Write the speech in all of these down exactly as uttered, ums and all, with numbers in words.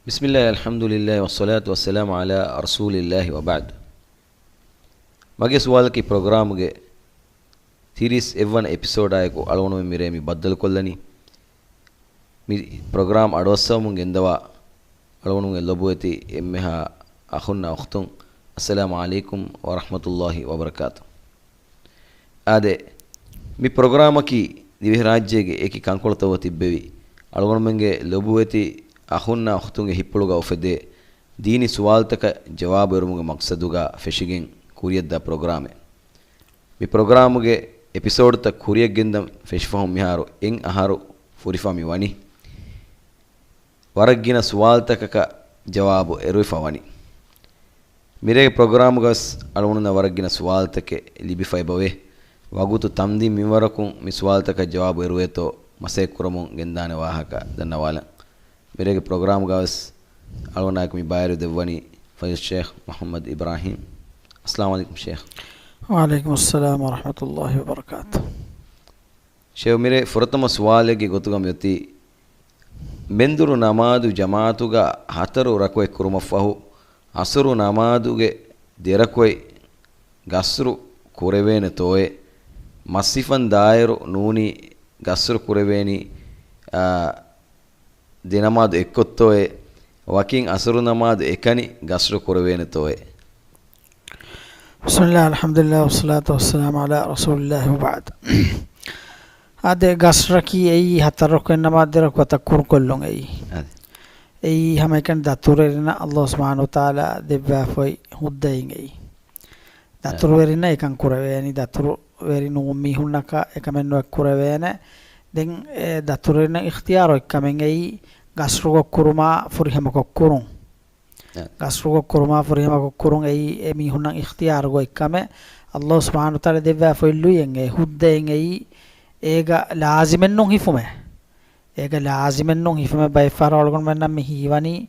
بسم الله، الحمد لله، والصلاة والسلام على رسول الله، وبعد. މަގޭ ސުވާލަކީ ޕްރޮގްރާމުގެ ތިރީސް އެއްވަނަ އެޕިސޯޑާއެކު އަޅުގަނޑުމެން މިރޭ މި ބައްދަލުކޮށްލަނީ. މި ޕްރޮގްރާމް އަޑުއައްސަވަމުން ގެންދަވާ އަޅުގަނޑުމެންގެ ލޮބުވެތި އެންމެހާ އަޚުންނާ އުޚްތުން، އައްސަލާމު ޢަލައިކުމް ވަރަޙްމަތުﷲި ވަބަރަކާތު. އާދެ، މި ޕްރޮގްރާމަކީ ދިވެހިރާއްޖޭގެ އެކި ކަންކޮޅުތަކުގަ ތިއްބެވި އަޅުގަނޑުމެންގެ ލޮބުވެތި އަޚުންނާ އުޚްތުންގެ ހިތްޕުޅުގަ އުފެދޭ ދީނީ ސުވާލުތަކަށް ޖަވާބު އެރުމުގެ މަޤްޞަދުގަ ފެށިގެން ކުރިޔަށްދާ ޕްރޮގްރާމެއް. މި ޕްރޮގްރާމުގެ އެޕިސޯޑްތައް ކުރިޔަށްގެންދަން ފެށިފަހުން މިހާރު އެއް އަހަރު ފުރިފަ މި ވަނީ. ވަރަށް ގިނަ ސުވާލުތަކަކަށް ޖަވާބު އެރުވިފަ ވަނީ. މިރޭގެ ޕްރޮގްރާމުގަވެސް އަޅުގަނޑުންނަށް ވަރަށް ގިނަ ސުވާލުތަކެއް ލިބިފަ އެބަވޭ. ވަގުތު ތަންދިން މިންވަރަކުން މި ސުވާލުތަކަށް ޖަވާބު އެރުވޭތޯ މަސައްކަތްކުރަމުން ގެންދާނެ ވާހަކަ ދަންނަވާލަން. މިރޭގެ ޕްރޮގްރާމުގަވެސް އަޅުގަނޑާއެކު މި ބައިވެރިވެ ދެއްވަނީ ފަޟީލަތު ޝޭޚް މުޙައްމަދު އިބްރާހީމް. އައްސަލާމު ޢަލައިކުމް ޝޭޚް. ވަޢަލައިކުމުއްސަލާމް ވަރަޙްމަތުﷲި ވަބަރަކާތު. ޝޭޚް، މިރޭ ފުރަތަމަ ސުވާލެއްގެ ގޮތުގަ މިއޮތީ، މެންދުރު ނަމާދު ޖަމާޢަތުގަ ހަތަރު ރަކުޢަތް ކުރުމަށްފަހު، ޢަޞުރު ނަމާދުގެ ދެ ރަކުޢަތް ގަޞްރު ކުރެވޭނެތޯއޭ؟ މަސްހިފަން ދާއިރު ނޫނީ ގަޞްރު ކުރެވޭނީ، އާ، ދެ ނަމާދު އެއްކޮށްތޯއޭ؟ ވަކިން ޢަޞުރު ނަމާދު އެކަނި ގަޞްރު ކުރެވޭނެތޯއޭ؟ بسم الله، الحمد لله، والصلاة والسلام على رسول الله، وبعد. އާދެ، ގަޞްރަކީ އެއީ ހަތަރު ރަކުޢަތް ނަމާދު ދެ ރަކުޢަތަށް ކުރުކޮށްލުން އެއީ. އާދެ. އެއީ ހަމައެކަނި ދަތުރުވެރިންނަށް ﷲ ސުބްޙާނަހޫ ވަތަޢާލާ ދެއްވާފައި ހުއްދައިން އެއީ. ދަތުރުވެރިންނަށް އެކަން ކުރެވޭނީ، ދަތުރުވެރި ނޫން މީހުންނަކަށް އެކަމެއް ނުއެއް ކުރެވޭނެ. ދެން އެ ދަތުރުވެރިންނަށް އިޚްތިޔާރު އޮތްކަމެއް އެއީ، ގަޞްރުކޮށް ކުރުމާ ފުރިހަމަކޮށް ކުރުން. އެ. ގަޞްރުކޮށް ކުރުމާ ފުރިހަމަކޮށް ކުރުން އެއީ އެ މީހުންނަށް އިޚްތިޔާރުގަ އޮތްކަމެއް. ﷲ ސުބްޙާނަހޫ ވަތަޢާލާ ދެއްވާފައި ލުޔެއް އެ ހުއްދައެއް އެއީ، އޭގަ ލާޒިމެއްނޫން ހިފުމެއް. އޭގަ ލާޒިމެއްނޫން ހިފުމެއް. ބައެއްފަހަރު އަޅުގަނޑުމެންނަށް މި ހީވަނީ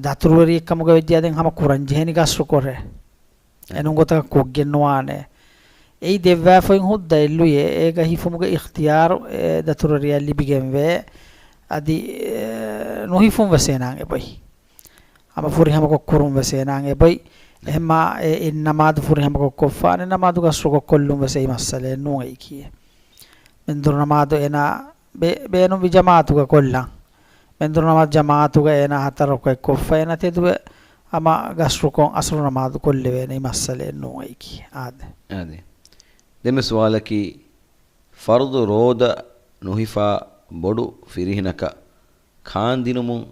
ދަތުރުވެރިއެއްކަމުގަ ވެއްޖެއްޔާ ދެން ހަމަ ކުރަންޖެހޭނީ ގަޞްރުކޮށް. އެނޫން ގޮތަކަށް ކޮށްގެން ނުވާނެ. އެއީ ދެއްވާފައި ހުއްދައެއް ލުޔެއް. އޭގަ ހިފުމުގެ އިޚްތިޔާރު އެ ދަތުރުވެރިޔާ ލިބިގެންވޭ. އަދި، އެ، ނުހިފުން ވެސް އޭނާއަށް އެބޮތް. ހަމަ ފުރިހަމަކޮށް ކުރުން ވެސް އޭނާއަށް އެބޮތް. އެހެންމާ އެ އެއް ނަމާދު ފުރިހަމަކޮށް ކޮށްފާނެ ނަމާދު ގަސްރުކޮށް ކޮށްލުން ވެސް އެއީ މައްސަލައެއް ނޫން އެއީކީ. މެންދުރު ނަމާދު އޭނާ ބޭ-، ބޭނުންވި ޖަމާޢަތުގަ ކޮށްލަން. މެންދުރު ނަމާދު ޖަމާޢަތުގަ އޭނާ ހަތަރު ރަކުޢަތް ކޮށްފަ އޭނާ ތެދުވެ ހަމަ ގަސްރުކޮށް އަސުރު ނަމާދު ކޮށްލެވޭނެ އެއީ މައްސަލައެއް ނޫން އެއީކީ. އާދެ. އާދެ. ދެންމެ ސުވާލަކީ، ފަރުޟު ރޯދަ ނުހިފާ ބޮޑު ފިރިހެނަކަށް ކާންދިނުމުން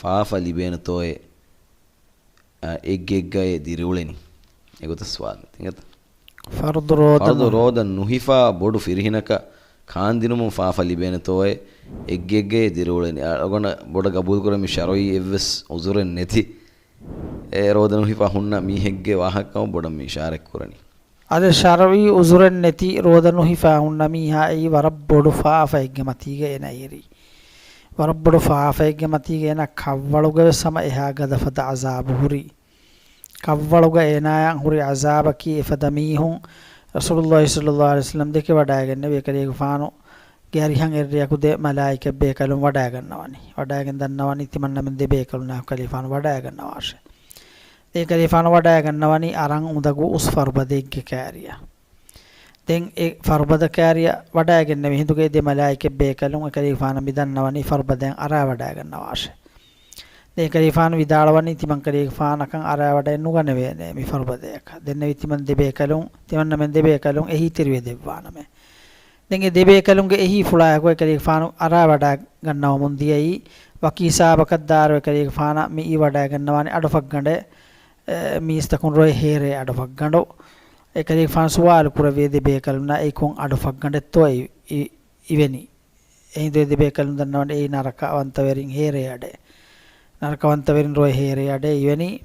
ފާފަ ލިބޭނެތޯއޭ؟ އެއްގެއެއްގައޭ ދިރިއުޅެނީ. އެގޮތަށް ސުވާލު ތިނގަތަ؟ ފަރުޟު ރޯދަ ފަރުޟު ނު- ރޯދަ ނުހިފާ ބޮޑު ފިރިހެނަކަށް ކާންދިނުމުން ފާފަ ލިބޭނެތޯއޭ؟ އެއްގެއެއްގައޭ ދިރިއުޅެނީ. އަޅުގަނޑަށް ބޮޑަށް ގަބޫލުކުރަން މި ޝަރުޢީ އެއްވެސް ޢުޛުރެއް ނެތި އެ ރޯދަ ނުހިފާ ހުންނަ މީހެއްގެ ވާހަކަ ކަމަށް ބޮޑަށް މި އިޝާރަތް ކުރަނީ. އަދި ޝަރުޢީ ޢުޛުރެއް ނެތި ރޯދަ ނުހިފާ ހުންނަ މީހާ އެއީ ވަރަށް ބޮޑު ފާފައެއްގެ މަތީގަ އޭނާ އެރީ. ވަރަށް ބޮޑު ފާފައެއްގެ މަތީގަ އޭނާ ކަށްވަޅުގަވެސް ހަމަ އެހާ ގަދަފަދަ ޢަޒާބު ހުރި. ކަށްވަޅުގަ އޭނާޔަށް ހުރި ޢަޒާބަކީ އެފަދަ މީހުން ރަސޫލުﷲ ޞައްލަﷲު ޢަލައިހި ވަސައްލަމަ ދެކެވަޑައިގެންނެވި އެކަލޭގެފާނު ގެ އަރިހަށް އެއްރެއަކު ދެ މަލާއިކަ ބޭކަލުން ވަޑައިގަންނަވަނީ. ވަޑައިގެން ދަންނަވަނީ ތިމަންނަމެން ދެ ބޭކަލުންނާ ކަލޭފާނު ވަޑައިގަންނަވާށޭ. ދެ ކަލޭފާނު ވަޑައިގަންނަވަނީ އަރަން އުނދަގޫ އުސް ފަރުބަދައެއްގެ ކާރިއަށް. ދެން އެ ފަރުބަދަ ކާރިއަށް ވަޑައިގެންނެވި ހިނދުގައި ދެ މަލާއިކަ ބޭކަލުން އެކަލޭފާނަށް މި ދަންނަވަނީ ފަރުބަދައިން އަރާވަޑައިގަންނަވާށޭ. ދެން ކަލޭފާނު ވިދާޅުވަނީ ތިމަން ކަލޭގެފާނަކަށް އަރާވަޑައެއް ނުގަނެވޭނެ މި ފަރުބަދަޔަކަށް. ދެންނެވި ތިމަން ދެ ބޭކަލުން، ތިމަންނަމެން ދެ ބޭކަލުން އެހީތެރިވެ ދެއްވާނަމޭ. ދެން އެ ދެ ބޭކަލުންގެ އެހީ ފުޅާއެކު އެކަލޭގެފާނު އަރާވަޑައިގަންނަވަމުން ދިޔައީ. ވަކި ހިސާބަކަށް ދާއިރު އެކަލޭގެފާނަށް މިއީ ވަޑައިގަންނަވާނެ އަޑުފަށްގަނޑެއް، އެ، މީސްތަކުން ރޮއެ ހޭރޭ އަޑު ފަށްގަނޑު. އެކަލޭގެފާނު ސުވާލު ކުރެއްވި ދެ ބޭކަލުންނާ އެއީ ކޮން އަޑު ފަށްގަނޑެއްތޯ އި-، އި-، އިވެނީ. އެހިނދު އެ ދެ ބޭކަލުން ދަންނަވަނީ އެއީ ނަރަކަވަންތަވެރިން ހޭރޭ އަޑެއް. ނަރަކަވަންތަވެރިން ރޮއެ ހޭރޭ އަޑެއް އިވެނީ.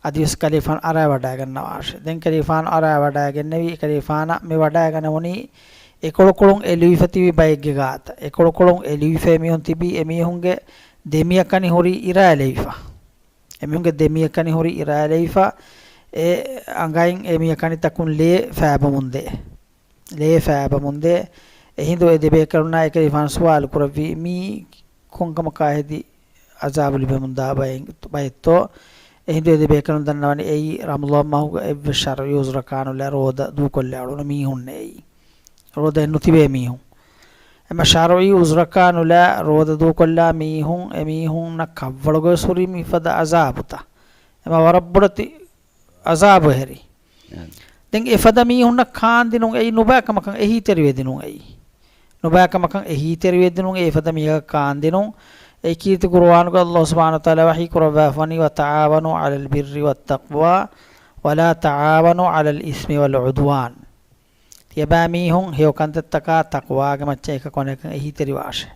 އަދިވެސް ކަލޭފާނު އަރާވަޑައިގަންނަވާށޭ. ދެން ކަލޭފާނު އަރާވަޑައިގެންނެވި ކަލޭފާނަށް މި ވަޑައިގަނެވުނީ އެކޮޅުކޮޅުން އެލުވިފަތިވި ބައެއްގެ ގާތަށް. އެކޮޅުކޮޅުން އެލުވިފައި މީހުން ތިބީ އެމީހުންގެ ދެމިޔަކަނި ހުރީ އިރާލެވިފަ. އެމީހުންގެ ދެމިޔަކަނި ހުރީ އިރާލެވިފަ، އެ އަނގައިން އެ މިޔަކަނިތަކުން ލޭ ފައިބަމުންދޭ. ލޭ ފައިބަމުންދޭ. އެހިނދު އެ ދެ ބޭކަލުންނާ އެކަލޭފާނު ސުވާލު ކުރެއްވީ، މީ ކޮންކަމަކާ ހެދި އަޒާބު ލިބެމުންދާ ބައެއް، ބައެއްތޯ. އެހިނދު އެ ދެބޭކަލުން ދަންނަވަނީ އެއީ ރަމަޟާން މަހުގަ އެއްވެސް ޝަރުޢީ ޢުޛުރަކާ ނުލާ ރޯދަ ދޫކޮށްލާ އުޅުނު މީހުންނޭ އެއީ. ރޯދަ ނުތިބޭ މީހުން. އެމަ ޝަރުޢީ ޢުޛުރަކާ ނުލާ ރޯދަ ދޫކޮށްލާ މީހުން، އެ މީހުންނަށް ކަށްވަޅުގަ ވެސް ހުރީ މިފަދަ ޢަޒާބުތައް. އެމަ ވަރަށް ބޮޑެތި ޢަޒާބު އެހެރީ. އެހެން. ދެން އެފަދަ މީހުންނަށް ކާންދިނުން އެއީ ނުބައިކަމަކަށް އެހީތެރިވެދިނުން އެއީ. ނުބައިކަމަކަށް އެހީތެރިވެދިނުން އެ އެފަދަ މީހަކަށް ކާންދިނުން. އެ ކީރިތި ޤުރުއާނުގަ ﷲ ސުބްޙާނަހޫ ވަތަޢާލާ ވަޙީ ކުރައްވާފަވަނީ، "وتعاونوا على البر والتقوى ولا تعاونوا على الإثم والعدوان." ތިޔަބައިމީހުން ހެޔޮ ކަންތައްތަކާ ތަޤްވާގެ މައްޗަށް އެކަކު އަނެކަކަށް އެހީތެރިވާށޭ.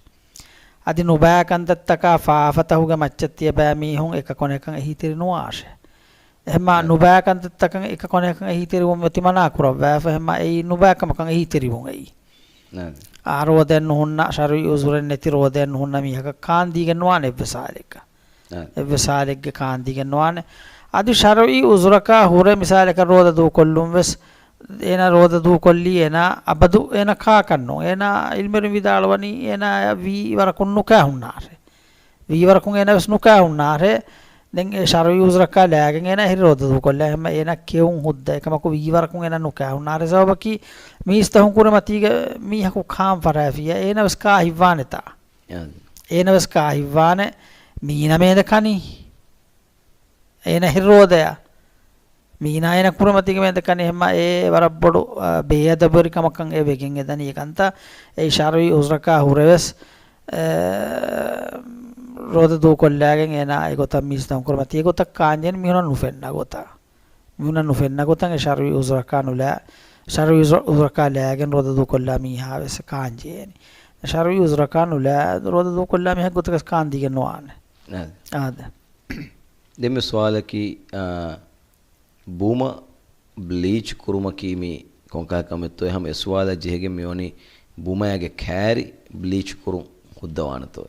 އަދި ނުބައި ކަންތައްތަކާ ފާފަތަހުގެ މައްޗަށް ތިޔަބައިމީހުން އެކަކު އަނެކަކަށް އެހީތެރި ނުވާށޭ. އެހެންމާ އެ. ނުބައި ކަންތައްތަކަށް އެކަކު އަނެކަކަށް އެހީތެރިވުން އޮތީ މަނާ ކުރައްވާފަ، އެހެންމާ އެއީ ނުބައި ކަމަކަށް އެހީތެރިވުން އެއީ. އެ. އާ، ރޯދައެއް ނުހުންނަ، ޝަރުޢީ ޢުޛުރެއް ނެތި ރޯދައެއް ނުހުންނަ މީހަކަށް ކާންދީގެން ނުވާނެ އެއްވެސް ހާލެއްގަ. އެ. އެއްވެސް ހާލެއްގެ ކާންދީގެން ނުވާނެ. އަދި ޝަރުޢީ ޢުޛުރަކާ ހުރެ މިސާލަކަށް ރޯދަ ދޫކޮށްލުން ވެސް، އޭނާ ރޯދަ ދޫކޮށްލީ އޭނާ އަބަދު އޭނާ ކާކަށް ނޫން. އޭނާ ޢިލްމުވެރިން ވިދާޅުވަނީ އޭނާ ވީ ވަރަކުން ނުކާ ހުންނާށޭ. ވީ ވަރަކުން އޭނާ ވެސް ނުކާ ހުންނާށޭ. ދެން އެ ޝަރުޢީ ޢުޛުރަކާ ލާގެން އޭނާ އެހެރީ ރޯދަ ދޫކޮށްލާ. އެހެންމަ އޭނާ ކެއުން ހުއްދަ. އެކަމަކު ވީ ވަރަކުން އޭނާ ނުކާ ހުންނާށޭ. ސަބަބަކީ މީސްތަހުން ކުރިމަތީގަ މީހަކު ކާން ފަށާފިއްޔާ އޭނާ ވެސް ކާ ހިއްވާނެތާ. އެ. އޭނަ ވެސް ކާ ހިއްވާނެ، މީނަ މޭދަ ކަނީ. އޭނަ އެހެރީ ރޯދަޔާ. މީނާ އޭނަ ކުރިމަތީގަ މޭދަ ކަނީ. އެހެންމާ އެ ވަރަށް ބޮޑު، އަ، ބޭއަދަބުވެރިކަމަކަށް އެ ވެގެން އެދަނީ އެ ކަންތައް. އެއީ ޝަރުޢީ ޢުޛުރަކާ ހުރެވެސް، އެ، ރޯދަ ދޫކޮށްލާގެން އޭނާ އެގޮތަށް މީސްތަހުން ކުރިމަތީ އެގޮތަށް ކާންޖެހޭނީ މީހުނަށް ނުފެންނަ ގޮތަށް. މީހުނަށް ނުފެންނަ ގޮތަށް އެ ޝަރުޢީ ޢުޛުރަކާ ނުލާ، ޝަރުޢީ ޢުޛުރަކާ ލާގެން ރޯދަ ދޫކޮށްލާ މީހާ ވެސް ކާންޖެހޭނީ. ޝަރުޢީ ޢުޛުރަކާ ނުލާ ރޯދަ ދޫކޮށްލާ މީހަކު ގޮތަކަސް ކާންދީގެން ނުވާނެ. އާދެ. އާދެ. ދެންމެ ސުވާލަކީ، އާ، ބުމަ ބްލީޗް ކުރުމަކީ މީ ކޮންކަހަލަ ކަމެއްތޯ؟ އެހަމަ އެ ސުވާލަށް ޖެހިގެން މިވަނީ ބުމައިގެ ކާރި ބްލީޗް ކުރުން ހުއްދަވާނެތޯ؟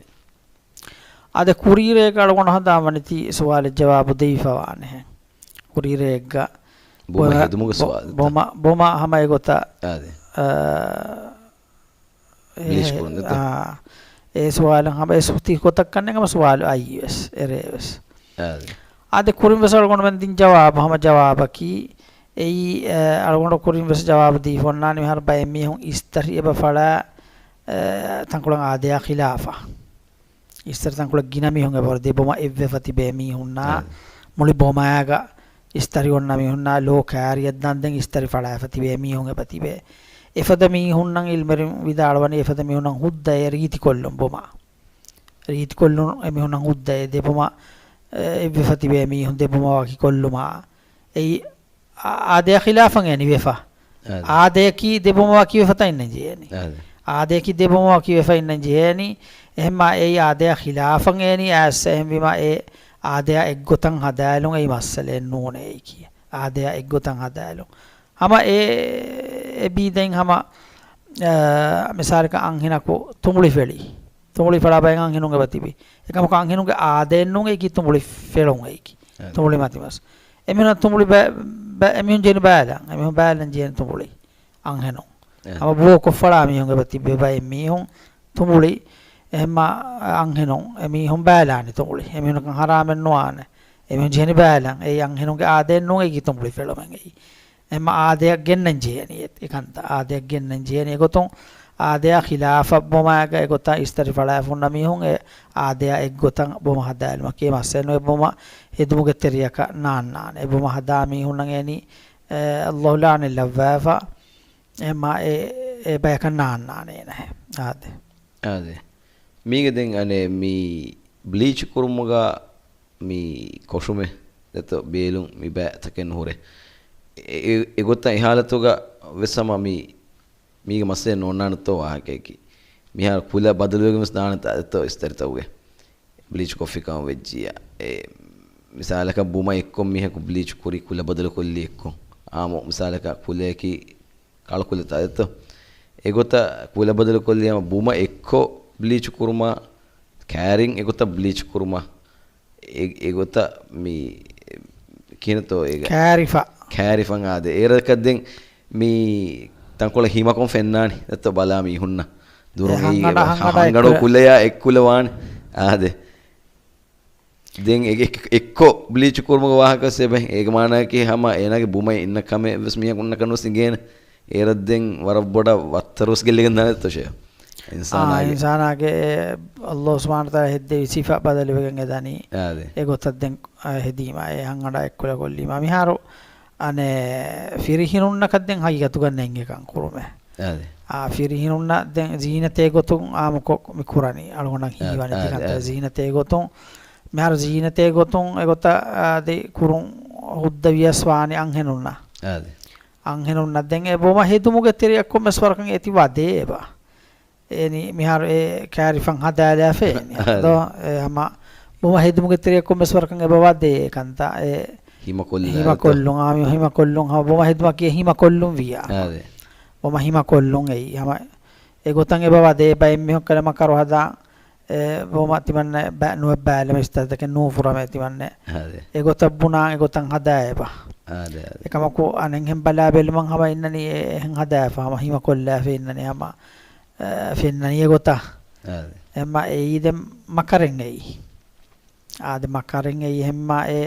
އާދެ، ކުރީރޭގަ އަޅުގަނޑު ހަނދާންވަނީތީ ސުވާލަށް ޖަވާބު ދެވިފަވާނެހެން. ކުރީރޭގަ ބުމަ ބޮ-، ހެދުމުގެ ބޮ-، ސުވާލުތަ؟ ބޮމަ، ބޮމަ ހަމަ އެގޮތަށް، އާދެ. އާ، ބްލީޗް އެ، ކުރުން ދެތަ؟ އާ، އެ ސުވާލަށް ހަމަ އެ ސު-، ތި ގޮތަށް ކަންނޭނގެ ހަމަ ސުވާލު އައީ ވެސް، އެރޭ ވެސް. އާދެ. އާދެ، ކުރިން ވެސް އަޅުގަނޑުމެން ދިން ޖަވާބު، ހަމަ ޖަވާބަކީ، އެއީ، އަ، އަޅުގަނޑު ކުރިން ވެސް ޖަވާބު ދީފަ އޮންނާނީ މިހާރު ބައެއް މީހުން އިސްތަށި އެބަ ފަޅާ، އަ، ތަންކޮޅެއް އާދަޔާ ޚިލާފަށް. އިސްތަށި ތަންކޮޅެއް ގިނަ މީހުން އެބަ ދެ ބޮމަ އެއްވެފަ ތިބޭ މީހުންނާ، އާ. މުޅި ބޮމައިގަ އިސްތަށި އޮންނަ މީހުންނާ ލޯ ކާރިއަށް ދާން ދެން އިސްތަށި ފަޅާފަ ތިބޭ މީހުން އެބަ ތިބޭ. އެފަދަ މީހުންނަށް އިލްމުވެރިން ވިދާޅުވަނީ އެފަދަ މީހުންނަށް ހުއްދައޭ ރީތިކޮށްލުން ބޮމަ. ރީތިކޮށްލުން އެމީހުންނަށް ހުއްދައޭ ދެ ބޮމަ، އެ، އެއްވެފަ ތިބޭ މީހުން ދެ ބޮމަ ވަކިކޮށްލުމާ. އެއީ އާ-، އާދަޔާ ޚިލާފަށް އެނި ވެފަ. އާދެ. އާދަޔަކީ ދެ ބޮމަ ވަކިވެފަ ތައް އިންނަން ޖެހޭނީ. އާދެ. އާދަޔަކީ ދެ ބޮމަ ވަކިވެފަ އިންނަން ޖެހޭނީ. އެހެންމާ އެއީ އާދަޔާ ޚިލާފަށް އެނި އައިސް އެހެންވީމާ އެ އާދަޔާ އެއްގޮތަށް ހަދާލުން އެއީ މައްސަލައެއް ނޫނޭ އެއީކީ. އާދަޔާ އެއްގޮތަށް ހަދާލުން. ހަމަ އެ، އެ ބީދައިން ހަމަ، އާ، މިސާލަކަށް އަންހެނަކު ތުނބުޅި ފެޅި. ތުނބުޅި ފަޅާ ބައެއް އަންހެނުން އެބަ ތިބި. އެކަމަކު އަންހެނުންގެ އާދައެއް ނޫން އެއީކީ ތުނބުޅި ފެޅުން އެއީކީ. އެ. ތުނބުޅި މަތި މަސް. އެމީހުން ތުނބުޅި ބަ-، ބަ-، އެމީހުން ޖެހެނީ ބައިލަން. އެމީހުން ބައިލަން ޖެހެނީ ތުނބުޅި. އަންހެނުން. އެ. ހަމަ ބޯ ކޮށްފަޅާ މީހުން އެބަ ތިބި ބައެއް މީހުން ތުނބުޅި. އެހެންމާ އަންހެނުން. އެމީހުން ބައިލާނެ ތުނބުޅި. އެމީހުންނަކަށް ހަރާމެއް ނުވާނެ. އެމީހުން ޖެހެނީ ބައިލަން. އެއީ އަންހެނުންގެ އާދައެއް ނޫން އެއީކީ ތުނބުޅި ފެޅުމެއް އެއީ. އެހެންމާ އާދަޔަށް ގެންނަން ޖެހޭނީ އެ-، އެކަންތައް. އާދަޔަށް ގެންނަން ޖެހޭނީ. އެގޮތުން އާދަޔާ ޚިލާފަށް ބޮމައިގަ އެގޮތަށް އިސްތަށި ފަޅާފަ ހުންނަ މީހުން އެ އާދަޔާ އެއްގޮތަށް ބޮމަ ހަދާލުމަކީ މައްސަލަ ނޫން. އެ ބޮމަ ހެދުމުގެ ތެރެއަކަށް ނާންނާނެ. އެ ބޮމަ ހަދާ މީހުންނަށް އެނީ، އެ، ﷲ ލަޢުނަތް ލައްވާފަ. އެހެންމާ އެ، އެ ބަޔަކަށް ނާންނާނެ އޭނަހެ. އާދެ. އާދެ. މީގެ ދެން އަނެއް މި ބްލީޗް ކުރުމުގަ މި ކޮށުމެއް ދެތޯ ބޭލުން މި ބައިތަކެއް ނުހުރޭ. އެ، އެ، އެގޮތަށް އެ ހާލަތުގަ ވެސް ހަމަ މި، މީގެ މައްސަލައެއް ނޯންނާނެތޯ ވާހަކައަކީ. މިހާރު ކުލަ ބަދަލުވެގެން ވެސް ދާނެތާ ދެތޯ އިސްތަށިތަކުގެ. ބްލީޗް ކޮށްފި ކަމަށް ވެއްޖިއްޔާ. އެ، މިސާލަކަށް ބުމަ އެއްކޮށް މީހަކު ބްލީޗް ކުރި ކުލަ ބަދަލު ކޮށްލި އެއްކޮށް. އާއްމު މިސާލަކަށް ކުލައަކީ ކަޅު ކުލަތާ ދެތޯ. އެގޮތަށް ކުލަ ބަދަލު ކޮށްލި ހަމަ ބުމަ އެއްކޮށް ބްލީޗް ކުރުމާ، ކާރިން އެގޮތަށް ބްލީޗް ކުރުމާ، އެ، އެގޮތަށް މި ކިހިނެއްތޯ އޭގެ؟ ކާރިފަ. ކާރިފަ އާދެ. އޭރަކަށް ދެން މި ތަންކޮޅެއް ހިމަކޮށް ފެންނާނެ. ދެތޯ ބަލާ މީހުންނަށް. ދުރުން އެ އެއީ ހަނގަޑަ، ހަނގަޑަ ހަނގަޑު އެއްކުލަ. ކުލަޔާ އެއްކުލަ ވާނެ. އާދެ. ދެން އެ-، އެ-، އެއްކޮށް ބްލީޗް ކުރުމުގެ ވާހަކަ ވެސް އެބަ، އޭގެ މާނައަކީ ހަމަ އޭނާގެ ބުމަށް އިންނަ ކަމެއް ވެސް މީހަކު އިންނަކަން ވެސް އިނގޭނެ. އޭރަށް ދެން ވަރަށް ބޮޑަށް ވައްތަރު ވެސް ގެއްލިގެން ދާނެތޯ ޝޭހް؟ އާ، އިންސާނާގެ އިންސާނާގެ އެ ﷲ ސުބްޙާނަހޫ ވަތަޢާލާ ހެއްދެވި ސިފަ ބަދަލުވެގެން އެ ދަނީ. އާދެ. އެގޮތަށް ދެން، އާ، ހެދީމާ އެ ހަންގަނޑާ އެއްކުލަ ކޮށްލީމާ. މިހާރު އަނެއް ފިރިހެނުންނަކަށް ދެން ހަގީގަތުގަ ނޭނގެކަން ކުރުމެއް. އާދެ. އާ، ފިރިހެނުންނަށް ދެން ޒީނަތޭ ގޮތުން އާމުކޮށް މި ކުރަނީ. އަޅުގަނޑަށް އާދެ، ހީވަނީ އާދެ، ތިކަންތައް އާދެ. ޒީނަތޭ ގޮތުން. މިހާރު ޒީނަތޭ ގޮތުން އެގޮތަށް އާދެ ކުރުން ހުއްދަވިޔަސް ވާނީ އަންހެނުންނަށް. އާދެ. އަންހެނުންނަށް ދެން އެ ބޮމަ ހެދުމުގެ ތެރެއަށް ކޮންމެސް ވަރަކަށް އެތި ވަދޭ އެބަ. އޭނި މިހާރު އެ ކާރިފަން ހަދާލާފަ އޭނި. އާދެ. ދޯ، އެ ހަމަ ބޮމަ ހެދުމުގެ ތެރެއަށް ކޮންމެސް ވަރަކަށް އެބަ ވަދޭ ކަންތައް އެ ހިމަކޮށްލާ ހިމަކޮށްލުން، އާ، މި ހިމަކޮށްލުން ހަމަ ބޮމަ ހެދުމަކީ ހިމަކޮށްލުން ވިޔާ. އާދެ. ބޮމަ ހިމަކޮށްލުން އެއީ. ހަމަ އެގޮތަށް އެބަ ވަދޭ ބައެއް މީހުން ކަލަ މަކަރު ހަދާ، އެ، ބޮމަ ތިމަންނަ ބަ-، ނުވެ ބައިލަމެ ސިތަދަކެ ނޫފުރަމެ ތިމަންނެ. އާދެ. އެގޮތަށް ބުނާ އެގޮތަށް ހަދާ އެބަ. އާދެ، އާދެ. އެކަމަކު އަނެއްހެން ބަލާ ބެލުމަށް ހަމަ އިންނަނީ އެ-، އެހެން ހަދާފަ ހަމަ ހިމަކޮށްލާފަ އިންނަނީ ހަމަ އެ، ފެންނަނީ އެގޮތަށް. އާދެ. އެމަ އެއީ ދެ މަކަރެއް އެއީ. އާދެ، މަކަރެއް އެއީ ހެންމާ އެ،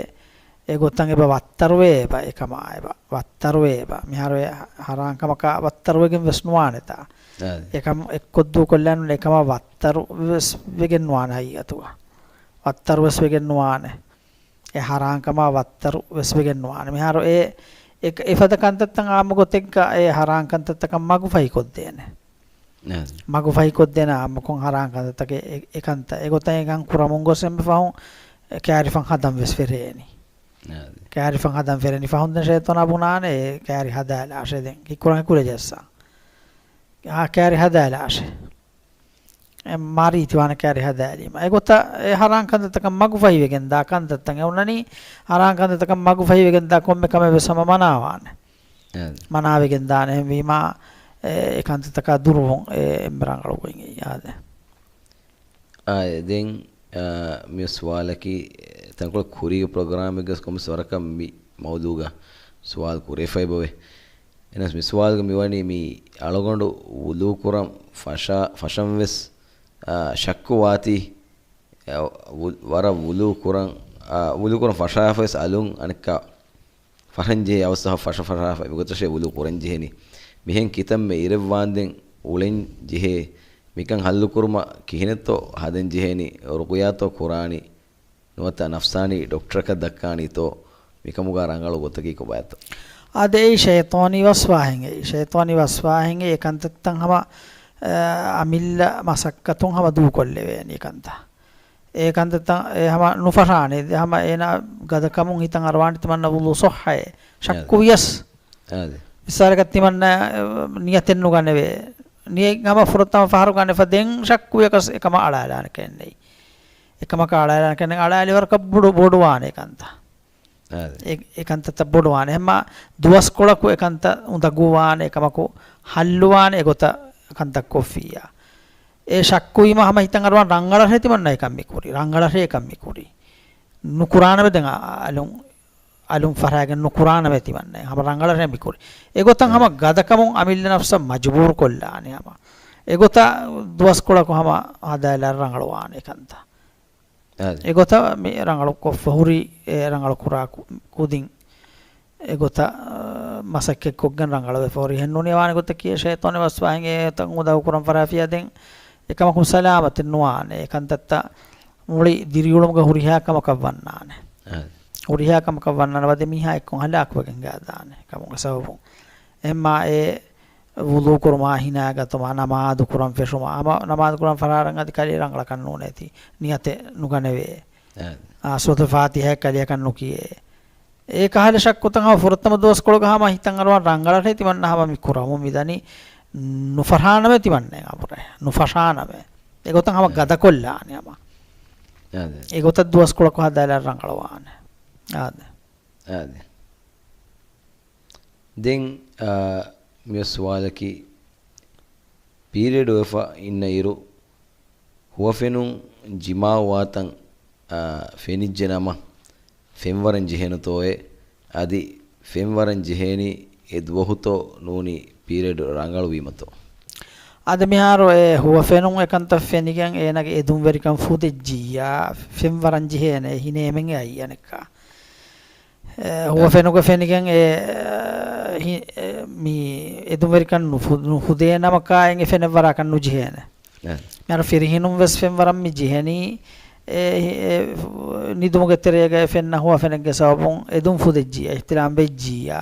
އެގޮތަށް އެބަ ވައްތަރުވޭ އެބަ އެކަމާ އެބަ. ވައްތަރުވޭ އެބަ. މިހާރު އެ ހަ-، ހަރާން ކަމަކާ ވައްތަރުވެގެން ވެސް ނުވާނެތާ. އާދެ. އެކަމަ އެއްކޮށް ދޫކޮށްލާނު އެކަމާ ވައްތަރު ވެސް ވެގެން ނުވާނެ ހަގީގަތުގަ. ވައްތަރު ވެސް ވެގެން ނުވާނެ. އެ ހަރާންކަމާ ވައްތަރު ވެސް ވެގެން ނުވާނެ. މިހާރު އެ، އެ، އެފަދަ ކަންތައްތައް އާއްމު ގޮތެއްގަ އެ ހަރާން ކަންތައްތަކަށް މަގުފަހިކޮށްދޭނެ. އާދެ. މަގުފަހިކޮށްދޭނެ އާއްމުކޮށް ހަރާން ކަންތައްތަކެއް އެ، އެކަންތައް. އެގޮތަށް އެކަން ކުރަމުން ގޮސް އެންމެ ފަހުން އެ ކާރިފަން ހަދަން ވެސް ފެރޭނީ. އާދެ. ކާރިފަން ހަދަން ފެރެނި ފަހުން ދެން ޝައިޠާނާ ބުނާނެ އެ ކާރި ހަދާލާށޭ ދެން. ކިއްކުރަން ކުރެ ޖައްސާ. އާ ކާރި ހަދާލާށޭ. އެ މާ ރީތިވާނެ ކާރި ހަދާލީމަ. އެގޮތަށް އެ ހަރާން ކަންތައްތަކަށް މަގުފަހިވެގެން ދާ ކަންތައްތައް އެ އޮންނަނީ، ހަރާން ކަންތައްތަކަށް މަގުފަހިވެގެން ދާ ކޮންމެ ކަމެއް ވެސް ހަމަ މަނާވާނެ. އެ. މަނާވެގެން ދާނެ. އެހެންވީމާ، އެ، އެ ކަންތައްތަކާ ދުރުވުން އެ އެންމެ ރަނގަޅު ގޮތް އެއީ. އާދެ. އާ، ދެން، އާ، މި ސުވާލަކީ، ތަންކޮޅެއް ކުރީގެ ޕްރޮގްރާމެއްގަސް ކޮންމެސް ވަރަކަށް މި މައުޟޫގަ ސުވާލު ކުރެފައިބަވޭ. އެނަސް މި ސުވާލުގަ މިވަނީ މި އަޅުގަނޑު ވުޟޫ ކުރަން ފަށާ-، ފަށަން ވެސް، އާ، ޝައްކު ވާތީ، އާ، ވު-، ވަރަށް ވުޟޫ ކުރަން، އާ، ވުޟޫ ކުރަން ފަށާފަ ވެސް އަލުން އަނެއްކާ ފަށަން ޖެހޭ އަވަސް ފަށަ ފަށާފަ އެގޮތަށޭ ވުޟޫ ކުރަން ޖެހެނީ. މިހެން ކިތަންމެ އިރެއްވާންދެން އުޅެން ޖެހޭ. މިކަން ހައްލު ކުރުމަށް ކިހިނެއްތޯ ހަދަން ޖެހޭނީ، ރުޤުޔާތޯ ކުރާނީ، ނުވަތަ ނަފްސާނީ ޑޮކްޓަރަކަށް ދައްކާނީތޯ؟ މިކަމުގަ ރަނގަޅު ގޮތަކީ ކޮބާތޯ؟ އާދެ، އެއީ ޝައިޠާނީ ވަސްވާހެން އެއީ. ޝައިޠާނީ ވަސްވާހެން އެ ކަންތައްތައް ހަމަ، އަ، އަމިއްލަ މަސައްކަތުން ހަމަ ދޫކޮށްލެވޭނީ ކަންތައް. އެ ކަންތައްތައް އެ ހަމަ ނުފަށާނެ. އެ ހަމަ އޭނާ ގަދަކަމުން ހިތަށް އަރުވާނެ ތިމަންނަ ވުޟޫ ޞައްޙައޭ. ޝައްކު އާދެ. ވިޔަސް. އާދެ. މިސާލަކަށް ތިމަންނަ، އަ، ނިޔަތެއް ނުގަނެވޭ. ނިޔަތް ހަމަ ފުރަތަމަ ފަހަރު ގަނެފަ ދެން ޝައްކު ވިޔަކަސް އެކަމަށް އަޅާލާނެ ކައެއް ނެތް. އެކަމަކަށް އަޅާލާނެ ކަން އަޅާލި ވަރަކަށް ބޮޑު، ބޮޑުވާނެ ކަންތައް. އާދެ. އެ، އެ ކަންތައްތައް ބޮޑުވާނެ. ހަމަ ދުވަސްކޮޅަކު އެ ކަންތައް އުނދަގޫވާނެ، އެކަމަކު ހައްލުވާނެ އެގޮތަށް ކަންތައް ކޮށްފިއްޔާ. އެ ޝައްކުވީމަ ހަމަ ހިތަށް އަރުވާން ރަނގަޅަށޭ ތިމަންނަ އެކަން މި ކުރީ. ރަނގަޅަށޭ އެކަން މި ކުރީ. ނުކުރާނަމޭ ދެން އަ-، އަލުން، އަލުން ފަށާގެން ނުކުރާނަމޭ ތިމަންނަ. ހަމަ ރަނގަޅަށޭ މި ކުރީ. އެގޮތަށް ހަމަ އެ. ގަދަކަމުން އަމިއްލަ ނަފްސަށް މަޖުބޫރު ކޮށްލާނެ ހަމަ. އެގޮތަށް ދުވަސްކޮޅަކު ހަމަ ހަދާލާ ރަނގަޅުވާނެ ކަންތައް. އާދެ. އެގޮތަށް މި ރަނގަޅު ކޮށްފަ ހުރި، އެ ރަނގަޅު ކުރާ ކު-، ކުދިން އެގޮތަށް، އަ، މަސައްކަތްކޮށްގެން ރަނގަޅުވެފަ ހުރި. ހެންނޫނީ ވާނެ ގޮތަކީ ޝައިޠާނީ ވަސްވާހެން އެތަން އުނދަގޫ ކުރަން ފަށާފިއްޔާ ދެން އެކަމަކުން ސަލާމަތެއް ނުވާނެ. އެ ކަންތައްތައް މުޅި ދިރިއުޅުމުގެ ހުރިހާ ކަމަކަށް ވަންނާނެ. އާދެ. ހުރިހާ ކަމަކަށް ވަންނާނެ ވަދެ މީހާ އެއްކޮށް ހަލާކުވެގެން ގާދާނެ ކަމުގެ ސަބަބުން. އެހެންމާ އެ ވުޟޫ ކުރުމާ ހިނާގަތުމާ، ނަމާދު ކުރަން ފެށުމާ، ހަމަ ނަމާދު ކުރަން ފަށާރަން އަދި ކަލޭ ރަނގަޅަކަށް ނޫނޭތީ، ނިޔަތެއް ނުގަނެވޭ. އާ. އާ، ސޫރަތުލް ފާތިޙާއެއް ކަލެއަކަށް ނުކިޔޭ. އެ ކަހަލަ ޝައްކުތައް ހަމަ ފުރަތަމަ ދުވަސްކޮޅުގަ ހަމަ ހިތަށް އަރުވާން ރަނގަޅަށޭ ތިމަންނަ ހަމަ މި ކުރަމުން މިދަނީ ނުފަށާނަމޭ ތިމަންނަ އަބުރޭ. ނުފަށާނަމޭ. އެގޮތަށް ހަމަ އާ. ގަދަކޮށްލާނެ ހަމަ. އާ، އާ. އެގޮތަށް ދުވަސްކޮޅަކު ހަދާލާ ރަނގަޅުވާނެ. އާދެ. އާދެ. ދެން، އާ، މި ސުވާލަކީ، ޕީރިއަޑް އޮވެފަ އިންނަ އިރު، ހުވަފެނުން ޖިމާޢު ވާތަން، އާ، ފެނިއްޖެ ނަމަ، ފެންވަރަން ޖެހޭނެތޯއޭ؟ އަދި ފެންވަރަން ޖެހޭނީ އެ ދުވަހުތޯ ނޫނީ ޕީރިއަޑް ރަނގަޅުވީމަތޯ؟ އަދި މިހާރު އެ ހުވަފެނުން އެކަންތައް ފެނިގެން އޭނާގެ އެދުންވެރިކަން ފުދެއްޖިއްޔާ، ފެންވަރަން ޖެހޭނެ ހިނޭމެން އެއީ އަނެއްކާ. އެ، ހުވަފެނުގެ ފެނިގެން އެ، ހި-، އެ، މި އެދުންވެރިކަން ނުފު-، ނުފުދޭ ނަމަކާ އެނގެ ފެނެއްވަރާކަން ނުޖެހޭނެ. އެ. މިހާރު ފިރިހެނުން ވެސް ފެންވަރަން މި ޖެހެނީ، އެ، އެ، ނިދުމުގެ ތެރޭގައި ފެންނަ ހުވަފެނެއްގެ ސަބަބުން އެދުން ފުދެއްޖިއްޔާ، އިހްތިލާމް ވެއްޖިއްޔާ،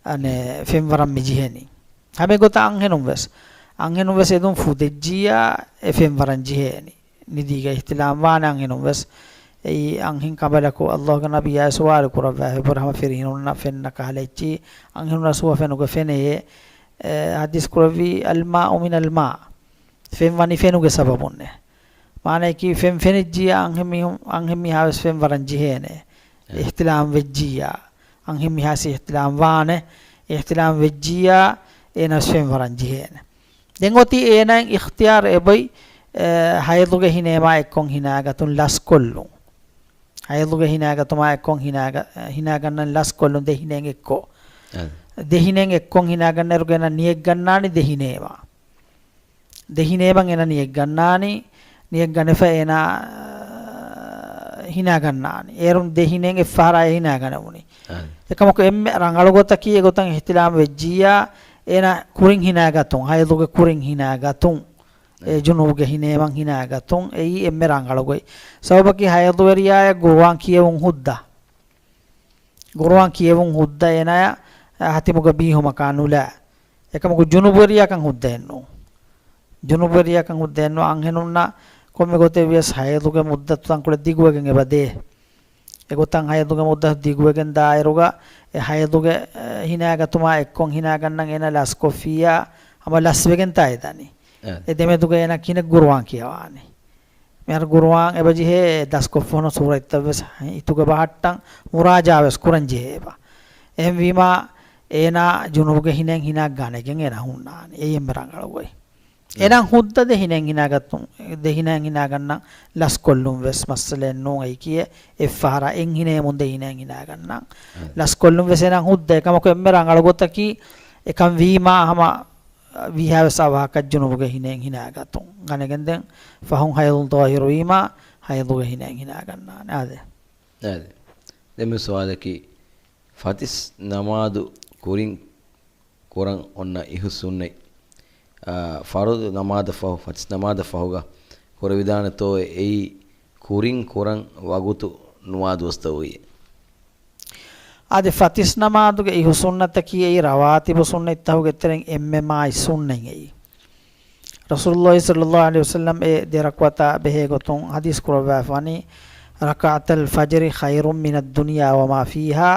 އަނެއް ފެންވަރަން މި ޖެހެނީ. ހަމަ އެގޮތަށް އަންހެނުން ވެސް، އަންހެނުން ވެސް އެދުން ފުދެއްޖިއްޔާ، އެ ފެންވަރަން ޖެހޭނީ. ނިދީގަ އިހްތިލާމް ވާނެ އަންހެނުން ވެސް. އެއީ އަންހެން ކަނބަލަކު ﷲގެ ނަބިއްޔާ ސުވާލު ކުރައްވާފަ އެބަހުރި ހަމަ ފިރިހެނުންނަށް ފެންނަ ކަހަލަ އެއްޗި އަންހެނުންނަށް ހުވަފެނުގެ ފެނެޔޭ. އެ، ޙަދީޘް ކުރެއްވީ، "الماء من الماء." ފެން ވަނީ ފެނުގެ ސަބަބުންނޭ. މާނައަކީ ފެން ފެނިއްޖިއްޔާ އަންހެން މީހުން، އަންހެން މީހާ ވެސް ފެން ވަރަން ޖެހޭނެ. އެ. އިހްތިލާމް ވެއްޖިއްޔާ. އަންހެން މީހާސް އިހްތިލާމް ވާނެ. އިހްތިލާމް ވެއްޖިއްޔާ އޭނަސް ފެން ވަރަން ޖެހޭނެ. ދެން އޮތީ އޭނާއަށް އިޚްތިޔާރު އެބޮތް، އެ، ޙައިޟުގެ ހިނޭމާ އެއްކޮށް ހިނާގަތުން ލަސްކޮށްލުން. ޙައިޟުގެ ހިނާގަތުމާ އެއްކޮށް ހިނާގަ-، ހިނާގަންނަން ލަސްކޮށްލުން ދެ ހިނޭން އެއްކޮށް. އަދި. ދެ ހިނޭން އެއްކޮށް ހިނާގަންނައިރު އޭނާ ނިޔަތް ގަންނާނީ ދެ ހިނޭމާ. ދެ ހިނޭމަ އޭނާ ނިޔަތް ގަންނާނީ، ނިޔަތް ގަނެފަ އޭނާ ހިނާގަންނާނީ. އޭރުން ދެ ހިނޭން އެއްފަހަރާ އެ ހިނާގަނެވުނީ. އަދި. އެކަމަކު އެންމެ ރަނގަޅު ގޮތަކީ އެގޮތަށް އިހްތިލާމް ވެއްޖިއްޔާ އޭނާ ކުރިން ހިނާގަތުން، ޙައިޟުގެ ކުރިން ހިނާގަތުން. އެ ޖުނޫބުގެ ހިނޭމަން ހިނާގަތުން އެއީ އެންމެ ރަނގަޅު ގޮތް. ސަބަބަކީ ޙައިޟުވެރިޔާއަށް ގުރުއާން ކިޔެވުން ހުއްދަ. ގުރުއާން ކިޔެވުން ހުއްދަ އޭނާޔަށް ހަތިމުގަ ބީހުމަކާ ނުލާ. އެކަމަކު ޖުނޫބުވެރިޔާކަން ހުއްދައެއްނޫ. ޖުނޫބުވެރިޔާކަން ހުއްދައެއްނޫ. އަންހެނުންނަށް ކޮންމެ ގޮތެއް ވިޔަސް ޙައިޟުގެ މުއްދަތު ތަންކޮޅެއް ދިގުވެގެން އެބަ ދޭ. އެގޮތަށް ޙައިޟުގެ މުއްދަތު ދިގުވެގެން ދާއިރުގަ، އެ ޙައިޟުގެ، އެ، ހިނާގަތުމާ އެއްކޮށް ހިނާގަންނަން އޭނާ ލަސްކޮށްފިއްޔާ، ހަމަ ލަސްވެގެންތާ އެ ދަނީ. އެ. އެ ދެމެދުގަ އޭނާ ކިހިނެއް ގުރުއާން ކިޔަވާނީ؟ މިހާރު ގުރުއާން އެބަ ޖެހޭ ދަސްކޮށްފަ ހުންނަ ސޫރަތްތައް ވެސް ހިތުގަ ބަހައްޓަން މުރާޖާ ވެސް ކުރަން ޖެހޭ އެބަ. އެހެންވީމާ، އޭނާ ޖުނޫބުގެ ހިނޭން ހިނާ ގަނެގެން އެނާ ހުންނާނެ. އެއީ އެންމެ ރަނގަޅު ގޮތް. އެނާ ހުއްދަ ދެ ހިނޭން ހިނާގަތުން، ދެ ހިނޭން ހިނާގަންނަން ލަސްކޮށްލުން ވެސް މައްސަލައެއް ނޫން. އެއީކީއެއް އެއްފަހަރާ އެއް ހިނޭމުން ދެ ހިނޭން ހިނާގަންނަން އަދި. ލަސްކޮށްލުން ވެސް އެނާ ހުއްދަ. އެކަމަކު އެންމެ ރަނގަޅު ގޮތަކީ އެކަން ވީމާ ހަމަ ވީހާވެސް އަވަހަކަށް ޖުނޫބުގެ ހިނޭން ހިނާގަތުން. ގަނެގެން ދެން ފަހުން ޙައިޟު ޒާހިރުވީމާ ޙައިޟުގެ ހިނޭން ހިނާގަންނާނެ. އާދެ. އާދެ. ދެން މި ސުވާލަކީ، ފަތިސް ނަމާދު ކުރިން ކުރަން އޮންނަ އިހު ސުންނަތް، އާ، ފަރުޟު ނަމާދަށް ފަހު، ފަތިސް ނަމާދަށް ފަހުގަ ކުރެވިދާނެތޯއޭ؟ އެއީ ކުރިން ކުރަން ވަގުތު ނުވާ ދުވަސްތައް އޮތް. އަދި ފަތިސް ނަމާދުގެ އިހު ސުންނަތަކީ އެއީ ރަވާތިބު ސުންނަތްތަހުގެ ތެރެއިން އެންމެ މާތް ސުންނަތް އެއީ. ރަސޫލުﷲ ޞައްލަﷲ ޢަލައިހި ވަސައްލަމް އެ ދެ ރަކުޢަތާ ބެހޭ ގޮތުން ޙަދީޘް ކުރައްވާފަވަނީ، "ركعتا الفجر خير من الدنيا وما فيها."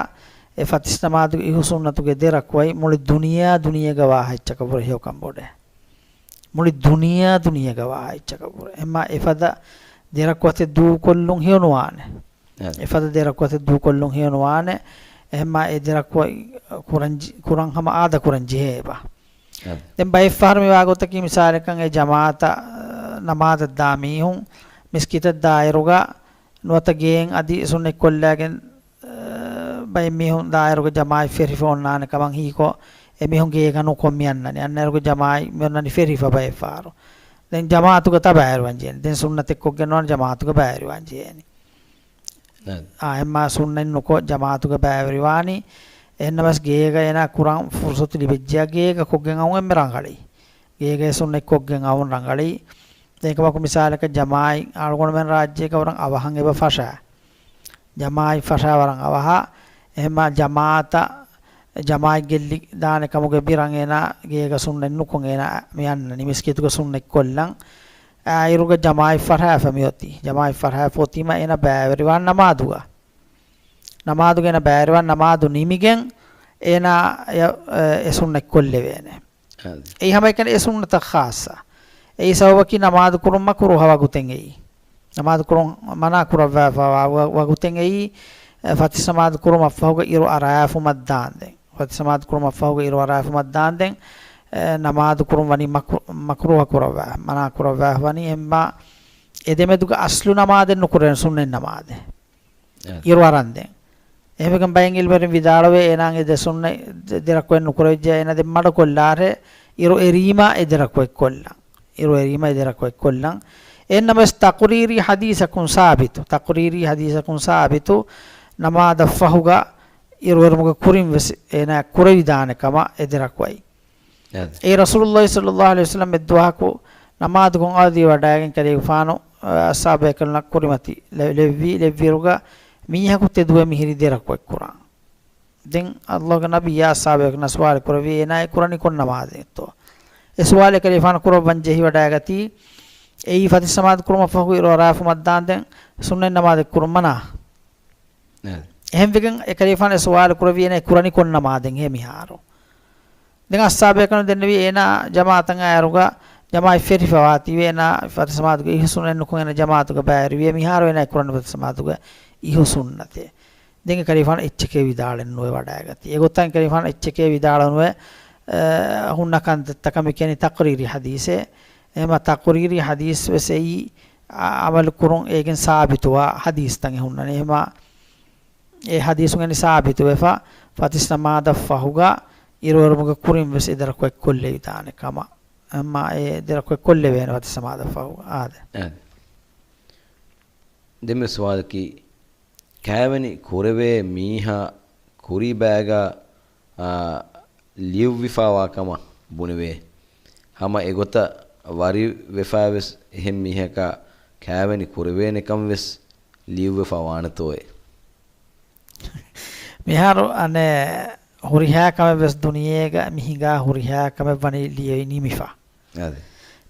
އެ ފަތިސް ނަމާދުގެ އިހު ސުންނަތުގެ ދެ ރަކުޢަތް މުޅި ދުނިޔެ ދުނިޔޭގަ ވާ އެއްޗަކަށްވުރެ ހެޔޮކަން ބޮޑޭ. މުޅި ދުނިޔެ ދުނިޔޭގަ ވާ އެއްޗަކަށްވުރެ. އެހެންމާ އެފަދަ ދެ ރަކުޢަތެއް ދޫކޮށްލުން ހެޔޮނުވާނެ. އެ. އެފަދަ ދެ ރަކުޢަތެއް ދޫކޮށްލުން ހެޔޮނުވާނެ. އެހެންމާ އެ ދެ ރަކުޢަތް ކުރަން ޖި-، ކުރަން ހަމަ އާދަ ކުރަން ޖެހޭ އެބަ. އެ. ދެން ބައެއްފަހަރު މި ވާ ގޮތަކީ މިސާލަކަށް އެ ޖަމާޢަތަށް، އަ، ނަމާދަށް ދާ މީހުން މިސްކިތަށް ދާއިރުގަ ނުވަތަ ގޭން އަދި ސުންނަތް ކޮށްލާގެން، އަ، ބައެއް މީހުން ދާއިރުގަ ޖަމާޢަތް ފެށިފަ އޮންނާނެ ކަމަށް ހީކޮށް އެ މީހުން ގޭގަ ނުކޮށް މި އަންނަނީ. އަންނައިރުގަ ޖަމާޢަތް މި އޮންނަނީ ފެށިފަ ބައެއްފަހަރު. ދެން ޖަމާޢަތުގަ ތަބާވެރިވާން ޖެހޭނެ. ދެން ސުންނަތެއް ކޮށްގެން ނުވާނެ ޖަމާޢަތުގަ ބައިވެރިވާން ޖެހޭނެ. އާ، އެހެންމާ ސުންނަތް ނުކޮށް ޖަމާޢަތުގަ ބައިވެރިވާނީ. އެހެންނަމަވެސް ގޭގަ އޭނާ ކުރަން ފުރުޞަތު ލިބިއްޖެޔާ ގޭގަ ކޮށްގެން އައުން އެންމެ ރަނގަޅީ. ގޭގައި ސުންނަތް ކޮށްގެން އައުން ރަނގަޅީ. އެކަމަކު މިސާލަކަށް ޖަމާޢަތް އަޅުގަނޑުމެން ރާއްޖޭގަ ވަރަށް އަވަހަށް އެބަ ފަށާ. ޖަމާޢަތް ފަށާ ވަރަށް އަވަހަށް. އެހެންމާ ޖަމާޢަތަށް، ޖަމާޢަތް ގެއްލި ދާނެ ކަމުގެ ބިރަށް އޭނާ ގޭގަ ސުންނަތް ނުކޮށް އޭނާ މި އަންނަނީ މިސްކިތުގަ ސުންނަތް ކޮށްލަން. އާއިރުގަ ޖަމާޢަތް ފަށާފަ މިއޮތީ. ޖަމާޢަތް ފަށާފަ އޮތީމަ އޭނާ ބައިވެރިވާން ނަމާދުގަ. ނަމާދުގަ އޭނާ ބައިވެރިވާން ނަމާދު ނިމިގެން އޭނާ އެ، އެ ސުންނަތް ކޮށްލެވޭނެ. އާދެ. އެއީ ހަމައެކަނި އެ ސުންނަތަށް ޚާއްޞަ. އެއީ ސަބަބަކީ ނަމާދު ކުރުން މަކުރޫހަ ވަގުތެއް އެއީ. ނަމާދު ކުރުން މަނާ ކުރައްވާފަވާ ވަ-، ވަގުތެއް އެއީ، އެ، ފަތިސް ނަމާދު ކުރުމަށްފަހުގަ އިރު އަރާފުމަށް ދާންދެން. ފަތިސް ނަމާދު ކުރުމަށްފަހުގަ އިރު އަރާފުމަށް ދާންދެން، އެ، ނަމާދު ކުރުން ވަނީ މަކު-، މަކުރޫހަ ކުރައްވާ، މަނާ ކުރައްވާފަ ވަނީ. އެހެންމާ އެ ދެމެދުގަ އަސްލު ނަމާދެއް ނުކުރޭނެ ސުންނަތް ނަމާދެއް. އެ. އިރު އަރަންދެން. އެހެންވެގެން ބައެއް އިލްމުވެރިން ވިދާޅުވޭ، އޭނާގެ ދެ ސުންނަތް ދެ، ދެ ރަކުޢަތް ނުކުރެވިއްޖެ، އޭނާ ދެން މަޑުކޮށްލާށޭ، އިރު އެރީމާ އެ ދެ ރަކުޢަތް ކޮށްލަން. އިރު އެރީމާ އެ ދެ ރަކުޢަތް ކޮށްލަން. އެހެންނަމަވެސް ތަޤުރީރީ ޙަދީޘަކުން ސާބިތު، ތަޤުރީރީ ޙަދީޘަކުން ސާބިތު، ނަމާދަށް ފަހުގަ އިރުއެރުމުގެ ކުރިން ވެސް އޭނާ ކުރެވިދާނެ ކަމަށް އެ ދެ ރަކުޢަތް. އާދެ. އެ ރަސޫލުﷲ ޞައްލަﷲ ޢަލައިހި ވަސައްލަމް އެއްދުވަހަކު ނަމާދުކޮށް އަވަދިވެވަޑައިގެން ކަލޭގެފާނު، އަ، އަޞްޙާބުބޭކަލުންނަށް ކުރިމަތި ލެ-، ލެއްވި، ލެއްވިއިރުގަ މީހަކު ތެދުވެ މިހިރީ ދެ ރަކުޢަތް ކުރާން. ދެން ﷲގެ ނަބިއްޔާ އަޞްޙާބުބޭކަލުންނަށް ސުވާލު ކުރެއްވި، އޭނާ އެ ކުރަނީ ކޮން ނަމާދެއްތޯ؟ އެ ސުވާލެއް ކަލޭގެފާނު ކުރައްވަން ޖެހިވަޑައިގަތީ، އެއީ ފަތިސް ނަމާދު ކުރުމަށްފަހު އިރު އަރާފުމަށްދާންދެން ސުންނަތް ނަމާދެއް ކުރުން މަނާ. އެ. އެހެންވެގެން އެ ކަލޭގެފާނު އެ ސުވާލު ކުރެއްވި އޭނާ އެ ކުރަނީ ކޮން ނަމާދެއްހޭ މިހާރު. ދެން އަޞްޙާބުބޭކަލުން ދެންނެވީ އޭނާ ޖަމާޢަތަށް އައިއިރުގަ ޖަމާޢަތް ފެށިފަވާތީވެ އޭނާ ފަތިސް ނަމާދުގެ އިހުސުން ނުކޮށް އޭނާ ޖަމާޢަތުގަ ބައިވެރިވިއޭ މިހާރު އޭނާ އެ ކުރަނީ ފަތިސް ނަމާދުގެ އިހު ސުންނަތެއް. ދެން އެ ކަލޭގެފާނު އެއްޗެކޭ ވިދާޅެއް ނުވެވަޑައިގަތީ. އެގޮތަށް އެ ކަލޭގެފާނު އެއްޗެކޭ ވިދާޅު ނުވެ، އަ، ހުންނަ ކަންތައްތަކަށް މި ކިޔަނީ ތަޤްރީރީ ޙަދީޘޭ. އެހެންމަ ތަޤްރީރީ ޙަދީޘް ވެސް އެއީ، އަ، ޢަމަލު ކުރުން އޭގެން ސާބިތުވާ ޙަދީޘްތައް އެ ހުންނަނީ. އެހެންމަ އެ ޙަދީޘުން އެން ސާބިތުވެފަ، ފަތިސް ނަމާދަށް ފަހުގަ އިރުއެރުމުގެ ކުރިން ވެސް އެ ދެ ރަކުޢަތް ކޮށްލެވިދާނެ ކަމަށް. އެހެންމަ އެ ދެ ރަކުޢަތް ކޮށްލެވޭނެ ފަތިސް ނަމާދަށް ފަހުގަ. އާދެ. އާދެ. ދެންމެ ސުވާލަކީ، ކައިވެނި ކުރެވޭ މީހާ ކުރީބައިގަ، އާ، ލިޔުއްވިފައިވާ ކަމަށް ބުނެވޭ. ހަމަ އެގޮތަށް ވަރިވެފައިވެސް އެހެން މީހަކާ ކައިވެނި ކުރެވޭނެކަން ވެސް ލިޔުއްވެފަ ވާނެތޯއޭ؟ މިހާރު އަނެއް ހުރިހާ ކަމެއް ވެސް ދުނިޔޭގަ މި ހިނގާ ހުރިހާ ކަމެއް ވަނީ ލިޔެވި ނިމިފަ. އަދި.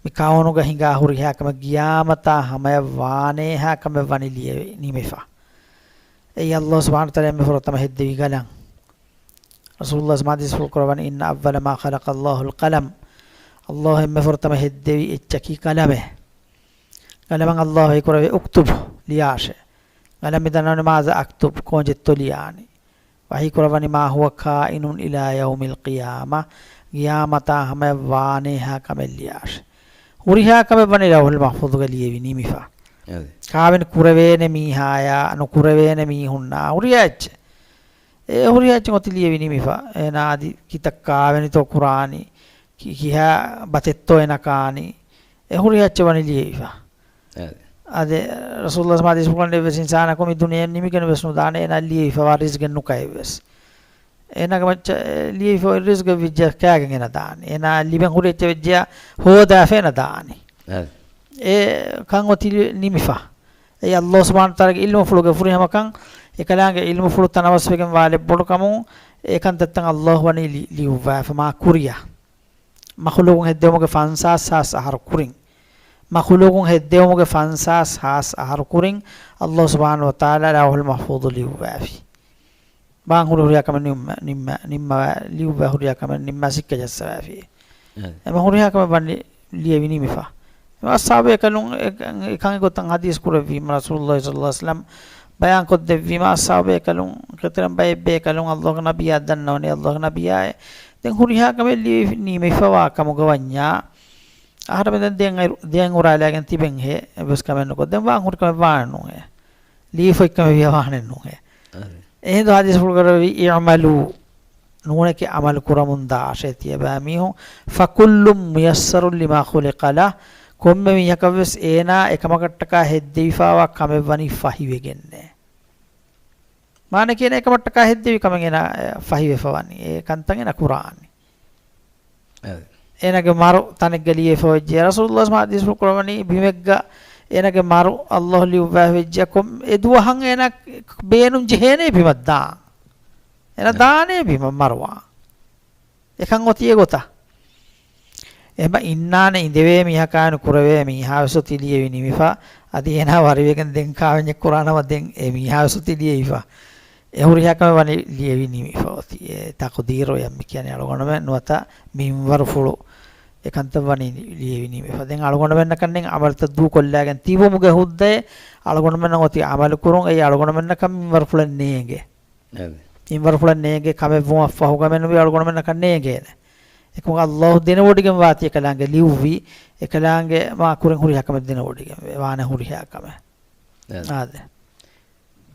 މި ކައުނުގަ ހިނގާ ހުރިހާ ކަމެއް ގިޔާމަތާ ހަމަޔަށް ވާނޭހާ ކަމެއް ވަނީ ލިޔެވި ނިމިފަ. އެއީ ﷲ ސުބްޙާނަހޫ ވަތަޢާލާ އެންމެ ފުރަތަމަ ހެއްދެވި ޤަލަމް. ރަސޫލުﷲ ޙަދީޘްފުޅު ކުރައްވަނީ، إن أول ما خلق الله القلم. ﷲ އެންމެ ފުރަތަމަ ހެއްދެވި އެއްޗަކީ ޤަލަމެއް. ޤަލަމަށް ﷲ ވަޙީ ކުރެއްވި، اكتب، ލިޔާށޭ. ޤަލަމް މި ދަންނަވަނީ، ماذا أكتب، ކޯން ޖެއްތޯ ލިޔާނީ؟ ވަޙީ ކުރައްވަނީ، ما هو كائن إلى يوم القيامة، ޤިޔާމަތާ ހަމަޔަށް ވާނޭހާ ކަމެއް ލިޔާށޭ. ހުރިހާ ކަމެއް ވަނީ ލައުޙުލް މަޙްފޫޡުގަ ލިޔެވި ނިމިފަ. އަދި. ކާވެނި ކުރެވޭނެ މީހާޔާ، ނުކުރެވޭނެ މީހުންނާ، ހުރިހާ އެއްޗެއް. އެ ހުރިހާ އެއްޗެއް އޮތީ ލިޔެވި ނިމިފަ. އޭނާ އަދި ކިތައް ކާވެނިތޯ ކުރާނީ، ކި-، ކިހާ ބަތެއްތޯ އޭނާ ކާނީ. އެ ހުރިހާ އެއްޗެއް ވަނީ ލިޔެވިފަ. އަދި. އަދި ރަސޫލުﷲ ޙަދީޘްފުޅު ކުރައްވަނީ އެއްވެސް އިންސާނަކު މި ދުނިޔެއިން ނިމިގެން ވެސް ނުދާނެ، އޭނާ ލިޔެވިފަވާ ރިޒްގެއް ނުކައެއްވެސް. އޭނާގެ މައްޗަށް ލިޔެވިފަވާ ރިޒްގެއް ވެއްޖެޔާ ކާގެން އޭނާ ދާނީ. އޭނާ ލިބެން ހުރި އެއްޗެއް ވެއްޖެޔާ ހޯދާފަ އޭނާ ދާނީ. އަދި. އެ ކަން އޮތީ ނިމިފަ. އެއީ ﷲ ސުބްޙާނަހޫ ވަތަޢާލާގެ ޢިލްމުފުޅުގެ ފުރިހަމަކަން، އެކަލާނގެ ޢިލްމުފުޅު ތަނަވަސްވެގެން ވާ ލެއްބޮޑުކަމުން، އެ ކަންތައްތައް ﷲ ވަނީ ލި-، ލިޔުއްވާފަ މާ ކުރިއަށް. މަޚުލޫޤުން ހެއްދެވުމުގެ ފަންސާސް ހާސް އަހަރު ކުރިން. މަޚުލޫޤުން ހެއްދެވުމުގެ ފަންސާސް ހާސް އަހަރު ކުރިން، ﷲ ސުބްޙާނަހޫ ވަތަޢާލާ ލައުޙުލް މަޙްފޫޡު ލިޔުއްވާފި. ވާން ހުރި ހުރިހާ ކަމެއް ނިންމަ، ނިންމަ، ނިންމަވާ، ލިޔުއްވާ ހުރިހާ ކަމެއް ނިންމާ ސިއްކަ ޖައްސަވާފި. އެ. އެމަ ހުރިހާ ކަމެއް ވަނީ ލިޔެވި ނިމިފަ. އެމަ އަޞްޙާބު ބޭކަލުން އެ، އެ، އެކަން އެގޮތަށް ޙަދީޘް ކުރެއްވީމަ، ރަސޫލުﷲ ޞައްލަﷲ ޢަލައިހި ވަސައްލަމް ބަޔާން ކޮށްދެއްވީމަ، އަޞްޙާބު ބޭކަލުން، ކަތިރަން ބައެއް ބޭކަލުން ﷲގެ ނަބިއްޔާ ދަންނަވަނީ، ﷲގެ ނަބިއްޔާއޭ، ދެން ހުރިހާ ކަމެއް ލިޔެ-، ނިމިފަވާ ކަމުގަ ވަންޏާ، އަހަރެމެން ދެން ދެން އައިރު-، ދެން އުރާލާގެން ތިބެންހޭ، އެއްވެސް ކަމެއް ނުކޮށް. ދެން ވާން ހުރި ކަމެއް ވާނެ ނޫނޭ. ލިޔެފައި ކަމެއް ވިޔަ ވާނެ ނޫނޭ. އަދި. އެހިނދު ޙަދީޘްފުޅު ކުރެއްވި، اعملوا، ނޫނެކެ ޢަމަލު ކުރަމުން ދާށޭ ތިޔަބައިމީހުން، فكل ميسر لما خلق له، ކޮންމެ މީހަކަށްވެސް އޭނާ އެކަމަކަށްޓަކާ ހެއްދެވިފައިވާ ކަމެއް ވަނީ ފަހިވެގެންނޭ. މާނައަކީ އޭނާ އެކަމަށްޓަކާ ހެއްދެވި ކަމެއް އޭނާ، އެ، ފަހިވެފަ ވަނީ. އެ ކަންތައް އޭނާ ކުރާނީ. އެ. އޭނާގެ މަރު ތަނެއްގަ ލިޔެފަ ވެއްޖެ. ރަސޫލުﷲ ޙަދީޘްފުޅު ކުރައްވަނީ ބިމެއްގަ އޭނާގެ މަރު ﷲ ލިޔުއްވާ ވެއްޖެ. ކޮން އެ ދުވަހަށް އޭނާ ބޭނުން ޖެހޭނެ ބިމަށް ދާން. އޭނާ އެ. ދާނޭ ބިމަށް މަރުވާ. އެކަން އޮތީ އެގޮތަށް. އެމަ އިންނާނެ އިނދެވޭ މީހަކާ ނުކުރެވޭ މީހާވެސް އޮތީ ލިޔެވި ނިމިފަ. އަދި އޭނާ ވަރިވެގެން ދެން ކާވެންޏެއް ކުރާނަމަ ދެން އެ މީހާވެސް އޮތީ ލިޔެވިފަ. އެ ހުރިހާ ކަމެއް ވަނީ ލިޔެވި ނިމިފަ އޮތީ. އެ ތަޤުދީރު އެއް މި ކިޔަނީ އަޅުގަނޑުމެން ނުވަތަ މިންވަރުފުޅު އެ ކަންތައް ވަނީ ލިޔެވި ނިމިފަ. ދެން އަޅުގަނޑުމެންނަކަށް ދެން ޢަމަލުތައް ދޫކޮށްލާގެން ތިބުމުގެ ހުއްދައެއް އަޅުގަނޑުމެންނަށް އޮތީ ޢަމަލު ކުރުން. އެއީ އަޅުގަނޑުމެންނަކަށް މިންވަރުފުޅެއް ނޭނގެ. އަދި. މިންވަރުފުޅެއް ނޭނގޭ ކަމެއް ވުމަށްފަހުގަ މެނުވީ އަޅުގަނޑުމެންނަކަށް ނޭނގޭނެ. އެކަމަކު ﷲ ދެނެވޮޑިގެން ވާތީ އެކަލާނގެ ލިޔުއްވީ، އެކަލާނގެ މާ ކުރިން ހުރިހާ ކަމެއް ދެނެވޮޑިގެން ވާނެ ހުރިހާ ކަމެއް. އަދި. އާދެ.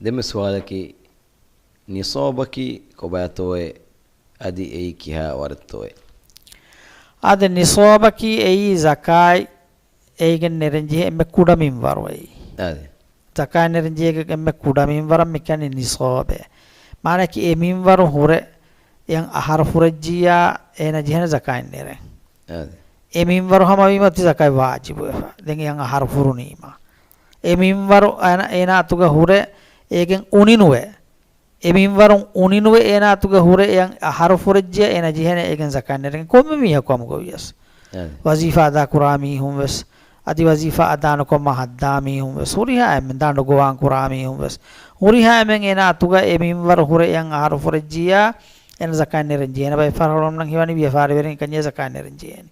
ދެންމެ ސުވާލަކީ، ނިޞާބަކީ ކޮބާތޯއޭ؟ އަދި އެއީ ކިހާ ވަރެއްތޯއޭ؟ އާދެ، ނިޞާބަކީ އެއީ ޒަކާތް އޭގެން ނެރެންޖެހޭ އެންމެ ކުޑަ މިންވަރު އެއީ. އާދެ. ޒަކާތް ނެރެންޖެހޭ އެންމެ ކުޑަ މިންވަރަށް މި ކިޔަނީ ނިޞާބޭ. މާނައަކީ އެ މިންވަރު ހުރެ އެޔަން އަހަރު ފުރެއްޖިއްޔާ އޭނަ ޖެހޭނެ ޒަކާތް ނެރެން. އާދެ. އެ މިންވަރު ހަމަވީމަ ތި ޒަކާތް ވާޖިބުވެފަ. ދެން އެޔަން އަހަރު ފުރުނީމަ. އެ މިންވަރު އޭނަ، އޭނަ އަތުގަ ހުރެ އޭގެން އުނިނުވެ. އެ މިންވަރުން އުނިނުވެ އޭނާ އަތުގަ ހުރެ އެޔަން އަހަރު ފުރެއްޖިއްޔާ އޭނަ ޖެހޭނެ އޭގެން ޒަކާތް ނެރެން. ކޮންމެ މީހަކު ހަމަގަވިޔަސް. އަދި. ވަޒީފާ އަދާ ކުރާ މީހުން ވެސް، އަދި ވަޒީފާ އަދާ ނުކޮށް މަހަށްދާ މީހުން ވެސް، ހުރިހާ އެންމެން ދަނޑު ގޮވާން ކުރާ މީހުން ވެސް، ހުރިހާ އެންމެން އޭނާ އަތުގަ އެ މިންވަރު ހުރެ އެޔަން އަހަރު ފުރެއްޖިއްޔާ އޭނަ ޒަކާތް ނެރެން ޖެހޭނެ. ބައެއް ފަހަރު އަޅުގަނޑުމެންނަށް ހީވަނީ ވިޔަފާރިވެރިން ކަންޏޭ ޒަކާތް ނެރެން ޖެހޭނެ.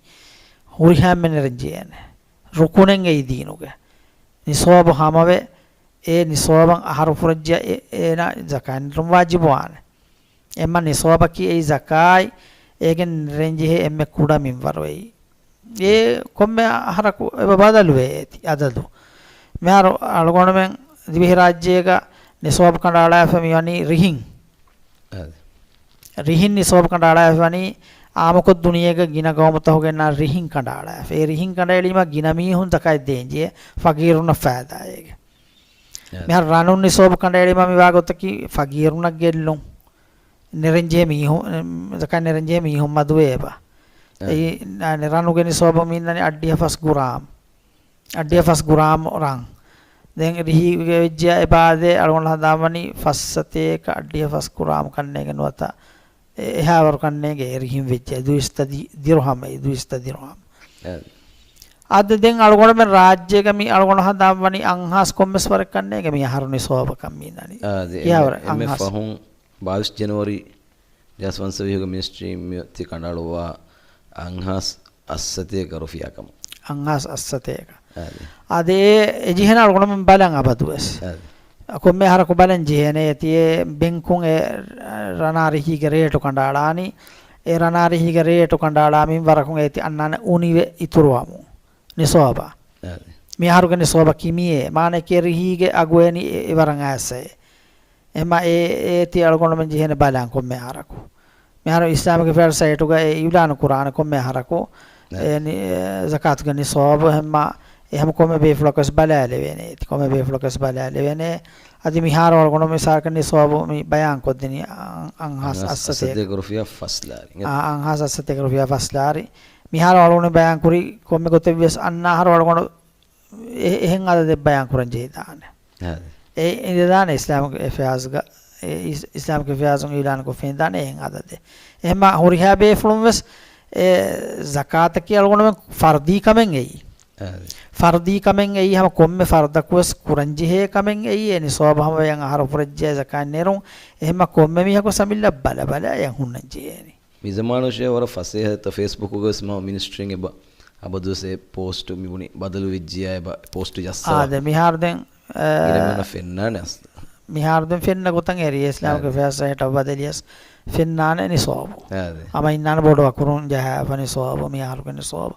ހުރިހާ އެންމެން ނެރެން ޖެހޭނެ. ރުކުނެއް އެއީ ދީނުގެ. ނިޞާބު ހަމަވެ، އެ ނިޞާބަށް އަހަރު ފުރެއްޖިއްޔާ އެ-، އޭނާ ޒަކާތް ނެރުން ވާޖިބުވާނެ. އެމަ ނިޞާބަކީ އެއީ ޒަކާތް އޭގެން ނެރެންޖެހޭ އެންމެ ކުޑަ މިންވަރު އެއީ. އެ ކޮންމެ އަހަރަކު އެބަ ބަދަލުވޭ އޭތި އަދަދު. މިހާރު އަޅުގަނޑުމެން ދިވެހިރާއްޖޭގަ ނިޞާބު ކަނޑައަޅާފަ މިވަނީ ރިހިން. އަދި. ރިހިން ނިޞާބު ކަނޑައަޅާފަ ވަނީ އާއްމުކޮށް ދުނިޔޭގަ ގިނަ ގައުމުތަކުގެ އިންނާ ރިހިން ކަނޑައަޅާފަ. އެ ރިހިން ކަނޑައެޅީމަ ގިނަ މީހުން ޒަކާތް ދޭންޖެހޭ ފަގީރުންނަށް ފައިދާއޭގެ. އަދި. މިހާރު ރަނުން ނިޞާބު ކަނޑައެޅީމަ މިވާ ގޮތަކީ ފަގީރުންނަށް ގެއްލުން. ނެރެންޖެހޭ މީހުން، ޒަކާތް ނެރެންޖެހޭ މީހުން މަދުވޭ އެބަ. އަދި. އެއީ، އަނެ، ރަނުގެ ނިޞާބު މި އިންނަނީ އައްޑިހަ ފަސް ގުރާމް. އައްޑިހަ ފަސް ގުރާމް ރަން. ދެން ރިހި ވެއްޖެ އެބާދެ އަޅުގަނޑު ހަނދާންވަނީ ފަސް ސަތޭކަ އައްޑިހަ ފަސް ގުރާމް ކަންނޭގެ ނުވަތަ އެ-، އެހާވަރު ކަންނޭގެ އެ ރިހިން ވެއްޖެ ދުއިސައްތަ ދި-، ދިރުހަމް އެއީ ދުއިސައްތަ ދިރުހަމް. އެ. އަދި ދެން އަޅުގަނޑުމެން ރާއްޖޭގަ މި އަޅުގަނޑު ހަނދާންވަނީ އަންހާސް ކޮންމެސް ވަރެއް ކަންނޭގެ މި އަހަރު ނިޞާބަކަށް މި އިންނަނީ. އާ، އަދި ކިހާވަރެއް އެންމެ، އެންމެ އަންހާސް؟ ފަހުން ބާވީސް ޖެނުއަރީ ދެހާސް ފަންސަވީހުގެ މިނިސްޓްރީން މިއޮތީ ކަނޑައަޅުއްވާ އަންހާސް އަށްސަތޭކަ ރުފިޔާ ކަމަށް. އަންހާސް އަށްސަތޭކަ. އަދި. އާދެ، އެ ޖެހޭނެ އަޅުގަނޑުމެން ބަލަން އަބަދުވެސް. އަދި. ކޮންމެ އަހަރަކު ބަލަން ޖެހޭނެ އޭތި އެ ބެންކުން އެ ރަނާ ރިހީގެ ރޭޓު ކަނޑައަޅާނީ. އެ ރަނާ ރިހީގެ ރޭޓު ކަނޑައަޅާ މިންވަރަކުން އޭތި އަންނާނެ އުނިވެ އިތުރުވަމުން. ނިޞާބަށް. އަދި. މި އަހަރުގެ ނިޞާބަކީ މިއޭ. މާނައަކީ ރިހީގެ އަގު އެނި އެ-، އެވަރަށް އައިސް އެ. އެމަ އެ-، އޭތި އަޅުގަނޑުމެން ޖެހޭނެ ބަލަން ކޮންމެ އަހަރަކު. މިހާރު އިސްލާމިކް އެފެއާޒް ސައިޓުގަ އެ އިއުލާނު ކުރާނެ ކޮންމެ އަހަރަކު. އެ. އެ ނި-، އެ ޒަކާތުގެ ނިޞާބު ހަމަ އެ ހަމަ ކޮންމެ ބޭފުޅަކަށް ވެސް ބަލާލެވޭނެ. އޭތި ކޮންމެ ބޭފުޅަކަށް ވެސް ބަލާލެވޭނެ. އަދި މިހާރު އަޅުގަނޑު މިސާލަކަށް ނިޞާބު މި ބަޔާން ކޮށްދިނީ އަ-، އަންހާސް އަންހާސް އައްސަތޭކަ. އައްސަތޭކަ ރުފިޔާ ފަސް ލާރި. އާ، އަންހާސް އައްސަތޭކަ ރުފިޔާ ފަސް ލާރި. މިހާރު އަޅުގަނޑު ބަޔާން ކުރީ ކޮންމެ ގޮތެއް ވެސް އަންނަ އަހަރު އަޅުގަނޑު އެ-، އެހެން އަދަދެއް ބަޔާން ކުރަން ޖެހިދާނެ. އެ އިނދެދާނެ އިސްލާމިކް އެފެއާޒްގަ، އެ އިސް-، އިސްލާމިކް އެފެއާޒުން އިއުލާންކޮށްފައިން ދާނެ އެހެން އަދަދެއް. އެހެންމަ ހުރިހާ ބޭފުޅުން ވެސް އެ ޒަކާތަކީ އަޅުގަނޑުމެން ފަރުދީ ކަމެއް އެއީ. އެ. ފަރުދީ ކަމެއް އެއީ ހަމަ ކޮންމެ ފަރުދަކު ވެސް ކުރަން ޖެހޭ ކަމެއް އެއީ. އެ ނިޞާބު ހަމަވެޔަން އަހަރު ފުރެއްޖެ ޒަކާތް ނެރުން. އެހެންމަ ކޮންމެ މީހަކު ސަމިލްލަ ބަލަ ބަލަ އެ ހުންނަން ޖެހޭނީ. މި ޒަމާނުށޭ ވަރަށް ފަސޭހަތަ ފޭސްބުކުގަ ވެސް މާ މިނިސްޓްރީން އެބަ އަބަދުވެސް އެ ޕޯސްޓު މިބުނި ބަދަލުވެއްޖިޔާ އެބަ ޕޯސްޓު ޖައްސަވާ. އާދެ، މިހާރު ދެން، އަ، ގިނަ މީހުންނަށް ފެންނާނެ އަސްލު. މިހާރު ދެން ފެންނަ ގޮތަށް އެރި އިސްލާމިކް އެފެއާޒް ސައިޓަށް ބަދަލިޔަސް ފެންނާނެ ނިސޯބު. އާދެ. ހަމަ އިންނާނެ ބޮޑު އަކުރުން ޖަހާފަ ނިސޯބު، މިހާރުގެ ނިސޯބު.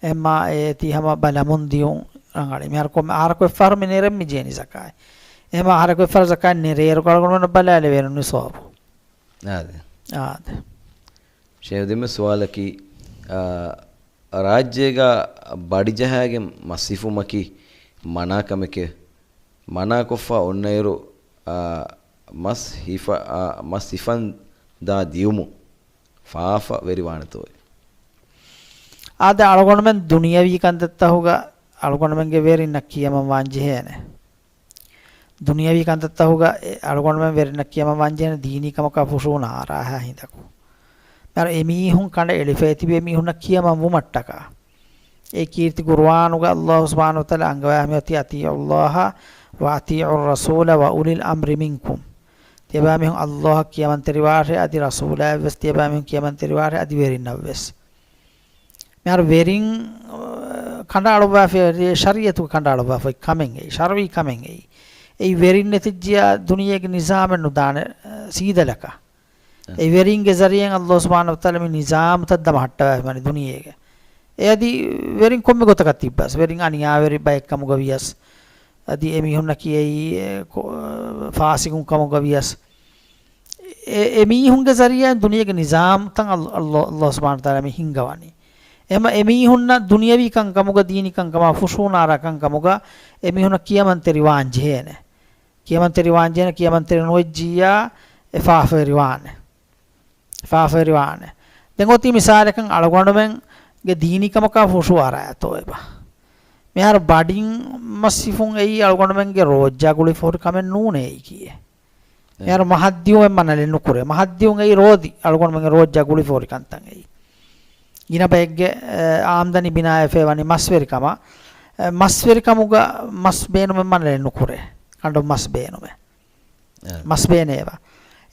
އެމާ އޭތި ހަމަ ބަލަމުން ދިޔުން ރަނގަޅި. މިހާރު ކޮންމެ އަހަރަކު އެއްފަހަރު މި ނެރެން މި ޖޭނި ޒަކާތް. އެމާ އަހަރަކު އެއްފަހަރު ޒަކާތް ނެރޭއިރު އަޅުގަނޑުމެން ބަލާލެވޭނު ނިސޯބު. އާދެ. އާދެ. ޝޭހް ދެންމެ ސުވާލަކީ، އާ، ރާއްޖޭގަ ބަޑިޖަހާގެން މަސް ހިފުމަކީ މަނާ ކަމެކޭ. މަނާކޮށްފަ އޮންނައިރު، އާ، މަސް ހިފަ-، އާ، މަސް ހިފަން ދާ ދިޔުމުން ފާފަ ވެރިވާނެތޯއޭ؟ އާދެ، އަޅުގަނޑުމެން ދުނިޔަވީ ކަންތައްތަހުގަ އަޅުގަނޑުމެންގެ ވެރިންނަށް ކިޔަމަން ވާން ޖެހޭނެ. ދުނިޔަވީ ކަންތައްތަހުގަ އެ އަޅުގަނޑުމެން ވެރިންނަށް ކިޔަމަން ވާން ޖެހޭނެ ދީނީ ކަމަކާ ފުށޫނާ އަރާހާ ހިނދަކު. މިހާރު އެމީހުން ކަނޑައެޅިފައި ތިބި އެމީހުންނަށް ކިޔަމަން ވުމަށްޓަކާ. އެ ކީރިތި ޤުރުއާނުގަ ﷲ ސުބްޙާނަހޫ ވަތަޢާލާ އަންގަވާ މިއޮތީ، "أطيعوا الله وأطيعوا الرسول وأولي الأمر منكم." ތިޔަބައިމީހުން ﷲ އަށް ކިޔަމަންތެރިވާށޭ، އަދި ރަސޫލާއަށްވެސް ތިޔަބައިމީހުން ކިޔަމަންތެރިވާށޭ، އަދި ވެރިންނަށްވެސް. މިހާރު ވެރިން، އަ، ކަނޑައަޅުއްވާފައި، ޝަރީޢަތުގަ ކަނޑައަޅުއްވާފައި ކަމެއް އެއީ، ޝަރުޢީ ކަމެއް އެއީ. އެއީ ވެރިން ނެތިއްޖިޔާ ދުނިޔޭގެ ނިޒާމެއް ނުދާނެ، އަ، ސީދަލަކަށް. އެ ވެރިންގެ ޒަރީޢައިން ﷲ ސުބްޙާނަހޫ ވަތަޢާލާ މި ނިޒާމުތައް ދަމަހައްޓަވާފައިވަނީ ދުނިޔޭގެ. އެ އަދި ވެރިން ކޮންމެ ގޮތަކަށް ތިއްބާސް، ވެރިން އަނިޔާވެރި ބައެއްކަމުގަ ވިޔަސް، އަދި އެމީހުންނަކީ އެއީ، އެ، ކޮ-، ފާސިގުން ކަމުގަ ވިޔަސް، އެ، އެމީހުންގެ ޒަރީޢައިން ދުނިޔޭގެ ނިޒާމުތައް ﷲ، ﷲ، ﷲ ސުބްޙާނަހޫ ވަތަޢާލާ މި ހިންގަވަނީ. އެމަ އެމީހުންނަށް ދުނިޔަވީ ކަންކަމުގަ، ދީނީ ކަންކަމާ ފުށޫނާރާ ކަންކަމުގަ އެމީހުންނަށް ކިޔަމަންތެރިވާން ޖެހޭނެ. ކިޔަމަންތެރިވާން ޖެހޭނެ، ކިޔަމަންތެރި ނުވެއްޖިއްޔާ އެ ފާފަވެރިވާނެ. ފާފަވެރިވާނެ. ދެން އޮތީ މިސާލަކަށް އަޅުގަނޑުމެންގެ ދީނީ ކަމަކާ ފުށުއަރާތޯ އެބަ. މިހާރު ބަޑިން މަސްހިފުން އެއީ އަޅުގަނޑުމެންގެ ރޯއްޖާ ގުޅިފަ ހުރި ކަމެއް ނޫނޭ އެއީ ކިޔޭ. އެ. މިހާރު މަހަށްދިޔުމެއް މަނަލެއް ނުކުރޭ. މަހަށްދިޔުން އެއީ ރޯދި، އަޅުގަނޑުމެންގެ ރޯއްޖާ ގުޅިފަ ހުރި ކަންތައް އެއީ. ގިނަ ބައެއްގެ، އެ، އާމްދަނީ ބިނާވެފައި ވަނީ މަސްވެރިކަމަށް. އެ، މަސްވެރިކަމުގަ މަސް ބޭނުމެއް މަނަލެއް ނުކުރޭ. ކަނޑު މަސް ބޭނުމެއް. އެ. މަސް ބޭނޭވަ.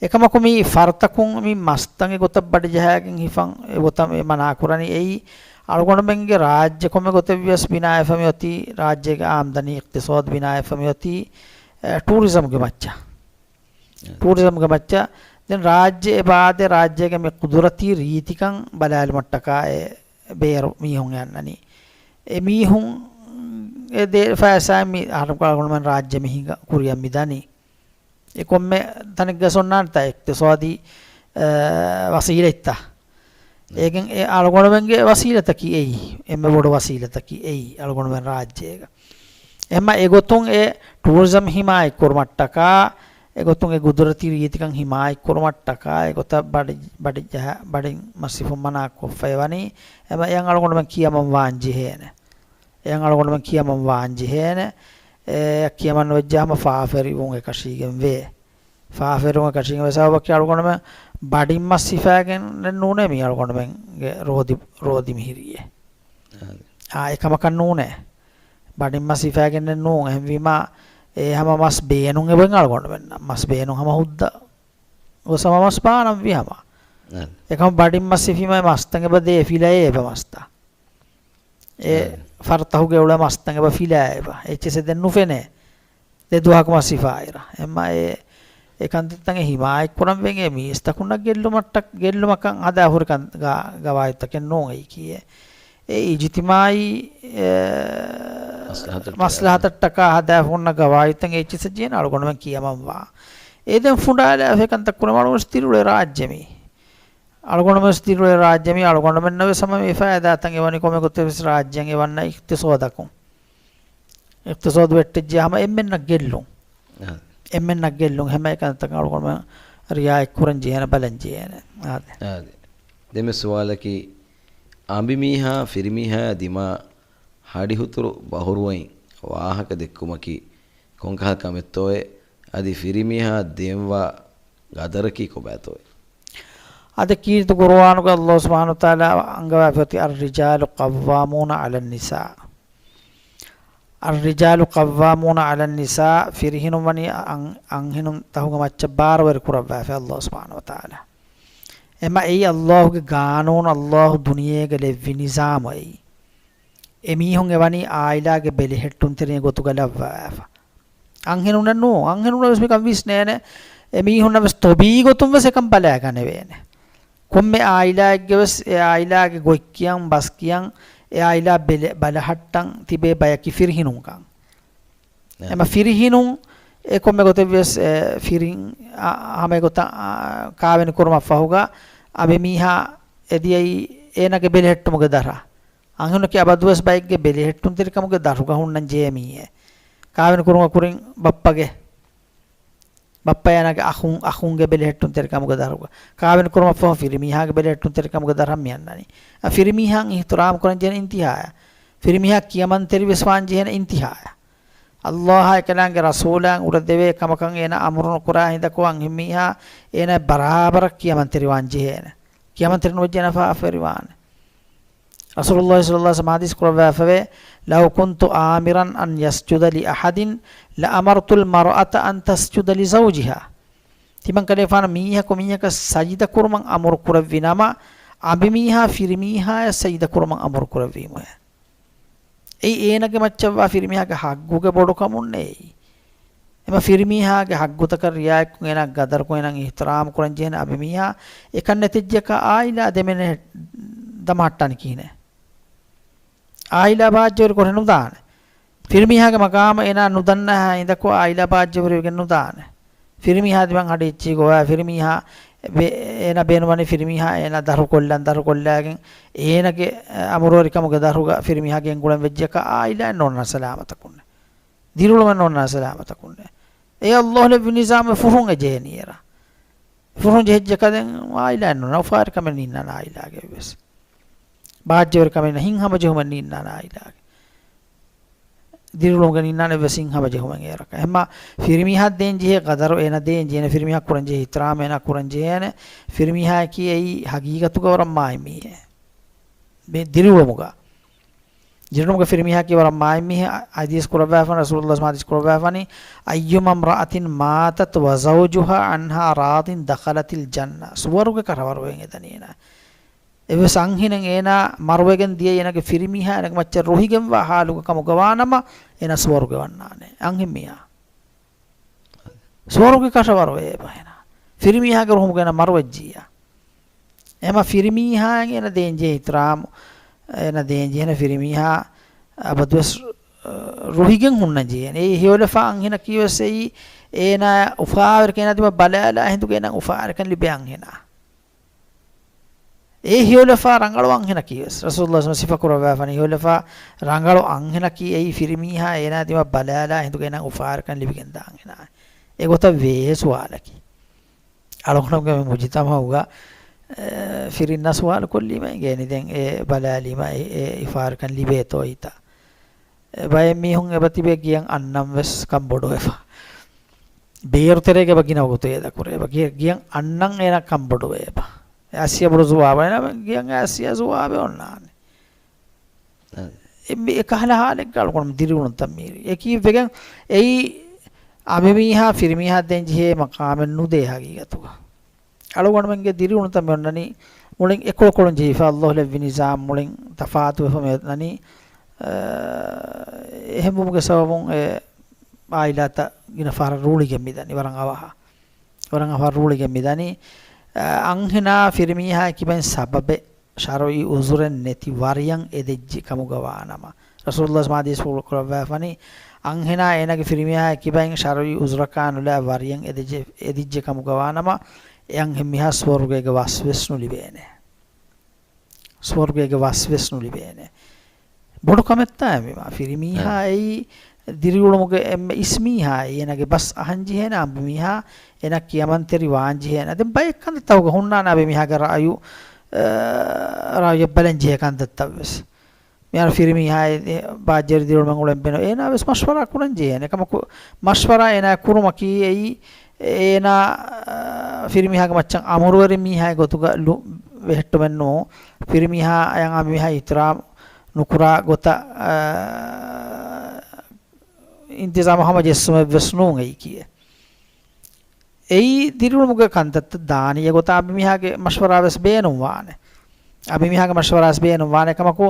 އެކަމަކު މި ފަރުތަކުން މި މަސްތައް އެގޮތަށް ބަޑި ޖަހާގެން ހިފަން އެގޮތަށް މި މަނާ ކުރަނީ އެއީ، އަޅުގަނޑުމެންގެ ރާއްޖެ ކޮންމެ ގޮތެއް ވިޔަސް ބިނާވެފަ މި އޮތީ، ރާއްޖޭގެ އާމްދަނީ އިޤްތިޞާދު ބިނާވެފަ މި އޮތީ، އެ، ޓޫރިޒަމްގެ މައްޗަށް. އެ. ޓޫރިޒަމްގެ މައްޗަށް. ދެން ރާއްޖެ އެބަ އާދޭ، ރާއްޖޭގެ މި ޤުދުރަތީ ރީތިކަން ބަލާލުމަށްޓަކާ އެ ބޭރު މީހުން އެ އަންނަނީ. އެ މީހުން އެ ދޭ ފައިސާ މި އަހަރު އަޅުގަނޑުމެން ރާއްޖެ މިހިނގ ކުރިއަށް މި ދަނީ. އެ ކޮންމެ ތަނެއްގަ ސޮންނާންތަ އިޤްތިޞާދީ، އެ، ވަސީލަތްތައް. އޭގެން އެ އަޅުގަނޑުމެންގެ ވަސީލަތަކީ އެއީ. އެންމެ ބޮޑު ވަސީލަތަކީ އެއީ އަޅުގަނޑުމެން ރާއްޖޭގަ. އެހެންމަ އެގޮތުން އެ ޓޫރިޒަމް ހިމާޔަތް ކުރުމަށްޓަކާ، އެގޮތުން އެ ގުދުރަތީ ރީތިކަން ހިމާޔަތް ކުރުމަށްޓަކާ، އެގޮތަށް ބަޑި، ބަޑި ޖަހަ، ބަޑިން މަސް ހިފުން މަނާ ކޮށްފައި ވަނީ، އެމަ އެއަށް އަޅުގަނޑުމެން ކިޔަމަން ވާން ޖެހޭނެ. އެއަށް އަޅުގަނޑުމެން ކިޔަމަން ވާން ޖެހޭނެ. އެއަށް ކިޔަމަން ނުވެއްޖެ ހަމަ ފާފަވެރިވުން އެކަށީގެން ވޭ. ފާފަވެރިވުން އެކަށީގެން ވޭ. ސަބަބަކީ އަޅުގަނޑުމެން ބަޑިން މަސް ހިފާގެން ނޫނޭ މީ އަޅުގަނޑުމެންގެ ރޯދި، ރޯދި މިހިރީއޭ. އާ، އެކަމަކަށް ނޫނޭ. ބަޑިން މަސް ހިފާގެން ނޫން. އެހެންވީމާ، އެ ހަމަ މަސް ބޭނުން އެބަ އަޅުގަނޑުމެންނަށް. މަސް ބޭނުން ހަމަ ހުއްދަ ގޮސް ހަމަ މަސް ބާނަންވީ ހަމަ. އެކަމަ ބަޑިން މަސް ހިފީމަ މަސްތައް އެބަ ދޭ ފިލައޭ އެބަ މަސްތައް. އެ އެ. ފަރުތަހުގެ އުޅޭ މަސްތައް އެބަ ފިލާ އެބަ. އެއްޗެސް ދެން ނުފެނޭ. ދެ ދުވަހަކު މަސް ހިފާއިރަ. އެމަ އެ، އެ ކަންތައްތައް ހިމާޔަތް ކުރަން ވެގެ މީސްތަކުންނަށް ގެއްލުމަށްޓަ-، ގެއްލުމަކަށް ހަދާ ހުރި ކަން-، ގާ-، ގަވާއިދުތަކެއް ނޫން އެއީ ކިޔޭ. އެ އިޖުތިމާއީ، އެ، މަސްލަހަތަށްޓަކާ. މަސްލަހަތަށްޓަކާ ހަދާ ހުންނަ ގަވާއިދުތައް އެއްޗިސަ ޖޭނަ އަޅުގަނޑުމެން ކިޔަމަންވާ. އެ ދެން ފުނޑާލާފަ ކަންތައް ކުރަމަ އަޅުގަނޑު ދިރުޅޭ ރާއްޖެ މީ. އަޅުގަނޑުމެން ދިރުޅޭ ރާއްޖެ މީ އަޅުގަނޑުމެންނަށް ވެސް ހަމަ މި ފައިދާތައް އެވަނީ ކޮމެ ގޮތެއް ވެސް ރާއްޖެއަށް އެވަންނަ އިޤްތިޞާދަކުން. އިޤްތިޞާދު ވެއްޓެއްޖެ ހަމަ އެންމެންނަށް ގެއްލުން. އެންމެންނަށް ގެއްލުން ހަމަ އެކަންތަކަށް އަޅުގަނޑުމެން ރިއާޔަތް ކުރަން ޖެހޭނެ، ބަލަން ޖެހޭނެ. އާދެ. އާދެ. ދެންމެ ސުވާލަކީ، އަނބިމީހާ ފިރިމީހާ ދިމާ ހަޑިހުތުރު ބަހުރުވައިން ވާހަކަ ދެއްކުމަކީ ކޮންކަހަލަ ކަމެއްތޯއޭ؟ އަދި ފިރިމީހާ ދޭންވާ ގަދަރަކީ ކޮބާތޯއޭ؟ އަދި ކީރިތި ޤުރުއާނުގަ ﷲ ސުބްޙާނަހޫ ވަތަޢާލާ އަންގަވާފައި އޮތީ، الرجال قوامون على النساء. الرجال قوامون على النساء، ފިރިހެނުން ވަނީ އަން-، އަންހެނުން ތަހުގެ މައްޗަށް ބާރުވެރި ކުރައްވާފަ ﷲ ސުބްޙާނަހޫ ވަތަޢާލާ. އެމަ އެއީ ﷲ ގެ ގާނޫނު، ﷲ ދުނިޔޭގަ ލެއްވި ނިޒާމު އެއީ. އެމީހުން އެވަނީ އާއިލާގެ ބެލެހެއްޓުންތެރިން ގޮތުގަ ލައްވާފަ. އަންހެނުންނެއް ނޫން. އަންހެނުންނަށް ވެސް މިކަން ވިސްނޭނެ. އެމީހުންނަށް ވެސް ތޮބީޢީ ގޮތުން ވެސް އެކަން ބަލާގަނެވޭނެ. ކޮންމެ އާއިލާއެއްގެ ވެސް އެ އާއިލާގެ ގޮތްކިޔަން، ބަސްކިޔަން، އެ އާއިލާ ބެލެ-، ބަލަހައްޓަން ތިބޭ ބަޔަކީ ފިރިހެނުންކަން. އެ. އެމަ ފިރިހެނުން އެ ކޮންމެ ގޮތެއް ވެސް، އެ، ފިރިން، އަ، ހަމަ އެގޮތަށް، އަ، ކާވެނި ކުރުމަށް ފަހުގަ އަނބިމީހާ އެދިޔައީ އޭނާގެ ބެލެހެއްޓުމުގެ ދަށަށް. އަންހެނަކީ އަބަދުވެސް ބައެއްގެ ބެލެހެއްޓުންތެރިކަމުގެ ދަށުގަ ހުންނަން ޖެހޭ މީހެއް. ކާވެނި ކުރުމަށް ކުރިން ބައްޕަގެ، ބައްޕަ އޭނާގެ އަޚުން، އަޚުންގެ ބެލެހެއްޓުންތެރިކަމުގެ ދަށުގަ. ކާވެނި ކުރުމަށް ފަހު ފިރިމީހާގެ ބެލެހެއްޓުންތެރިކަމުގެ ދަށަށް މި އަންނަނީ. އަ، ފިރިމީހާއަށް އިޙްތިރާމް ކުރަން ޖެހޭނެ އިންތިހާއަށް. ފިރިމީހާ ކިޔަމަންތެރިވެސް ވާން ޖެހޭނެ އިންތިހާއަށް. ﷲ އާއި އެކަލާނގެ ރަސޫލާ އުރަދެވޭ ކަމަކަށް އޭނާ އަމުރު ނުކުރާ ހިނދަކު އަންހެންމީހާ އޭނާ ބަރާބަރަށް ކިޔަމަންތެރިވާން ޖެހޭނެ. ކިޔަމަންތެރި ނުވެއްޖެ އޭނާ ފާފަވެރިވާނެ. ރަސޫލުﷲ ޞައްލަﷲ ޢަލައިހި ވަސައްލަމަ ޙަދީޘް ކުރައްވާފަވޭ، "لو كنت آمرا أن يسجد لأحد لأمرت المرأة أن تسجد لزوجها." ތިމަން ކަލޭފާނު މީހަކު މީހަކަށް ސަޖިދަ ކުރުމަށް އަމުރު ކުރެއްވި ނަމަ، އަނބިމީހާ ފިރިމީހާޔަށް ސަޖިދަ ކުރުމަށް އަމުރު ކުރެއްވީމުއޭ. އެއީ އޭނަގެ މައްޗަށްވާ ފިރިމީހާގެ ހައްގުގެ ބޮޑުކަމުންނޭ. އެމަ ފިރިމީހާގެ ހައްގުތަކަށް ރިއާޔަތްކޮށް އޭނާ ގަދަރުކޮށް އޭނާ އިޙްތިރާމް ކުރަން ޖެހޭނެ އަނބިމީހާ. އެކަން ނެތިއްޖެކަ އާއިލާ ދެމެނެ ދަމަހައްޓާނެ ކިހިނެއް؟ އާއިލާ ބާއްޖަވެރި ކޮށެއް ނުދާނެ. ފިރިމީހާގެ މަގާމަށް އޭނާ ނުދަންނަ ހިނދަކު އާއިލާ ބާއްޖަވެރިވެގެން ނުދާނެ. ފިރިމީހާ ދިމާ ހަޑިއެއްޗި ގޮވާ ފިރިމީހާ ބޭ-، އޭނާ ބޭނުމަނީ ފިރިމީހާ އޭނާ ދަރުކޮށްލަން، ދަރުކޮށްލާގެން އޭނާގެ އަމުރުވެރިކަމުގެ ދަރުގަ ފިރިމީހާ ގެންގުޅަން ވެއްޖެކަ އާއިލާއެއް ނޯންނާ ސަލާމަތަކުންނެ. ދިރިއުޅުމެއް ނޯންނާ ސަލާމަތަކުންނެ. އެ އައްލާހު ލެއްވި ނިޒާމެއް ފުރުން އެ ޖެހެނީއެރާ. ފުރުން ޖެހިއްޖެކަދެން އާއިލާއެއް ނޯންނާ އުފާވެރިކަމެއް ނިންނާނެ އާއިލާގެ އެއްވެސް. ބާއްޖަވެރިކަމެއް ނާ ހިތްހަމަޖެހުމެއް ނިންނާނެ އާއިލާގެ. ދިރިއުޅުމުގަ ނިންނާނެ އެއްވެސް ހިތްހަމަޖެހުމެއް އޭރަކަށް. އެހެންމާ ފިރިމީހާ ދޭން ޖެހޭ ގަދަރު އޭނަ ދޭން ޖެހޭނެ، ފިރިމީހާ ކުރަން ޖެހޭ އިޙްތިރާމް އޭނަ ކުރަން ޖެހޭނެ، ފިރިމީހާއަކީ އެއީ ހަގީގަތުގަ ވަރަށް މާތް މީހެއް. މި ދިރިއުޅުމުގަ. ދިރިއުޅުމުގަ ފިރިމީހާއަކީ ވަރަށް މާތް މީހެއް، ޙަދީޘް ކުރައްވާފަން، ރަސޫލުﷲ ޙަދީޘް ކުރައްވާފަނީ، أيما امرأة ماتت وزوجها عنها راض دخلت الجنة. ސުވަރުގެ ކަށަވަރުވެގެން އެދަނީ އޭނާ. އެއްވެސް އަންހެނެއް އޭނާ މަރުވެގެން ދިޔައީ އޭނާގެ ފިރިމީހާ އޭނާގެ މައްޗަށް ރުހިގެންވާ ޙާލުގަ ކަމުގަ ވާނަމަ، އޭނާ ސުވަރުގެ ވަންނާނެ. އަންހެންމީހާ. ސުވަރުގެ ކަށަވަރު އޭބަ އޭނާ. ފިރިމީހާގެ ރުހުމުގަ އޭނާ މަރުވެއްޖިއްޔާ. އެމަ ފިރިމީހާއަށް އޭނަ ދޭންޖެހޭ އިޙްތިރާމު، އޭނަ ދޭންޖެހޭނެ ފިރިމީހާ އަބަދުވެސް، އަ، ރުހިގެން ހުންނަން ޖެހޭނެ. އެ ހެޔޮލަފާ އަންހެނަކީވެސް އެއީ އޭނާ އުފާވެރިކަން އޭނާ ދިމާ ބަލާލާ ހިނދުގަ އޭނާ އުފާވެރިކަން ލިބޭ އަންހެނާ. އެ ހެޔޮލަފާ ރަނގަޅު އަންހެނަކީވެސް. ރަސޫލުﷲ ސިފަ ކުރައްވާފަނީ ހެޔޮލަފާ ރަނގަޅު އަންހެނަކީ އެއީ ފިރިމީހާ އޭނާ ދިމާ ބަލާލާ ހިނދުގަ އޭނާ އުފާވެރިކަން ލިބިގެންދާ އަންހެނާ. އެގޮތަށް ވޭ ސުވާލަކީ. އަޅުގަނޑުމެންގެ މި މުޖުތަމަޢުގަ، އެ، ފިރިންނާ ސުވާލު ކޮށްލީމަ އިނގޭނީ ދެން އެ ބަލާލީމަ އެ، އެ އުފާވެރިކަން ލިބޭތޯ ހިތަށް. އެ ބައެއް މީހުން އެބަ ތިބޭ ގެޔަށް އަންނަން ވެސް ކަންބޮޑުވެފަ. ބޭރު ތެރޭގަ އެބަ ގިނަ ވަގުތު އޭދަ ކުރޭ. އެބަ ގެ-، ގެޔަށް އަންނަން އޭނާ ކަންބޮޑުވޭ އެބަ. އެ އައްސިޔަ ބޮޑު ޒުވާބަށް އޭނާ ގެޔަށް އެ އައްސިޔަ ޒުވާބެއް އޮންނާނެ. އެ މި އެކަހަލަ ހާލެއްގަ އަޅުގަނޑު ދިރިއުޅުންތައް މީރި. އެކީ ވެގެން އެއީ އަނބިމީހާ ފިރިމީހާ ދޭން ޖެހޭ މަޤާމެއް ނުދޭ ހަގީގަތުގަ. އަޅުގަނޑުމެންގެ ދިރިއުޅުންތައް މި އޮންނަނީ މުޅިން އެކޮޅުކޮޅުން ޖެހިފަ، އައްލާހު ލެއްވި ނިޒާމް މުޅިން ތަފާތުވެފަ މި އޮންނަނީ. އަ، އެހެންވުމުގެ ސަބަބުން އެ އާއިލާތައް ގިނަ ފަހަރަށް ރޫޅިގެން މިދަނީ ވަރަށް އަވަހަށް. ވަރަށް އަވަހަށް ރޫޅިގެން މިދަނީ. އަ، އަންހެނާ ފިރިމީހާ ކިބައިން ސަބަބެއް ޝަރުޢީ ޢުޛުރެއް ނެތި ވަރިޔަށް އެދެއްޖެ ކަމުގަ ވާނަމަ، ރަސޫލުﷲ ޙަދީޘްފުޅު ކުރައްވާފަނީ، އަންހެނާ އޭނާގެ ފިރިމީހާ ކިބައިން ޝަރުޢީ ޢުޛުރަކާ ނުލާ ވަރިޔަށް އެދެޖެ-، އެދިއްޖެ ކަމުގަ ވާނަމަ، އެ އަންހެންމީހާ ސުވަރުގޭގެ ވަސްވެސް ނުލިބޭނެ. ސުވަރުގޭގެ ވަސްވެސް ނުލިބޭނެ. ބޮޑު ކަމެއްތާ އެމީމާ. ފިރިމީހާ އެ. އެއީ ދިރިއުޅުމުގެ އެންމެ އިސްމީހާ އެއީ އޭނާގެ ބަސް އަހަން ޖެހޭނެ އަނބިމީހާ އޭނާ ކިޔަމަންތެރި ވާން ޖެހޭނެ. ދެން ބައެއް ކަންތައްތަކުގަ ހުންނާނެ އަނބިމީހާގެ ރައުޔު، އަ، ރައުޔަށް ބަލަން ޖެހޭ ކަންތައްތައް ވެސް. މިހާރު ފިރިމީހާ އެ، އެ، ބާއްޖަވެރި ދިރިއުޅުމެއް އުޅެން ބޭނުން. އޭނާ ވެސް މަޝްވަރާ ކުރަން ޖެހޭނެ. ކަމަކު މަޝްވަރާ އޭނާ ކުރުމަކީ އެއީ އޭނާ، އަ، ފިރިމީހާގެ މައްޗަށް އަމުރުވެރި މީހާގެ ގޮތުގަ ލު-، ވެހެއްޓުމެއް ނޫން. ފިރިމީހާ އަޔަށް އަނބިމީހާ އިޙްތިރާމް ނުކުރާ ގޮތަށް، އަ، އިންތިޒާމު ހަމަޖެއްސުމެއް ވެސް ނޫން އެއީކީ. އެއީ ދިރިއުޅުމުގެ ކަންތައްތައް ދާނީ އެގޮތަށް އަނބިމީހާގެ މަޝްވަރާ ވެސް ބޭނުންވާނެ. އަނބިމީހާގެ މަޝްވަރާ ވެސް ބޭނުންވާނެ ކަމަކު،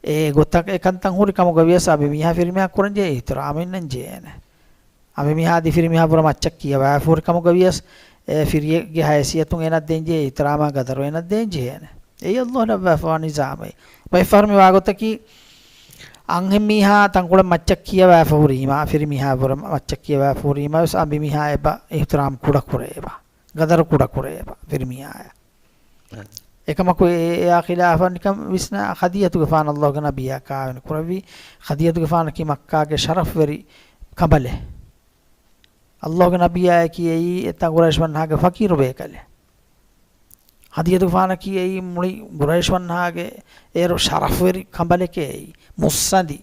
އެ ގޮތަށް އެ ކަންތައް ހުރި ކަމުގަ ވިޔަސް އަނބިމީހާ ފިރިމީހާ ކުރަން ޖެހޭ އިޙްތިރާމް އިންނަން ޖެހޭނެ. އަނބިމީހާ އަދި ފިރިމީހާ ބުރަ މައްޗަށް ކިޔަވާފަ ހުރި ކަމުގަ ވިޔަސް، އެ ފިރިއެއްގެ ހައިސިއްޔަތުން އޭނަ ދޭން ޖެހޭ އިޙްތިރާމާ ގަދަރު އޭނަ ދޭން ޖެހޭނެ. އެއީ އައްލާހު ލައްވާފަވާ ނިޒާމެއް. ބައެއް ފަހަރު މި ވާގޮތަކީ، އަންހެންމީހާ ތަންކޮޅެއް މައްޗަށް ކިޔަވާފަ ހުރީމާ، ފިރިމީހާ ބުރަ މައްޗަށް ކިޔަވާފަ ހުރީމާ ވެސް އަނބިމީހާ އެބަ އިޙްތިރާމް ކުޑަކުރޭ އެބަ. ގަދަރު ކުޑަކުރޭ އެބަ ފިރިމީހާއަށް. އެކަމަކު އެ، އެއާ ޚިލާފަށް ނިކަން ވިސްނާ ޚަދީޖަތުގެފާނު އައްލާހުގެ ނަބިއްޔާ ކާވެނި ކުރެއްވި. ޚަދީޖަތުގެފާނަކީ މައްކާގެ ޝަރަފްވެރި ކަނބަލެއް. އައްލާހުގެ ނަބިއްޔާއަކީ އެއީ އެތާ ޤުރައިޝް ވަންހާގެ ފަޤީރު ބޭކަލެއް. ޚަދީޖަތުގެފާނަކީ އެއީ މުޅި ޤުރައިޝް ވަންހާގެ އޭރު ޝަރަފްވެރި ކަނބަލެކޭ އެއީ. މުއްސަނދި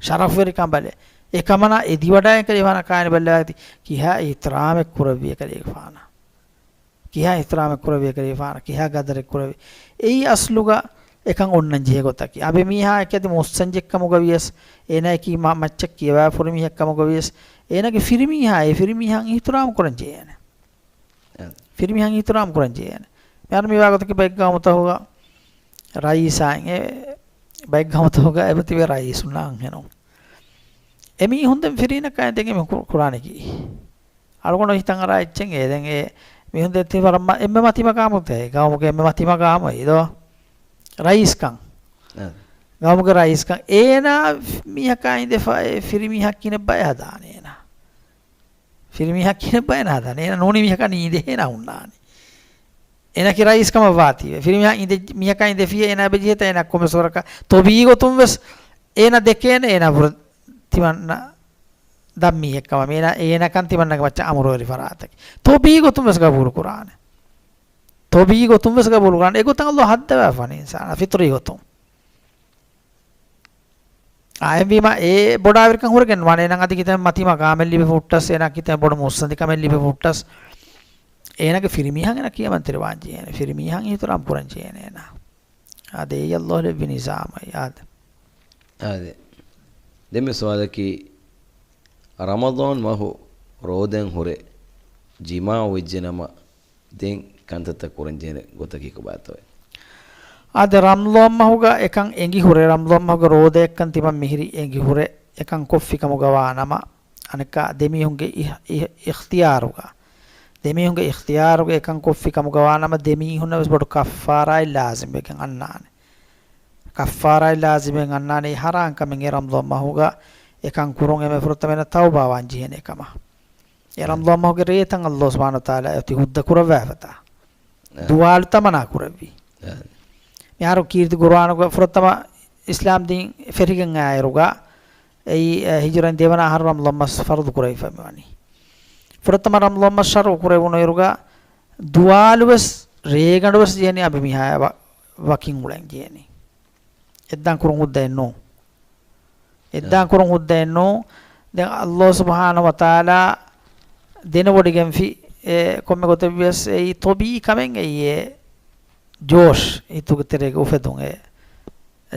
ޝަރަފްވެރި ކަނބަލެއް. އެކަމަނާ އެދިވަޑާއެކަލޭގެފާނަށް ކާނި ބައްލަވާތި ކިހާ އިޙްތިރާމެއް ކުރެއްވި އެކަލޭގެފާނަށް. ކިހާ އިޙްތިރާމެއް ކުރެއްވި އެކަލޭގެފާނަށް، ކިހާ ގަދަރެއް ކުރެއްވި. އެއީ އަސްލުގަ އެކަން އޮންނަން ޖެހޭ ގޮތަކީ. އަނބިމީހާއަކީ އަދި މުއްސަންޖެއްކަމުގަ ވިޔަސް، އޭނާއަކީ މަ-، މައްޗަށް ކިޔަވާފަ ހުރި މީހެއްކަމުގަ ވިޔަސް، އޭނާގެ ފިރިމީހާ، އެ ފިރިމީހާއަށް އިޙްތިރާމް ކުރަން ޖެހޭނެ. އެ. ފިރިމީހާއަށް އިޙްތިރާމް ކުރަން ޖެހޭނެ. މިހާރު މިވާ ގޮތަކީ ބައެއް ގައުމުތަކުގަ ރައީސާއިން އެ، ބައެއް ގައުމުތަކުގަ އެބަތިބޭ ރައީސުންނާ އަންހެނުން. އެމީހުން ދެން ފިރިހެނަކާ ދެން އެމީހުން ކު-، ކުރާނީ ކީ؟ އަޅުގަނޑު ހިތަށް އަރާ އެއްޗެއް އެ ދެން އެ މީހުން ދެން ތި ވަރަށް މަ-، އެންމެ މަތި މަގާމު ތޭ، ގައުމުގެ އެންމެ މަތި މަގާމު އެއީ ދޯ؟ ރައީސްކަން. އެ. ގައުމުގެ ރައީސްކަން. އޭނާ މީހަކާ އިނދެފަ އެ ފިރިމީހަކީ ކިހިނެއް ބައެއް ހަދާނެ އޭނާ؟ ފިރިމީހަކީ ކިހިނެއް ބައެއް ހަދާނެ؟ އޭނާ ނޫނީ މީހަކާ ނީނދޭ އޭނާ ހުންނާނީ. އޭނަކީ ރައީސް ކަމަށް ވާތީވެ. ފިރިމީހާ އިނދެ-، މީހަކާ އިނދެފިއޭ އޭނާ ބެޖިހޭތާ އޭނާ ކޮންމެސް ވަރަކަށް ތޮބީ ގޮތުން ވެސް އޭނާ ދެކޭނެ އޭނާ ބުރަ ތިމަންނަ ދަށް މީހެއް ކަމަށް. އޭނާ، އޭނާކަން ތިމަންނަގެ މައްޗަށް އަމުރުވެރި ފަރާތަކީ. ތޮބީ ގޮތުން ވެސް ގަބޫލު ކުރާނެ. ތޮބީ ގޮތުން ވެސް ގަބޫލު ކުރާނެ. އެގޮތަށް އަލްލާހު ހައްދަވާފަނީ އިންސާނާ ފިޠުރީ ގޮތުން. އާއެންވީމަ އެ ބޮޑާވެރިކަން ހުރެގެން ވާނެ. އޭނަ އަދި ކިތަން މަތީ މަގާމެއް ލިބި ފުއްޓަސް، އޭނަ ކިތަން ބޮޑު މުއްސަނދިކަމެއް ލިބި ފުއްޓަސް، އޭނަގެ ފިރިމީހާ އޭނަ ކިޔަމަންތެރިވާން ޖެހޭނެ. ފިރިމީހާ އިޙްތިރާމް ކުރަން ޖެހޭނެ އޭނަ. އާދެ، އެއީ އަލްލާހު ލެއްވި ނިޒާމަށް. އާދެ. އާދެ. ދެންމެ ސުވާލަކީ، ރަމަޟާން މަހު ރޯދައިން ހުރެ ޖިމާޢު ވެއްޖެ ނަމަ، ދެން ކަންތައްތައް ކުރަންޖެހޭނެ ގޮތަކީ ކޮބާތޯއޭ؟ އާދެ، ރަމަޟާން މަހުގަ އެކަން އެނގި ހުރެ، ރަމަޟާން މަހުގެ ރޯދައެއްކަން ތިމަން މިހިރީ އެނގި ހުރެ، އެކަން ކޮށްފި ކަމުގަ ވާ ނަމަ، އަނެއްކާ ދެމީހުންގެ އިހް-، އިހް-، އިޚްތިޔާރުގަ، ދެމީހުންގެ އިޚްތިޔާރުގަ އެކަން ކޮށްފި ކަމުގަ ވާ ނަމަ، ދެމީހުންނަށް ވެސް ބޮޑު ކައްފާރާއެއް ލާޒިމްވެގެން އަންނާނެ. ކައްފާރާއެއް ލާޒިމްވެގެން އަންނާނެ، އެ ހަރާން ކަމެއް އެ ރަމަޟާން މަހުގަ އެކަން ކުރުން. އެންމެ ފުރަތަމަ އޭނަ ތައުބާވާން ޖެހޭނެ އެކަމަށް. އެ ރަމަޟާން މަހުގެ ރޭތައް އަލްލާހު ސުބްޙާނަހު ވަތަޢާލާ އޮތީ ހުއްދަ ކުރައްވާފަތާ. އާ. ދުވާލުތައް މަނާ ކުރެއްވި. އާ. މިހާރު ކީރިތި ޤުރުއާނުގަ ފުރަތަމަ އިސްލާމް ދީން ފެށިގެން އައިއިރުގަ، އެއީ، އެ، ހިޖުރައިން ދެވަނަ އަހަރު ރަމަޟާން މަސް ފަރުޟު ކުރެވިފަ މިވަނީ. ފުރަތަމަ ރަމަޟާން މަސް ޝަރުޢު ކުރެވުނުއިރުގަ، ދުވާލު ވެސް ރޭގަނޑު ވެސް ޖެހެނީ އަނބިމީހާ ވަ-، ވަކިން އުޅެން ޖެހެނީ. އެއްދާން ކުރުން ހުއްދައެއް ނޫން. އެއްދާން ކުރުން ހުއްދައެއް ނޫން. ދެން އަލްލާހު ސުބްޙާނަހު ވަތަޢާލާ ދެނެވޮޑިގެންފި، އެ، ކޮންމެ ގޮތެއް ވިޔަސް އެއީ ޠަބީޢީ ކަމެއް އެއީ އެ ޖޯޝް ހިތުގެ ތެރޭގަ އުފެދުން އެ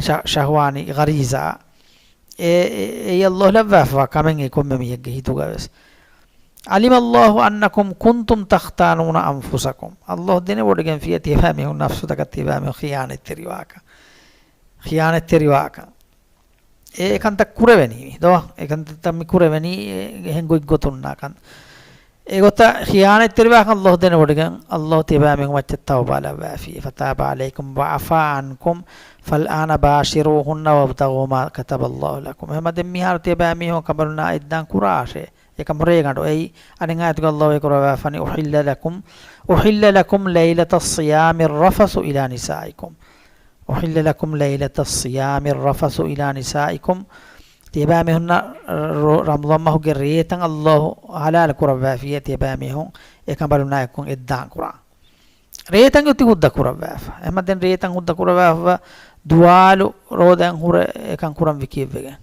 ޝަ-، ޝަހްވާނީ ޣަރީޒާ. އެ، އެ، އެއީ އަލްލާހު ލައްވާފަވާ ކަމެއް އެ ކޮންމެ މީހެއްގެ ހިތުގަ ވެސް. ޢަލިމަ ﷲ އަންނަކުމް ކުންތުމް ތަޚްތާނޫނަ އަންފުސަކުމް. އަލްލާހު ދެނެވޮޑިގެންފިއޭ ތިޔަބައިމީހުން ނަފްސުތަކަށް ތިޔަބައިމީހުން ޚިޔާނަތްތެރިވާކަން. ޚިޔާނަތްތެރިވާކަން. އެ ކަންތައް ކުރެވެނީ ދޯ؟ އެ ކަންތައްތައް މި ކުރެވެނީ އެ ހެން ގޮތްގޮތުންނާ ކަން. އެގޮތަށް ޚިޔާނަތްތެރިވާކަން އަލްލާހު ދެނެވޮޑިގެން، އަލްލާހު ތިޔަބައިމީހުން މައްޗަށް ތައުބާ ލައްވާފި. ފަތާބަ ޢަލައިކުމް ވަޢަފާ ޢަންކުމް، ފަލްއާނަ ބާޝިރޫހުންނަ ވަބްތަޣޫ މާ ކަތަބަ ﷲ ލަކުމް. އެހެމަ ދެން މިހާރު ތިޔަބައިމީހުން ކަނބަލުންނާ އެއްދާން ކުރާށޭ. އެކަމު ރޭގަނޑު. އެއީ އަނެއް އާޔަތުގަ ﷲ އެކުރައްވާފަނީ، أحل لكم، أحل لكم ليلة الصيام الرفث إلى نسائكم. أحل لكم ليلة الصيام الرفث إلى نسائكم. ތިޔަބައިމީހުންނަށް ރަ-، ރަމަޟާން މަހުގެ ރޭތައް އަލްލާހު ޙަލާލު ކުރައްވާފިއޭ ތިޔަބައިމީހުން އެކަނބަލުންނާ އެއްކޮށް އެއްދާން ކުރާން. ރޭތައް އޮތީ ހުއްދަ ކުރައްވާފަ. އެހެމަ ދެން ރޭތައް ހުއްދަ ކުރައްވާފަ ދުވާލު ރޯދައިން ހުރެ އެކަން ކުރަން ވިކިއެއްވެގެން.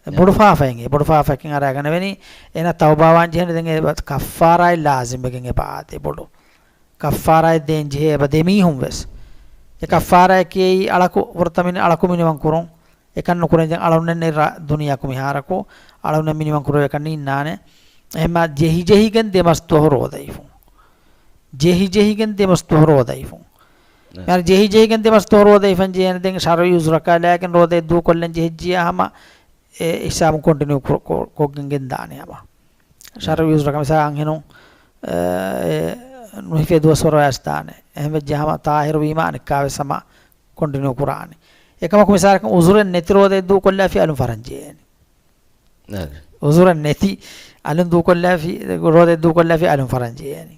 އެ ބޮޑު ފާފައެއް، އެ ބޮޑު ފާފައެއް އަރާގަނެވެނީ. އޭނަ ތައުބާވާން ޖެހޭނެ ދެން އެ ކައްފާރާއެއް ލާޒިމްވެގެން އެބަ އާދޭ ބޮޑު. ކައްފާރާއެއް ދޭން ޖެހޭ އެބަ ދެމީހުން ވެސް. އެ ކައްފާރާއަކީ އަޅަކު ފުރަތަމަ އަޅަކު މިނިވަން ކުރުން. އެކަން ނުކުރެން ދެން އަޅުންނެއް ނެތް ރަ-، ދުނިޔާކު މިހާރަކު. އަޅުންނެއް މިނިވަން ކުރެވޭ ކަން ނިންނާނެ. އެހެމަ ޖެހި ޖެހިގެން ދެމަސް ދުވަހު ރޯދަ ހިފުން. ޖެހި ޖެހިގެން ދެމަސް ދުވަހު ރޯދަ ހިފުން. އެ. މިހާރު ޖެހި ޖެހިގެން ދެމަސް ދުވަހު ރޯދަ ހިފަން ޖެހޭނެ ދެން ޝަރުޢީ އުޒުރަކާ ލާގެން ރޯދައެއް ދޫކޮށްލަން ޖެހިއްޖިޔާ ހަމަ އެ ހިސާބުން ކޮންޓިނިއު ކޮ-، ކޮ-، ކޮށްގެން ގެންދާނެ ހަމަ. ޝަރުޢީ އުޒުރަކަށް މިސާލަށް އަންހެނުން، އެ، ނުހިފޭ ދުވަސްވަރު ވަޔަސް ދާނެ. އެހެން ވެއްޖެ ހަމަ ތާހިރު ވީމާ އަނެއްކާވެސް ހަމަ ކޮންޓިނިއު ކުރާނެ. އެކަމަކު މިސާލަކަށް އުޒުރެއް ނެތި ރޯދައެއް ދޫކޮށްލާފި އަލުން ފަރަން ޖެހޭނެ. އެ. އުޒުރެއް ނެތި އަލުން ދޫކޮށްލާފި، ރޯދައެއް ދޫކޮށްލާފި އަލުން ފަރަން ޖެހޭނެ.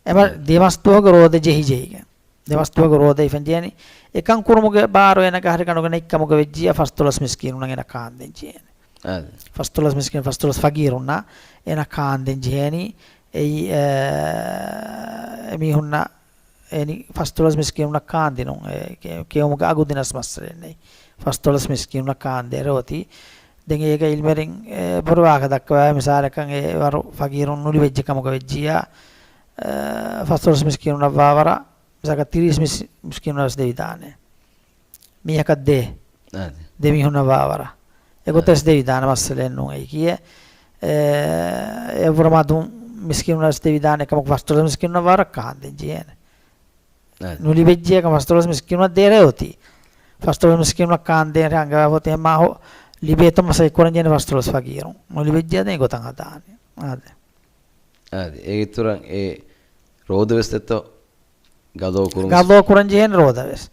އެމަ އެ. ދެމަސް ދުވަހުގެ ރޯދަ ޖެހި ޖެހިގެން. ދެމަސް ދުވަހުގެ ރޯދަ ހިފަން ޖެހޭނީ. އެކަން ކުރުމުގެ ބާރު އޭނަގެ އަހަރެއްގަ ނުގެނެ އެއްކަމުގަ ވެއްޖިޔާ ފަސްދޮޅަސް މިސްކީނުންނަށް އޭނަ ކާންދޭން ޖެހޭނެ. އާދެ. ފަސްދޮޅަސް މިސްކީނު، ފަސްދޮޅަސް ފަގީރުންނަށް އޭނަ ކާންދޭން ޖެހޭނީ. އެއީ، އެ، އެމީހުންނަށް އެނި ފަސްދޮޅަސް މިސްކީނުންނަށް ކާންދިނުން. އެ، ކެ-، ކެއުމުގެ އަގު ދިނަސް މައްސަލައެއް ނެތް. ފަސްދޮޅަސް މިސްކީނުންނަށް ކާންދޭން ރޯތި. ދެން އޭގަ އިލްމެރިން، އެ، ބޮޑު ވާހަކަ ދައްކަވާ މިސާލަކަށް އެ ވަރު ފަގީރުން ނުލިބެއްޖެ ކަމުގަ ވެއްޖިޔާ، އެ، ފަސްދޮޅަސް މިސްކީނުންނަށް ވާވަރަށް މިސާލަކަށް ތިރީސް މިސް-، މިސްކީނުންނަށް ވެސް ދެވިދާނެ. މީހަކަށް ދޭ. އާދެ. ދެ މީހުންނަށް ވާވަރަށް. އެގޮތަށް އާދެ. ދެވިދާނެ މައްސަލައެއް ނޫން އެއީ ކިޔޭ. އެ، އެއްވަރު މަދުން މިސްކީނުންނަށް ދެވިދާނެ ކަމަކު ފަސްދޮޅަސް މިސްކީނުންނަށް ވާވަރަށް ކާންދޭން ޖެހޭނެ. އާދެ. ނުލިބެއްޖެ ކަމަކު ފަސްދޮޅަސް މިސްކީނުންނަށް ދޭ ރޭ އޮތީ. ފަސްދޮޅަސް މިސްކީނުންނަށް ކާންދޭން ރޭ އަންގަވާފަ އޮތީ އެމާހު ލިބޭތޯ މަސައްކަތް ކުރަން ޖެހޭނެ ފަސްދޮޅަސް ފަގީރުން. ނުލިބެއްޖެ ދެން އެގޮތަށް ހަދާނެ. އާދެ. އާދެ. އޭގެ އިތުރަށް އެ ރޯދަ ވެސް ދެއްތޯ؟ ގަޟާ ކުރުން. ގަޟާ ކުރަން ޖެހޭނެ ރޯދަ ވެސް.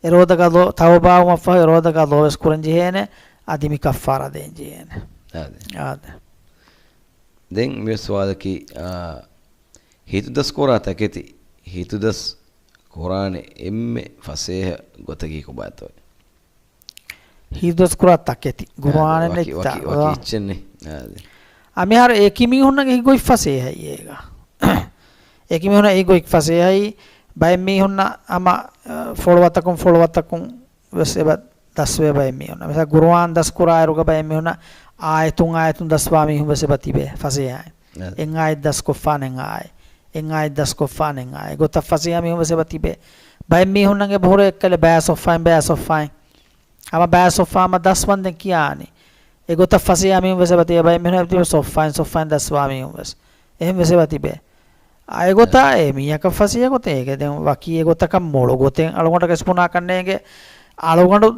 އެ ރޯދަ ގަޟާ، ތައުބާވުމަށްފަހު އެ ރޯދަ ގަޟާ ވެސް ކުރަން ޖެހޭނެ، އަދި މި ކައްފާރާ ދޭން ޖެހޭނެ. އާދެ. އާދެ. ދެން މި ސުވާލަކީ، އާ، ހިތުދަސް ކުރާ ތަކެތި، ހިތުދަސް ކުރާނެ އެންމެ ފަސޭހަ ގޮތަކީ ކޮބާތޯ؟ ހިތްދަސްކުރާ ތަކެތި. ގުރުއާނެއް ވަކި، ނެތްތާ. ވަކި، ވަކި އެއްޗެއްނެ. އާދެ. އަ، މިހާރު އެކި މީހުންނަށް އެ ގޮތް ފަސޭހައި އޭގަ. އެކި މީހުންނަށް އެ ގޮތް ފަސޭހައި. ބައެއް މީހުންނަށް ހަމަ، އަ، ފޮޅުވަތަކުން ފޮޅުވަތަކުން ވެސް އެބަ ދަސްވޭ ބައެއް މީހުންނަށް. މިސާ ގުރުއާން ދަސްކުރާއިރުގަ ބައެއް މީހުންނަށް އާޔަތުން އާޔަތުން ދަސްވާ މީހުން ވެސް އެބަ ތިބޭ ފަސޭހައި. އެއް އާޔަތް ދަސްކޮށްފާނެ އެއް އާޔަތް. އެއް އާޔަތް ދަސްކޮށްފާނެ އެއް އާޔަތް. އެގޮތަށް ފަސޭހަ މީހުން ވެސް އެބަ ތިބޭ. ބައެއް މީހުންނަށް އެބަ ހުރޭ އެއްކަލެ ބައި ސޮއްފައިން ބައި ސޮއްފައިން. ހަމަ ބައި ސޮއްފަ ހަމަ ދަސްވަންދެން ކިޔާނީ. އެގޮތަށް ފަސޭހަ މީހުން ވެސް އެބަ ތިބޭ. ބައެއް މީހުން އެބަ ތިބޭ ސޮއްފައިން ސޮއްފައިން ދަސްވާ މީހުން ވެސް. އެހެން ވެސް އެބަ ތިބޭ. އާ، އެގޮތާ އެ މީހަކަށް ފަސޭހަ ގޮތެއް އޭގެ. ދެން ވަކި އެގޮތަކަށް މޮޅު ގޮތެއް އަޅުގަނޑަކަށް ވެސް ބުނާކަށް ނޭނގެ. އަޅުގަނޑު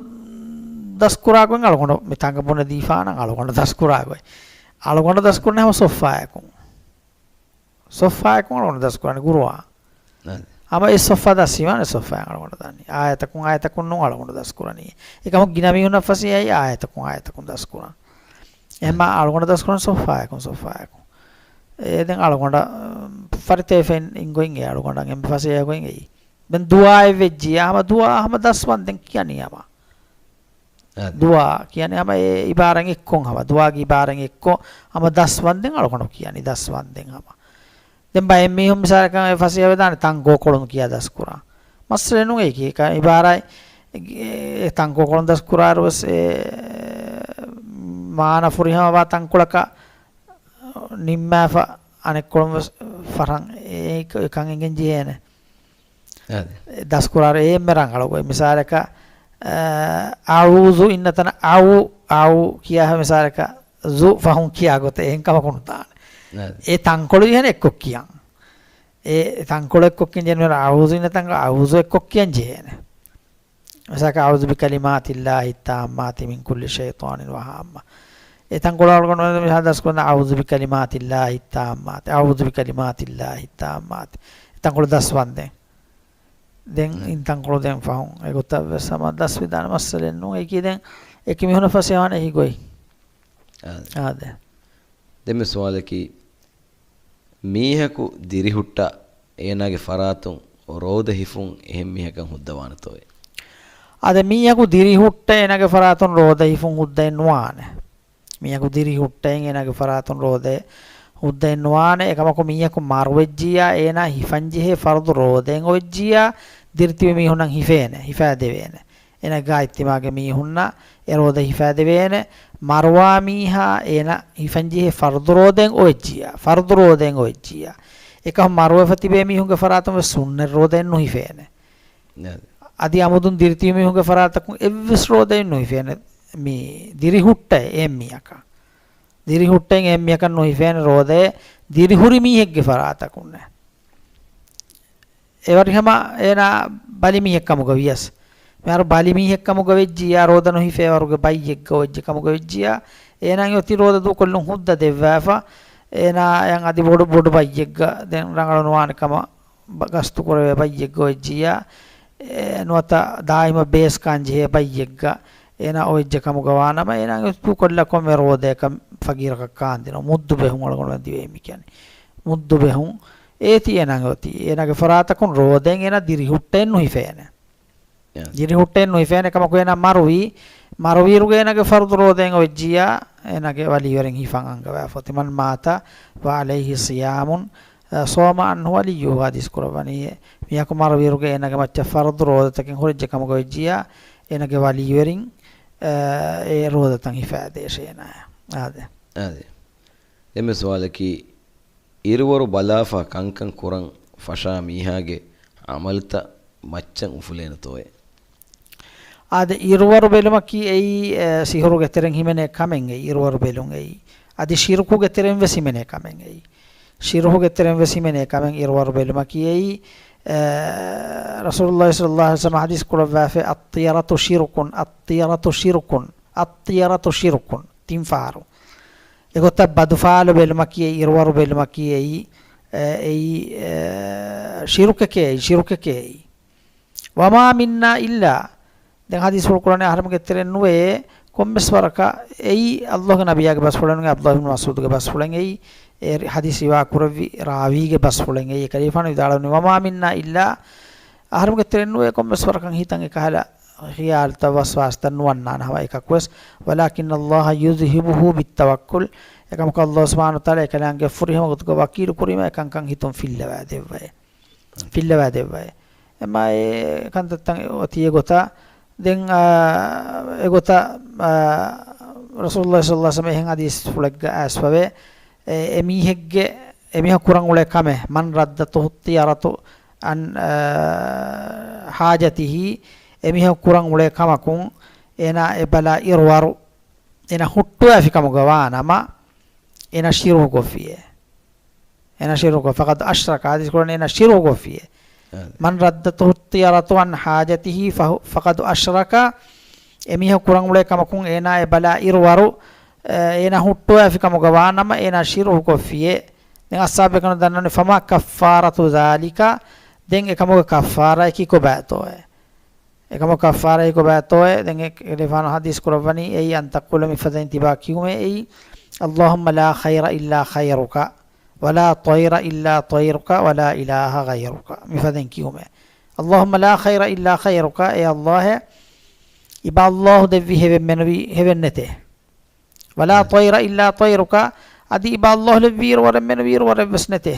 ދަސްކުރާ ގޮތް އަޅުގަނޑު މިތާނގަ ބުނެދީފާނަން އަޅުގަނޑު ދަސްކުރާ ގޮތް. އަޅުގަނޑު ދަސްކުރަނީ ހަމަ ސޮއްފާއަކުން. ސޮއްފާއަކުން އަޅުގަނޑު ދަސްކުރަނީ ގުރުއާން. އާ. ހަމަ އެ ސޮއްފާ ދަސްވީމާ އެ ސޮއްފާއިން އަޅުގަނޑު ދަނީ. އާޔަތަކުން އާޔަތަކުން ނޫން އަޅުގަނޑު ދަސްކުރަނީ. އެކަމަކު ގިނަ މީހުންނަށް ފަސޭހައި އާޔަތަކުން އާޔަތަކުން ދަސްކުރަން. އެހެންމާ އަޅުގަނޑު ދަސްކުރަން ސޮއްފާއަކުން ސޮއްފާއަކުން. އެ ދެން އަޅުގަނޑަށް، އަ، ފަރިތައެއް ފެން އިންގޮތް އެ އަޅުގަނޑަށް އެންމެ ފަސޭހަ ގޮތް އެއީ. ދެން ދުޢާއެއް ވެއްޖިއްޔާ ހަމަ ދުޢާ ހަމަ ދަސްވަންދެން ކިޔަނީ ހަމަ. އާދެ. ދުޢާ ކިޔަނީ ހަމަ އެ އިބާރައިން އެއްކޮށް ހަމަ. ދުޢާގެ އިބާރައިން އެއްކޮށް ހަމަ ދަސްވަންދެން އަޅުގަނޑު ކިޔަނީ ދަސްވަންދެން ހަމަ. ދެން ބައެއް މީހުން މިސާލަކަށް އެ ފަސޭހަވެދާނެ ތަންކޯކޮޅުން ކިޔާ ދަސްކުރާ. މައްސަލައެއް ނޫން އެއީ ކީކަ އިބާރާތް އެ ތަންކޯކޮޅުން ދަސްކުރާއިރު ވެސް އެ މާނަ ފުރިހަމަވާ ތަންކޮޅަކަށް ނިންމާފަ އަނެއްކޮޅުން ވެސް ފަރަން އެ، އެކަން އެނގެން ޖެހޭނެ. އާދެ. ދަސްކުރާއިރު އެ އެންމެ ރަނގަޅު ގޮތް. މިސާލަކަށް، އަ، އަޢޫޛު އިންނަ ތަނަށް އައު، އައު ކިޔާ މިސާލަކަށް ޒު ފަހުން ކިޔާ ގޮތަށް އެހެން ކަމަކު ނުދާނެ. އާދެ. އެ ތަންކޮޅު އެހެން އެއްކޮށް ކިޔަން. އެ ތަންކޮޅު އެއްކޮށް ކިޔަން ޖެހޭނެ އަޢޫޛު އިންނަ ތަންކޮޅު އަޢޫޛު އެއްކޮށް ކިޔަން ޖެހޭނެ. މިސާލަކަށް، أعوذ بكلمات الله التامات من كل شيطان وهامة. އެ ތަންކޮޅު އަޅުގަނޑު މިހާ ދަސްކުރަން، أعوذ بكلمات الله التامات، أعوذ بكلمات الله التامات. އެ ތަންކޮޅު ދަސްވަންދެން. ދެން އިން ތަންކޮޅު ދެން ފަހުން. އެގޮތަށް ވެސް ހަމަ ދަސްވެދާނެ މައްސަލައެއް ނޫން. އެކީ ދެން އެކި މީހުނަށް ފަސޭހަވާނެ އެހީ ގޮތް. އާދެ. އާދެ. ދެންމެ ސުވާލަކީ، މީހަކު ދިރިހުއްޓާ އޭނާގެ ފަރާތުން ރޯދަ ހިފުން އެހެން މީހަކަށް ހުއްދަވާނެތޯއޭ؟ އާދެ، މީހަކު ދިރިހުއްޓައި އޭނާގެ ފަރާތުން ރޯދަ ހިފުން ހުއްދައެއް ނުވާނެ. މީހަކު ދިރިހުއްޓައި އޭނާގެ ފަރާތުން ރޯދަ ހުއްދައެއް ނުވާނެ. އެކަމަކު މީހަކު މަރުވެއްޖިއްޔާ އޭނާ ހިފަންޖެހޭ ފަރުޟު ރޯދައެއް އޮވެއްޖިއްޔާ ދިރިތިބި މީހުންނަށް ހިފޭނެ، ހިފައިދެވޭނެ. އޭނާ ގާތްތިމާގެ މީހުންނަށް އެ ރޯދަ ހިފައިދެވޭނެ. މަރުވާ މީހާ އޭނަ ހިފަންޖެހޭ ފަރުޟު ރޯދައެއް އޮވެއްޖިއްޔާ، ފަރުޟު ރޯދައެއް އޮވެއްޖިއްޔާ. އެކަހަލަ މަރުވެފަ ތިބޭ މީހުންގެ ފަރާތުން ވެސް ސުންނަތް ރޯދައެއް ނުހިފޭނެ. އަދި އަމުދުން ދިރިތިބި މީހުންގެ ފަރާތަކުން އެއްވެސް ރޯދައެއް ނުހިފޭނެ. މި ދިރިހުއްޓައި އެހެން މީހަކަށް. ދިރިހުއްޓައި އެހެން މީހަކަށް ނުހިފޭނެ ރޯދައެއް ދިރިހުރި މީހެއްގެ ފަރާތަކުންނެ. އެވަރިހަމަ އޭނާ ބަލިމީހެއް ކަމުގަ ވިޔަސް، މިހާރު ބަލިމީހެއް ކަމުގަ ވެއްޖިއްޔާ ރޯދަ ނުހިފޭ ވަރުގެ ބައްޔެއްގަ އޮވެއްޖެ ކަމުގަ ވެއްޖިއްޔާ، އޭނާ އޮތީ ރޯދަ ދޫކޮށްލުން ހުއްދަ ދެއްވާފަ، އޭނާ އަދި ބޮޑު، ބޮޑު ބައްޔެއްގަ ދެން ރަނގަޅު ނުވާނެ ކަމަށް ބަ-، ގަސްތު ކުރެވޭ ބައްޔެއްގަ އޮވެއްޖިއްޔާ، އެ، ނުވަތަ ދާއިމަށް ބޭސް ކާން ޖެހޭ ބައްޔެއްގަ އޭނާ އޮވެއްޖެ ކަމުގަ ވާނަމަ، އޭނާ އޮތީ ދޫކޮށްލާ ކޮންމެ ރޯދައަކަށް ފަގީރަކަށް ކާންދިނުން. މުއްދު ބެހުން އަޅުގަނޑުމެން ދިވެހި މި ކިޔަނީ. މުއްދު ބެހުން. އޭތި އޭނާ އޮތީ. އޭނާގެ ފަރާތަކުން ރޯދައިން އޭނާ ދިރިހުއްޓައެއް ނުހިފޭނެ. ދިރިހުއްޓައެއް ނުހިފޭނެ ކަމަކު އޭނާ މަރުވީ. މަރުވިއިރުގަ އޭނާގެ ފަރުޟު ރޯދައެއް އޮވެއްޖިއްޔާ، އޭނާގެ ވަލީވެރިން ހިފަން އަންގަވާފަ އޮތީ. من مات وعليه صيام صام عنه وليه ޙަދީޘް ކުރައްވަނީ. މީހަކު މަރުވިއިރުގަ އޭނާގެ މައްޗަށް ފަރުޟު ރޯދަތަކެއް ހުރެއްޖެ ކަމުގަ ވެއްޖިއްޔާ، އޭނާގެ ވަލީވެރިން، އަ، އެ ރޯދަތައް ހިފައިދޭށޭ އޭނާއަށް. އާދެ. އާދެ. ދެންމެ ސުވާލަކީ، އިރުވަރު ބަލާފަ ކަންކަން ކުރަން ފަށާ މީހާގެ ޢަމަލުތައް މައްޗަށް އުފުލޭނެތޯއޭ؟ އާދެ، އިރުވަރު ބެލުމަކީ އެއީ، އެ، ސިހުރުގެ ތެރެއިން ހިމެނޭ ކަމެއް އެއީ، އިރުވަރު ބެލުން އެއީ. އަދި ޝިރުކުގެ ތެރެއިން ވެސް ހިމެނޭ ކަމެއް އެއީ. ޝިރުކުގެ ތެރެއިން ވެސް ހިމެނޭ ކަމެއް އިރުވަރު ބެލުމަކީ އެއީ، އެ، ރަސޫލުﷲ ޞައްލަﷲ ޢަލައިހި ވަސައްލަމަ ޙަދީޘް ކުރައްވާފައި، الطيرة شرك، الطيرة شرك، الطيرة شرك، ތިން ފަހަރު. އެގޮތަށް ބަދުފާލު ބެލުމަކީ އެއީ، އިރުވަރު ބެލުމަކީ އެއީ، އެ، އެއީ، އެ، ޝިރުކެކޭ އެއީ، ޝިރުކެކޭ އެއީ. وما منا إلا، ދެން ޙަދީޘްފުޅު ކުރާނެ އަހަރެމެންގެ ތެރެއިން ނުވޭ، ކޮންމެސް ވަރަކަށް އެއީ، ﷲގެ ނަބިއްޔާގެ ބަސްފުޅެއް ނޫން، ޢަބްދުﷲ ބިން މަސްޢޫދުގެ ބަސްފުޅެއް އެއީ، އެ ޙަދީޘް ރިވާ ކުރެއްވި ރާވީގެ ބަސްފުޅެއް އެއީ. އެކަލޭގެފާނު ވިދާޅުވަނީ، وما منا إلا އަހަރެމެންގެ ތެރެއިން ނުވޭ ކޮންމެސް ވަރަކަށް ހިތަށް އެކަހަލަ ޚިޔާލުތައް ވަސްވާސްތައް ނުވަންނާނެ ހަމަ އެކަކުވެސް. وَلَٰكِنَّ اللَّهَ يُذْهِبُهُ بِالتَّوَكُّلِ. އެކަމަކު ﷲ ސުބްޙާނަހޫ ވަތަޢާލާ އެކަލާނގެ ފުރިހަމަ ގޮތުގަ ވަކީލު ކުރީމަ އެކަންކަން ހިތުން ފިއްލަވާ ދެއްވައޭ. ފިއްލަވާ ދެއްވައޭ. އެމާ އެ ކަންތައްތައް އޮތީ އެގޮތަށް. ދެން، އާ، އެގޮތަށް، އާ، ރަސޫލުﷲ ޞައްލަﷲ ޢަލައިހި ވަސައްލަމަ އެހެން ޙަދީޘްފުޅެއްގަ އައިސްފަވޭ. އެ، އެމީހެއްގެ، އެމީހަކު ކުރަން އުޅޭ ކަމެއް، مَنْ رَدَّتْهُ الطِّيَرَةُ عَنْ، އާ، حَاجَتِهِ، އެމީހަކު ކުރަން އުޅޭ ކަމަކުން އޭނާ އެބަލާ އިރުވަރު އޭނާ ހުއްޓުވާފި ކަމުގަ ވާނަމަ، އޭނާ ޝިރުކު ކޮށްފިޔޭ. އޭނާ ޝިރުކު، فَقَدْ أَشْرَكَ، ޙަދީޘް ކުރަނީ އޭނާ ޝިރުކު ކޮށްފިޔޭ. އާ. مَنْ رَدَّتْهُ الطِّيَرَةُ عَنْ حَاجَتِهِ فَهُ، فَقَدْ أَشْرَكَ، އެމީހަކު ކުރަން އުޅޭ ކަމަކުން އޭނާ އެބަލާ އިރުވަރު، އޭނާ ހުއްޓުވާފި ކަމުގަ ވާނަމަ، އޭނާ ޝިރުކު ކޮށްފިޔޭ. ދެން އަޞްޙާބުބޭކަލުން ދަންނަވަނީ، فَمَا كَفَّارَةُ ذَٰلِكَ، ދެން އެކަމުގެ ކައްފާރާއަކީ ކޮބާތޯއޭ؟ އެކަމަކު ކައްފާރާއަކީ ކޮބާތޯއޭ؟ ދެން އެ، އެ ރިވާނު ޙަދީޘް ކުރައްވަނީ އެއީ، أَنْ تَقُولَ، މިފަދައިން ތިބާ ކިޔުމޭ އެއީ، اللَّهُمَّ لَا خَيْرَ إِلَّا خَيْرُكَ، وَلَا طَيْرَ إِلَّا طَيْرُكَ، وَلَا إِلَٰهَ غَيْرُكَ، މިފަދައިން ކިޔުމޭ. اللَّهُمَّ لَا خَيْرَ إِلَّا خَيْرُكَ، އޭ ﷲ، އެބަ ﷲ ދެއްވި ހެވެއް މެނުވީ ހެވެއް ނެތޭ. وَلَا ނަ. طَيْرَ إِلَّا طَيْرُكَ، އަދި އިބަ ﷲ ލެއްވި އިރުވަރެއް މެނުވީ އިރުވަރެއް ވެސް ނެތޭ.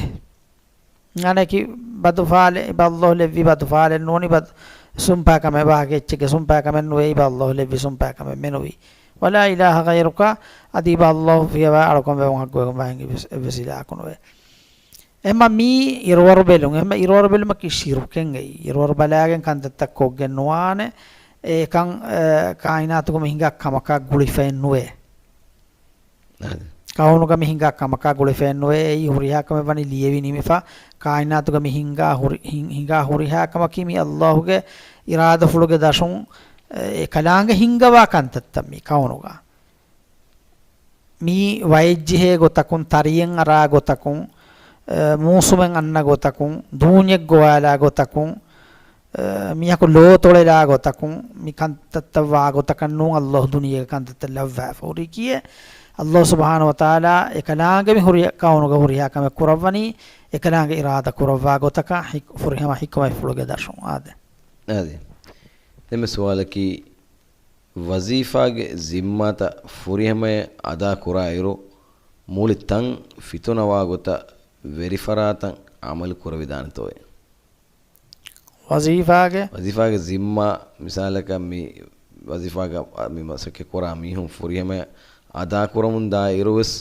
އަނެކި ބަދުފާލެއް، އިބަ ﷲ ލެއްވި ބަދުފާލެއް ނޫނީ، ބަދު ސުންޕާ ކަމެއް ވާހަކަ އެއްޗެއްގެ ސުންޕާ ކަމެއް ނުވޭ، އިބަ ﷲ ލެއްވި ސުންޕާ ކަމެއް މެނުވީ. وَلَا إِلَٰهَ غَيْرُكَ، އަދި އިބަ ﷲ ފިޔަވާ އަޅުކަން ވެވުން ހައްގުވެގެން ވާހެން އެއްވެސް، އެއްވެސް އިލާހަކު ނުވޭ. އެހެންމަ މީ އިރުވަރު ބެލުން. އެހެންމަ އިރުވަރު ބެލުމަކީ ޝިރުކެއް އެއީ. އިރުވަރު ބަލާގެން ކަންތައްތައް ކޮށްގެން ނުވާނެ. އެކަން، އެ، ކާއިނާތުގަ މި ހިނގާ ކަމަކާ ގުޅިފައެއް ނުވޭ. އަދި. ކައުނުގަ މި ހިނގާ ކަމަކާ ގުޅިފައެއް ނުވޭ. އެއީ ހުރިހާ ކަމެއް ވަނީ ލިޔެވި ނިމިފަ. ކާއިނާތުގަ މި ހިނގާ ހުރި-، ހިން-، ހިނގާ ހުރިހާ ކަމަކީ މި ﷲގެ އިރާދަފުޅުގެ ދަށުން، އެ، އެކަލާނގެ ހިންގަވާ ކަންތައްތައް މި ކައުނުގަ. މީ ވައެއްޖެހޭ ގޮތަކުން، ތަރިއެއް އަރާ ގޮތަކުން، އެ، މޫސުމެއް އަންނަ ގޮތަކުން، ދޫންޏެއް ގޮވާލާ ގޮތަކުން، އެ، މީހަކު ލޯތޮޅެލާ ގޮތަކުން، މި ކަންތައްތައް ވާ ގޮތަކަށް ނޫން ﷲ ދުނިޔޭގެ ކަންތައްތައް ލައްވާފަ ހުރީކީއެއް. ﷲ ސުބްޙާނަހޫ ވަތަޢާލާ އެކަލާނގެ މި ހުރި ކައުނުގަ ހުރިހާ ކަމެއް ކުރައްވަނީ، އެކަލާނގެ އިރާދަ ކުރައްވާ ގޮތަކަށް، ހި-، ފުރިހަމަ ޙިކުމަތްފުޅުގެ ދަށުން. އާދެ. އާދެ. ދެންމެ ސުވާލަކީ، ވަޒީފާގެ ޒިންމާތައް ފުރިހަމަޔަށް އަދާކުރާއިރު، މުޅި ތަން ފިތުނަވާ ގޮތަށް ވެރިފަރާތަށް ޢަމަލު ކުރެވިދާނެތޯއޭ؟ ވަޒީފާގެ؟ ވަޒީފާގެ ޒިންމާ، މިސާލަކަށް މި ވަޒީފާގަ މި މަސައްކަތް ކުރާ މީހުން ފުރިހަމަޔަށް އަދާކުރަމުން ދާއިރު ވެސް،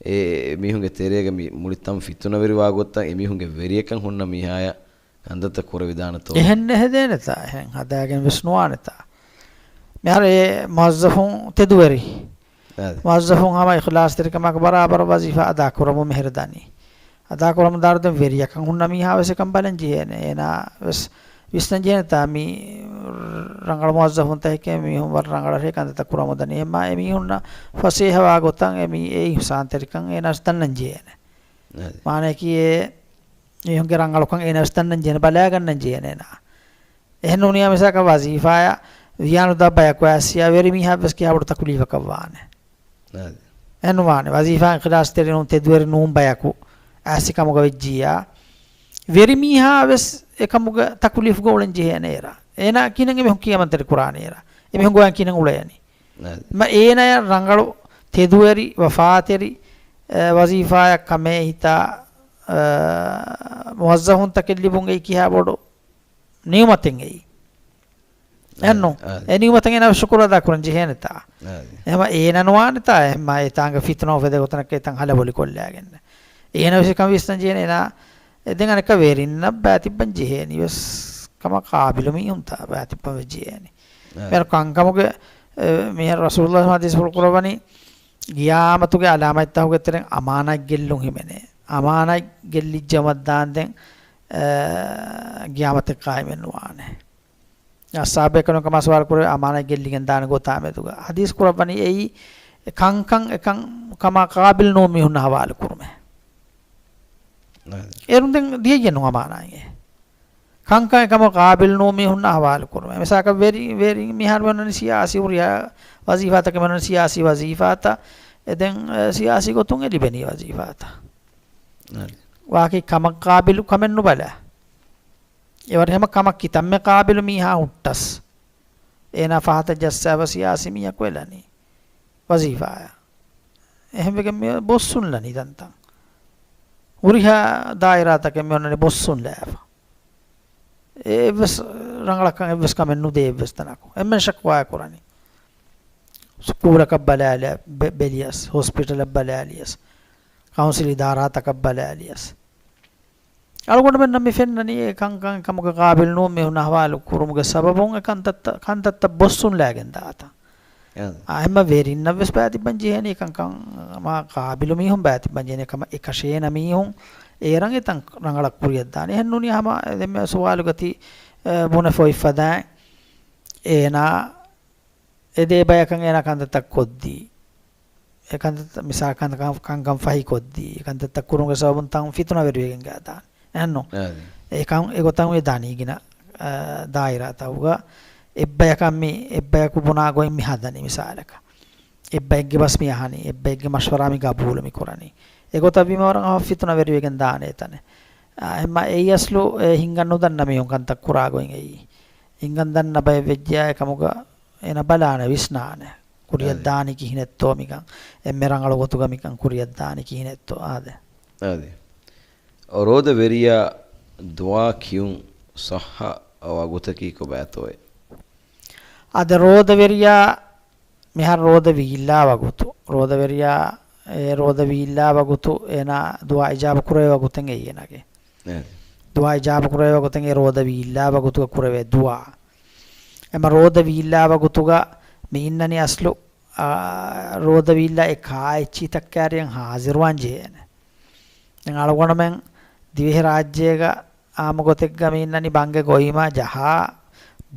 އެ، އެ މީހުންގެ ތެރޭގަ މި މުޅި ތަން ފިތުނަވެރިވާ ގޮތަށް އެ މީހުންގެ ވެރިޔަކަށް ހުންނަ މީހާޔަށް ކަންތައްތައް ކުރެވިދާނެތޯ؟ އެހެން ނެހެދޭނެތާ، އެހެން ހަދާގެން ވެސް ނުވާނެތާ. މިހާރު އެ މުވައްޒަފުން ތެދުވެރި. އާދެ. މުވައްޒަފުން ހަމަ އިޚްލާޞްތެރިކަމާއެކު ބަރާބަރަށް ވަޒީފާ އަދާކުރަމުން މިހިރަދާނީ. އަދާކުރަމުން ދާއިރު ދެން ވެރިޔަކަށް ހުންނަ މީހާ ވެސް އެކަން ބަލަން ޖެހޭނެ. އޭނާ ވެސް ވިސްނަން ޖެހޭނެތާ މި ރަނގަޅު މުވައްޒަފުންތަކެކޭ މީހުން ވަރަށް ރަނގަޅަށް ކަންތައްތައް ކުރަމުން ދަނީ. އެމާ އެމީހުންނަށް ފަސޭހަވާ ގޮތަށް އެމީ އެ އިޙްސާންތެރިކަން އޭނާ ވެސް ދަންނަން ޖެހޭނެ. އާދެ. މާނަޔަކީ އެ މީހުންގެ ރަނގަޅުކަން އޭނަ ވެސް ދަންނަން ޖެހޭނެ، ބަލާގަންނަން ޖެހޭނެ އޭނާ. އެހެން ނޫނިޔާ މިސާލަކަށް ވަޒީފާޔަށް ވިޔާނުދާ ބަޔަކު އައިސްޔާ ވެރި މީހާ ވެސް ކިހާ ބޮޑު ތަކުލީފަކަށް ވާނެ. އާދެ. އެހެން ނުވާނެ. ވަޒީފާ އިޚްލާޞްތެރި ނޫން، ތެދުވެރި ނޫން ބަޔަކު އައިސް ކަމުގަ ވެއްޖިއްޔާ، ވެރި މީހާ ވެސް އެކަމުގަ ތަކުލީފުގަ އުޅެން ޖެހޭނެ އޭރާ. އޭނާ ކިހިނެއް އެމީހުން ކިޔަމަންތެރި ކުރާނީ އޭރާ؟ އެމީހުން ގޮވަން ކިހިނެއް އުޅޭނީ؟ އާދެ. މަ އޭނަޔަށް ރަނގަޅު ތެދުވެރި، ވަފާތެރި، އެ، ވަޒީފާޔަށް ކަމޭ ހިތާ، އެ، މުވައްޒަފުންތަކެއް ލިބުން އެއީ ކިހާ ބޮޑު ނިޢުމަތެއް އެއީ. އެއްނު؟ އާދެ. އެ ނިޢުމަތަށް އޭނަ ޝުކުރު އަދާ ކުރަން ޖެހޭނެތާ؟ އާދެ. އެހެމަ އޭނަ ނުވާނެތާ؟ އެހެމަ އެތާނގަ ފިތުނަ އުފެދޭ ގޮތަކަށް އެތަން ހަލަބޮލި ކޮށްލާގެން. އޭނަ ވެސް ކަން ވިސްނަން ޖެހޭނެ އޭނާ. އެ ދެން އަނެއްކާ ވެރިންނަށް ބާތިއްބަން ޖެހޭނީ ވެސް ކަމަށް ޤާބިލު މީހުންތާ ބާތިއްބަން ވެއްޖެ ޖެހޭނީ. އާ. މިހާރު ކަންކަމުގެ، އެ، މިހާރު ރަސޫލުﷲ ޙަދީޘްފުޅު ކުރައްވަނީ، ގިޔާމަތުގެ ޢަލާމާތްތަކުގެ ތެރެއިން އަމާނާތް ގެއްލުން ހިމެނޭ. އަމާނާތް ގެއްލިއްޖެ އެމަށްދާންދެން، އެ، ގިޔާމަތެއް ޤާއިމެއް ނުވާނެ. އަޞްޙާބުބޭކަލުން ކަމާ ސުވާލު ކުރެވޭ އަމާނާތް ގެއްލިގެން ދާނެ ގޮތާ މެދުގަ. ޙަދީޘް ކުރައްވަނީ އެއީ ކަންކަން އެކަން ކަމާ ޤާބިލު ނޫން މީހުންނަށް ޙަވާލު ކުރުމޭ. އާ. އޭރުން ދެން ދިޔައްޔެއް ނޫން އަމާނާތް. ކަންކަން އެކަމަށް ޤާބިލު ނޫން މީހުންނަށް ޙަވާލު ކުރުމޭ. މިސާލަކަށް ވެރި، ވެރި މިހާރު މި އޮންނަނީ ސިޔާސީ ހުރިހާ ވަޒީފާތަކެއް މި އޮންނަނީ ސިޔާސީ ވަޒީފާތައް. އެ ދެން، އެ، ސިޔާސީ ގޮތުން އެ ލިބެނީ ވަޒީފާތައް. އާ. ވާކި ކަމަށް ޤާބިލު ކަމެއް ނުބަލާ. އެވަރު ހަމަ ކަމަކީ ތަންމެ ޤާބިލު މީހާ ހުއްޓަސް، އޭނާ ފަހަތަށް ޖައްސާފަ ސިޔާސީ މީހަކު އެ ލަނީ ވަޒީފާއަށް. އެހެންވެގެން މި ބޮއްސުން ލަނީ ތަންތަން. ހުރިހާ ދާއިރާތަކެއް މި އޮންނަނީ ބޮއްސުން ލާފަ. އެއްވެސް ރަނގަޅަށް ކަން އެއްވެސް ކަމެއް ނުދޭ އެއްވެސް ތަނަކު. އެންމެން ޝަކުވާ ކުރަނީ. ސްކޫލަކަށް ބަލާލިޔަސް، ބެ-، ބެލިޔަސް، ހޮސްޕިޓަލަށް ބަލާލިޔަސް، ކައުންސިލް އިދާރާތަކަށް ބަލާލިޔަސް. އަޅުގަނޑުމެންނަށް މި ފެންނަނީ އެ ކަންކަން ކަމުގެ ޤާބިލު ނޫން މީހުން އަހުވާލު ކުރުމުގެ ސަބަބުން އެ ކަންތައްތައް، ކަންތައްތައް ބޮއްސުން ލާގެން ދާތަން. އާ، އެހެންމަ ވެރިންނަށް ވެސް ބައިތިއްބަން ޖެހޭނީ ކަންކަން، މާ ޤާބިލު މީހުން ބައިތިއްބަން ޖެހޭނީ ކަމަށް އެކަށޭނަ މީހުން އޭރަށް އެތަން ރަނގަޅަށް ކުރިއަށް ދާނީ. އެހެން ނޫނީ ހަމަ ދެންމެ ސުވާލުގަ ތި، އެ، ބުނެފަ އޮތް ފަދައިން އޭނާ އެދޭ ބަޔަކަށް އޭނާ ކަންތައްތައް ކޮށްދީ. އެ ކަންތައްތައް މިސާ ކަން-، ކަން-، ކަންކަން ފަހި ކޮށްދީ. އެ ކަންތައްތައް ކުރުމުގެ ސަބަބުން ތަން ފިތުނަވެރިވެގެން ގާދާނެ. އެހެންނު؟ އާދެ. އެކަން އެގޮތަށް މި ދާނީ ގިނަ، އާ، ދާއިރާތަކުގަ އެއްބަޔަކަށް މި، އެއްބަޔަކު ބުނާ ގޮތް މި ހަދަނީ މިސާލަކަށް. އެއްބައެއްގެ ބަސް މި އަހަނީ، އެއްބައެއްގެ މަޝްވަރާ މި ގަބޫލު މި ކުރަނީ. އެގޮތަށް ވީމަ ވަރަށް އަހަ ފިތުނަވެރިވެގެން ދާނެ އެތަނެއް. އާ، އެހެންމަ އެއީ އަސްލު އެ ހިނގަން ނުދަންނަ މީހުން ކަންތައް ކުރާ ގޮތް އެއީ. ހިނގަން ދަންނަ ބައެއް ވެއްޖެޔާ އެކަމުގަ އޭނަ ބަލާނެ ވިސްނާނެ. ކުރިއަށް އާދެ. ދާނީ ކިހިނެއްތޯ މިކަން. އެންމެ ރަނގަޅު ގޮތުގަ މިކަން ކުރިއަށް ދާނީ ކިހިނެއްތޯ. އާދެ. އާދެ. ރޯދަ ވެރިޔާ ދުޢާ ކިޔުން ޞައްޙަ ވަގުތަކީ ކޮބާތޯއޭ؟ އާދެ، ރޯދަ ވެރިޔާ މިހާރު ރޯދަ ވީއްލާ ވަގުތު. ރޯދަ ވެރިޔާ، އެ ރޯދަ ވީއްލާ ވަގުތު އޭނާ ދުޢާ އިޖާބަ ކުރެވޭ ވަގުތެއް އެއީ އޭނާގެ. އެ. ދުޢާ އިޖާބަ ކުރެވޭ ވަގުތެއް އެ ރޯދަ ވީއްލާ ވަގުތުގަ ކުރެވޭ ދުޢާ. އެމަ ރޯދަ ވީއްލާ ވަގުތުގަ މި އިންނަނީ އަސްލު، އާ، ރޯދަ ވީއްލާ އެ ކާ އެއްޗިތައް ކާރިއަށް ހާޒިރުވާން ޖެހޭނެ. ދެން އަޅުގަނޑުމެން ދިވެހިރާއްޖޭގަ އާއްމު ގޮތެއްގަ މި އިންނަނީ ބަންގެ ގޮއިމާ ޖަހާ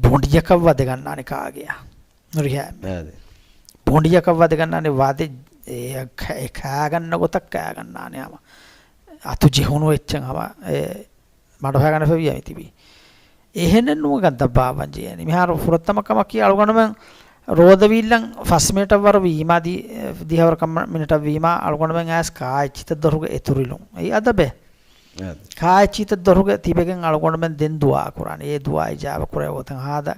ބޮނޑިއަކަށް ވަދެގަންނާނެ ކާގެޔަށް. ނުރިހާ އެއްމެ. އާދެ. ބޮނޑިއަކަށް ވަދެގަންނާނެ ވަދެ، އެ، ކަ-، އެ ކާގަންނަ ގޮތަށް ކާގަންނާނެ ހަމަ. އަތު ޖެހުނު އެއްޗެއް ހަމަ، އެ، މަޑުހައިގަނެފަ ވިޔަ މިތިބީ. އެހެނެއް ނޫން ކަންތައް ބާއްވަން ޖެހޭނީ. މިހާރު ފުރަތަމަ ކަމަކީ އަޅުގަނޑުމެން ރޯދަވީއްލަން ފަސް މިނެޓަށް ވަރު ވީމާ، ދި-، ދިހަވަރު ކަމަ-، މިނެޓަށް ވީމާ އަޅުގަނޑުމެން އައިސް ކާ އެއްޗިތައް ދޮރުގަ އެތުރިލުން. އެއީ އަދަބެއް. އާދެ. ކާ އެއްޗިތައް ދޮރުގަ ތިބެގެން އަޅުގަނޑުމެން ދެން ދުޢާ ކުރާނެ. އެ ދުޢާ އިޖާބަ ކުރެވޭ ގޮތަށް ހާދަ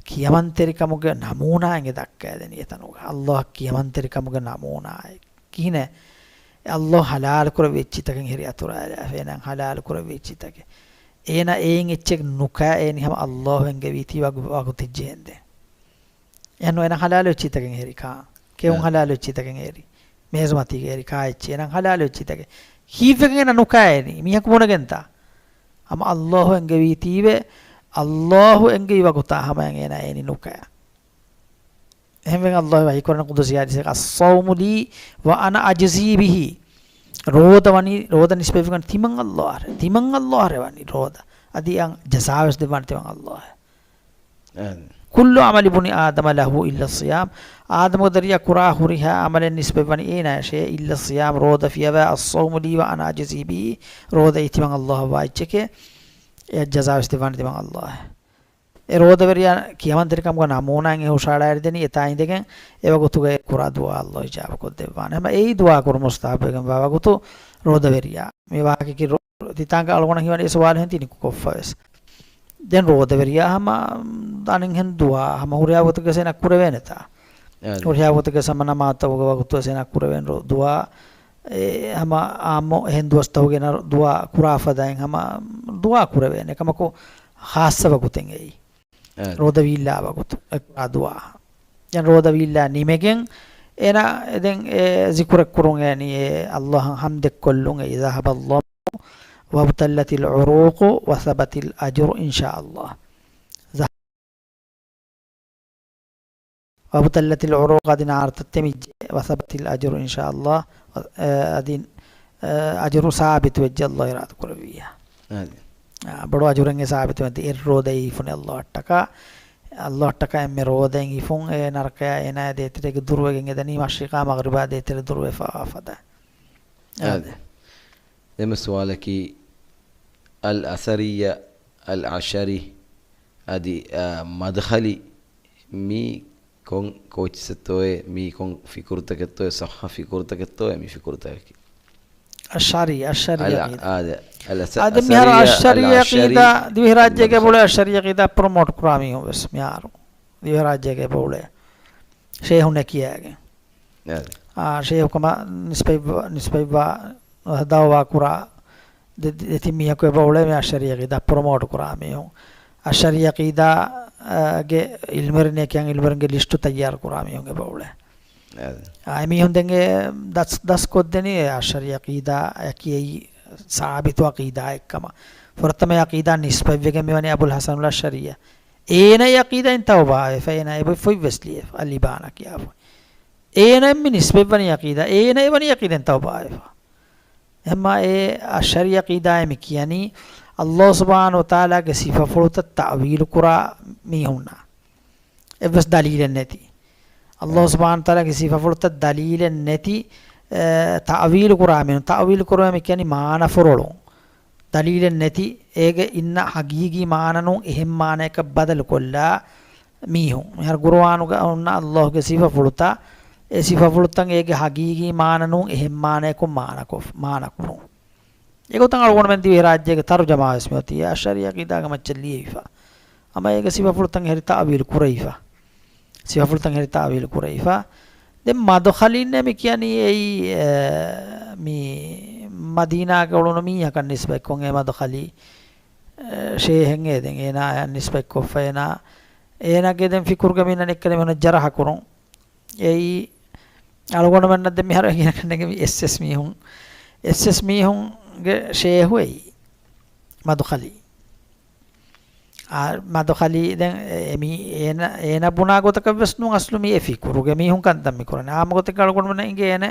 ކިޔަމަންތެރިކަމުގެ ނަމޫނާއެއް އެ ދައްކައިދެނީ އެތަނުގަ. އައްލާހަށް ކިޔަމަންތެރިކަމުގެ ނަމޫނާއެއް. ކިހިނެއް؟ އައްލާހު ޙަލާލު ކުރެއްވި އެއްޗިތަކެއް ހެރި އަތުރާލާފަ، އޭނާ ޙަލާލު ކުރެއްވި އެއްޗިތަކެއް. އޭނާ އެއިން އެއްޗެއް ނުކައި އޭނި ހަމަ އައްލާހު އެންގެވީތީ ވަގު-، ވަގުތެއް ޖެހެންދެން. އެހެން އޭނާ ޙަލާލު އެއްޗިތަކެއް ހެރި ކާ. ކެއުން އާ. ޙަލާލު އެއްޗިތަކެއް ހެރި. މޭޒުމަތީގަ ހެރި ކާ އެއްޗެއް އޭނާ ޙަލާލު އެއްޗިތަކެއް. ކީއްވެގެން އޭނާ ނުކައި އޭނީ؟ މީހަކު ބުނެގެންތާ؟ ހަމަ އައްލާހު އެންގެވީތީވެ، އައްލާހު އެންގެވި ވަގުތާ ހަމަޔަށް އޭނާ އޭނީ ނުކައި. އެހެންވެގެން އައްލާހު ވަޙީ ކުރަނީ ޤުދުސީ ޙަދީޘެއް، "الصوم لي وأنا أجزي به." ރޯދަ ވަނީ، ރޯދަ ނިސްބަތްވެގެން ތިމަން އައްލާހަށް، ތިމަން އައްލާހަށް ވަނީ ރޯދަ. އަދި އަން ޖަޒާވެސް ދެއްވާނެ ތިމަން އައްލާހަށް. އާނ. "كل عمل ابن آدم له إلا الصيام." އާދަމުގެ ދަރިޔާ ކުރާ ހުރިހާ ޢަމަލެއް ނިސްބަތްވަނީ އޭނާއަށޭ، "إلا الصيام." ރޯދަ ފިޔަވާ، "الصوم لي وأنا أجزي به." ރޯދައީ ތިމަން އައްލާހަށް ވާ އެއްޗެކޭ. އެ ޖަޒާވެސް ދެއްވާނެ ތިމަން އައްލާހަށް. އެ ރޯދަވެރިޔާ ކިޔަމަންތެރިކަމުގެ ނަމޫނާއެއް ހުށަހަޅައިދެނީ އެތާ އިނދެގެން އެވަގުތުގައި ކުރާ ދުޢާ އައްލާހު އިޖާބަކޮށްދެއްވާނެ. ހަމަ އެއީ ދުޢާ ކުރުން މުސްތަޙައްބުވެގެންވާ ވަގުތު ރޯދަވެރިޔާ. މި ވާހަކައަކީ ރޯ-، ތިތާނގަ އަޅުގަނޑަށް ހީވަނީ އެ ސުވާލު ހެން ތިނިކު ކޮށްފަވެސް. ދެން ރޯދަވެރިޔާ ހަމަ ދަނެއްހެން ދުޢާ ހަމަ ހުރިހާ ގޮތަކަށް އޭނާ ކުރެވޭނެތާ؟ އާނ. ހުރިހާ ގޮތަކަށް ހަމަ ނަމާދުތަކުގެ ވަގުތު އޭނާ ކުރެވޭނެ ރޯ-، ދުޢާ. އެ ހަމަ އާއްމު އެހެން ދުވަސްތަކުގެ ދުޢާ ކުރާ ފަދައިން ހަމަ ދުޢާ ކުރެވޭނެ. އެކަމަކު ޚާއްޞަ ވަގުތެއް އެއީ. އާނ. ރޯދަ ވީއްލާ ވަގުތު އެ ކުރާ ދުޢާ. ދެން ރޯދަ ވީއްލާ ނިމެގެން އޭނާ ދެން އެ ޒިކުރެއް ކުރުން އޭނީ އެ އައްލާހަށް ޙަމްދެއް ކޮށްލުން އެއީ. ذهب الظمأ وابتلت العروق وثبت الأجر إن شاء الله. وابتلت العروق އަދި ނާރުތައް ތެމިއްޖެ. وثبت الأجر إن شاء الله. އަދި، އަ، އަޖުރު ސާބިތު ވެއްޖެ އައްލާހު އިރާދަ ކުރެއްވިއްޔާ. އާނ. އާ، ބޮޑު އަޖުރެއް ސާބިތު ވެއްޖެ. އެއް ރޯދައެއް ހިފުނީ އައްލާހަށްޓަކާ. އައްލާހަށްޓަކާ އެންމެ ރޯދައެއް ހިފުން އެ ނަރަކަޔާ އޭނާ ދޭތެރޭގެ ދުރުވެގެން އެދަނީ މަޝްރިޤާ މަޣްރިބާ ދޭތެރެ ދުރުވެފަ ފަދަ. އާނ. އާނ. ދެންމެ ސުވާލަކީ، އަލް އަސަރިއްޔަ، އަލް އަޝްޢަރީ އަދި، އާ، މަދްޚަލީ މީ ކޮން ކޯޗެއްތޯއޭ، މީ ކޮން ފިކުރުތަކެއްތޯއޭ، ޞައްޙަ ފިކުރުތަކެއްތޯއޭ މި ފިކުރުތަކަކީ؟ އަޝްޢަރީ، އަޝްޢަރީ އަލް ޢަޤީދާ. އާދެ. އަލް އަސް-، އަދި މިހާރު އަލް އަޝްޢަރީ އަޝްޢަރީ ޢަޤީދާ ދިވެހިރާއްޖޭގެ މަދުރަސާ. ބައުޅޭ އަޝްޢަރީ ޢަޤީދާ ޕްރޮމޯޓް ކުރާ މީހުން ވެސް މިހާރު ދިވެހިރާއްޖޭގެ ބައުޅޭ ޝޭހުންނޭ ކިޔައިގެން. އާ، ޝޭހުކަމަށް ނިސްބަތްވާ، ނިސްބަތްވާ ދައުވާ ކުރާ ދެ-، ދެތިން މީހަކު އެބައުޅޭ މި އަޝްޢަރީ ޢަޤީދާ ޕްރޮމޯޓް ކުރާ މީހުން. އަޝްޢަރީ ޢަޤީދާ، އާ، ގެ ޢިލްމުވެރިންނޭ ކިޔަން ޢިލްމުވެރިންގެ ލިސްޓު ތައްޔާރު ކުރާ މީހުން އެބައުޅޭ. އާ، އެމީހުން ދެން އެ ދަސް، ދަސްކޮށްދެނީ އެ އަޝްޢަރީ ޢަޤީދާއަކީ އެއީ ސާބިތު ޢަޤީދާއެއްކަމަށް. ފުރަތަމަ ޢަޤީދާ ނިސްބަތްވެގެން މިވަނީ އަބުލް ޙަސަނުލް އަޝްޢަރީއަށް. އޭނަ އެ ޢަޤީދާއިން ތައުބާވެފަ، އޭނަ އެބަ ފޮތްވެސް ލިޔެފަ، އަލް އިބާނާ ކިޔާފަ. އޭނައެއް މި ނިސްބަތްވަނީ ޢަޤީދާ، އޭނަ އެވަނީ ޢަޤީދާއިން ތައުބާވެފަ. އެހެންމާ އެ އަޝްޢަރީ ޢަޤީދާއޭ މި ކިޔަނީ، ﷲ ސުބްޙާނަހޫ ވަތަޢާލާގެ ސިފަފުޅުތައް ތައުވީލު ކުރާ މީހުންނާ. އެއްވެސް ދަލީލެއް ނެތި. ﷲ ސުބްޙާނަހޫ ވަތަޢާލާގެ ސިފަފުޅުތައް ދަލީލެއް ނެތި، އެ، ތައުވީލު ކުރާ މީހުން. ތައުވީލު ކުރުމޭ މި ކިޔަނީ މާނަފުރޮޅުން. ދަލީލެއް ނެތި، އޭގެ އިންނަ ޙަޤީޤީ މާނަ ނޫން އެހެން މާނައަކަށް ބަދަލުކޮށްލާ މީހުން. މިހާރު ޤުރުއާނުގަ އޮންނަ ﷲގެ ސިފަފުޅުތައް، އެ ސިފަފުޅުތައް އޭގެ ޙަޤީޤީ މާނަ ނޫން އެހެން މާނައަކުން މާނަކޮށް، މާނަކުރުން. އެގޮތަށް އަޅުގަނޑުމެން ދިވެހިރާއްޖޭގެ ތަރުޖަމާވެސް މިއޮތީ އަޝްޢަރީ ޢަޤީދާގެ މައްޗަށް ލިޔެވިފަ. ހަމަ އޭގެ ސިފަފުޅުތައް ހެރި ތައުވީލު ކުރެވިފަ. ސިފަފުޅުތައް ހެރި ތައުވީލު ކުރެވިފަ. ދެން މަދުޚަލީންނޭ މި ކިޔަނީ އެއީ، އެ، މި މަދީނާގަ އުޅުނު މީހަކަށް ނިސްބަތްކޮށް އެ މަދުޚަލީ، އެ، ޝޭހެއް އެ ދެން އޭނާއަށް ނިސްބަތްކޮށްފަ އޭނާ، އޭނާގެ ދެން ފިކުރުގެ މީނަ ނެއްކަލެ މިހުން ޖަރަހަ ކުރުން. އެއީ އަޅުގަނޑުމެންނަށް ދެން މިހާރު އެނގިނަކަށް ނެގެން އެސްއެސް މީހުން، އެސްއެސް މީހުންގެ ޝޭހު އެއީ މަދުޚަލީ. އާ، މަދުޚަލީ ދެން އެ މީ އޭނަ، އޭނަ ބުނާ ގޮތަކަށް ވެސް ނޫން އަސްލު މީ އެ ފިކުރުގެ މީހުން ކަންތައް މި ކުރަނީ. އާއްމު ގޮތެއްގަ އަޅުގަނޑުމެންނަށް އިނގޭ އޭނަ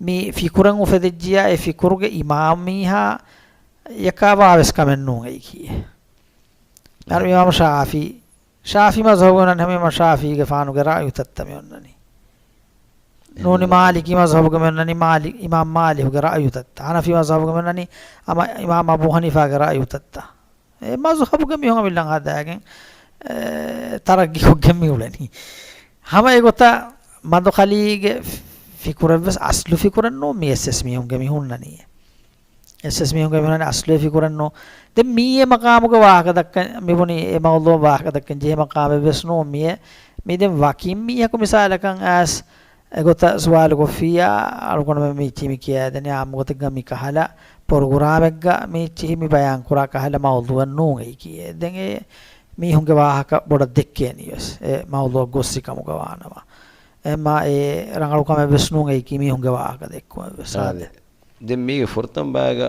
މީ ފިކުރަށް އުފެދިއްޖިޔާ އެ ފިކުރުގެ އިމާމް މީހާ އެކާ ވާވެސް ކަމެއް ނޫން އެއީކީ. އަރު އިމާމް ޝާފީ، ޝާފީ މަޒްހަބުގެ ނަން ހަމަ އިމާމް ޝާފީގެފާނުގެ ރައުޔުތައްތަ މި އޮންނަނީ. ނޫނީ މާލިކީ މަޒްހަބުގެ މި އޮންނަނީ މާލި-، އިމާމް މާލިކުގެ ރައުޔުތައްތަ. ހަނަފީ މަޒްހަބުގެ މި އޮންނަނީ އަމަ އިމާމް އަބޫ ހަނީފާގެ ރައުޔުތައްތަ. އެ މަޒްހަބުގެ މީހުން އަމިއްލަން ހަދާގެން، އެ، ތަރައްގީކޮށްގެން މި އުޅެނީ. ހަމަ އެގޮތަށް މަދުޚަލީގެ ފިކުރެއްވެސް އަސްލު ފިކުރެއް ނޫން މި އެސްއެސް މީހުންގެ މި ހުންނަނީ. އެސްއެސް މީހުންގެ މި ހުންނަނީ އަސްލު ފިކުރެއް ނޫން. ދެން މީ އެ މަޤާމުގެ ވާހަކަ ދައްކަން މި ބުނީ އެ މައުޟޫޢަށް ވާހަކަ ދައްކަން ޖެހޭ މަޤާމެއް ވެސް ނޫން މިއެއް. މި ދެން ވަކިން މީހަކު މިސާލަކަށް އައިސް އެގޮތަށް ސުވާލު ކޮށްފިއްޔާ، އަޅުގަނޑުމެން މި އެއްޗިހި މި ކިޔާދެނީ އާއްމު ގޮތެއްގަ މި ކަހަލަ ޕްރޮގްރާމެއްގަ މި އެއްޗިހި މި ބަޔާން ކުރާ ކަހަލަ މައުޟޫޢެއް ނޫން އެއީކީ. ދެން އެ މީހުންގެ ވާހަކަ ބޮޑަށް ދެއްކޭނީ ވެސް އެ މައުޟޫޢަށް ގޮއްސި ކަމުގަ ވާނަމަ. އެމާ އެ ރަނގަޅު ކަމެއް ވެސް ނޫން އެއީކީ މީހުންގެ ވާހަކަ ދެއްކުމެއް ވެސް. އާދެ. ދެން މީގެ ފުރަތަމަ ބައިގަ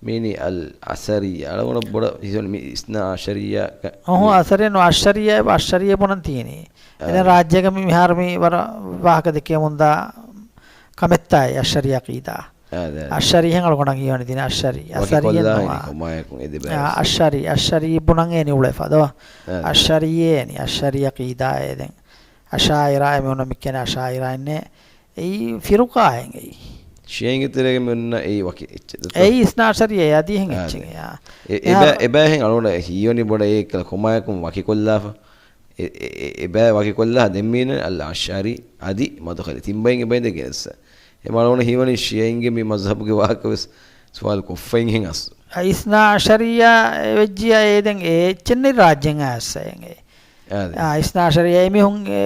މީނީ އަލް އަސްޢަރިއްޔާ. އަޅުގަނޑަށް ބޮޑަށް ހިތުން މި އިސްނާ އަޝްޢަރިއްޔާ ކަ-، އޮހޮ، މި އަސްޢަރިއްޔާ ނު، އަޝްޢަރިއްޔާ، އަޝްޢަރިއްޔާ ބުނަން ތީނީ. އެ. އެދެން ރާއްޖޭގަ މި މިހާރު މި ވަރަށް ވާހަކަ ދެއްކެމުންދާ ކަމެއްތާއި އަޝްޢަރީ ޢަޤީދާ. އާ، ދެ. އަޝްޢަރީހެން އަޅުގަނޑަށް ހީވަނީ ތީނީ އަޝްޢަރީ. އަސްޢަރީއެއް ނުވާ. އާ، އަޝްޢަރީ، އަޝްޢަރީ ބުނަން އޭނި އުޅެފަ ދޯ. އާ، ދެ. އަޝްޢަރީ އޭނި، އަޝްޢަރީ ޢަޤީދާ އޭ ދެން. އަޝާއިރާ އެ މި އޮންނަ މި ކިޔަނީ އަޝާއިރާ އިންނޭ. އެއީ ފިރުޤާއެއް އެއީ. ޝިޔައިންގެ ތެރޭގަ މި އޮންނަ އެއީ ވަކި އެއްޗެއް ދޯ. އެއީ އިސްނާ އަޝްޢަރީ އަދި އެހެން އާ، އެއްޗެއް ދެ. އެއާ. އެ، އެބަ-، އެބަ އެހެން އަޅުގަނޑަށް ހީވަނީ ބޮޑަށް އެއްކަލަ ކޮމާއަކުން ވަކިކޮށްލާފަ. އެ، އެ، އެ، އެބަ ވަކިކޮށްލާ ދެން މީނަ އަލް އަޝްޢަރީ އަދި މަދުޚަލީ ތިން ބައިން އެބައިން ދެ ގެނެއްސަ. އެ މަޅުގަނޑަށް ހީވަނީ ޝިޔައިންގެ މި މަޒްހަބުގެ ވާހަކަ ވެސް ސުވާލު ކޮށްފައިން ހެން އަސް. އިސްނާ އަޝްޢަރިއްޔާ ވެއްޖިޔާ އޭ ދެން އެ އެއްޗެއް ނެތް ރާއްޖެން އައިސް އެނގޭ. އާ، ދެ. އާ، އިސްނާ އަޝްޢަރިއްޔާ އެމީހުން، އެ،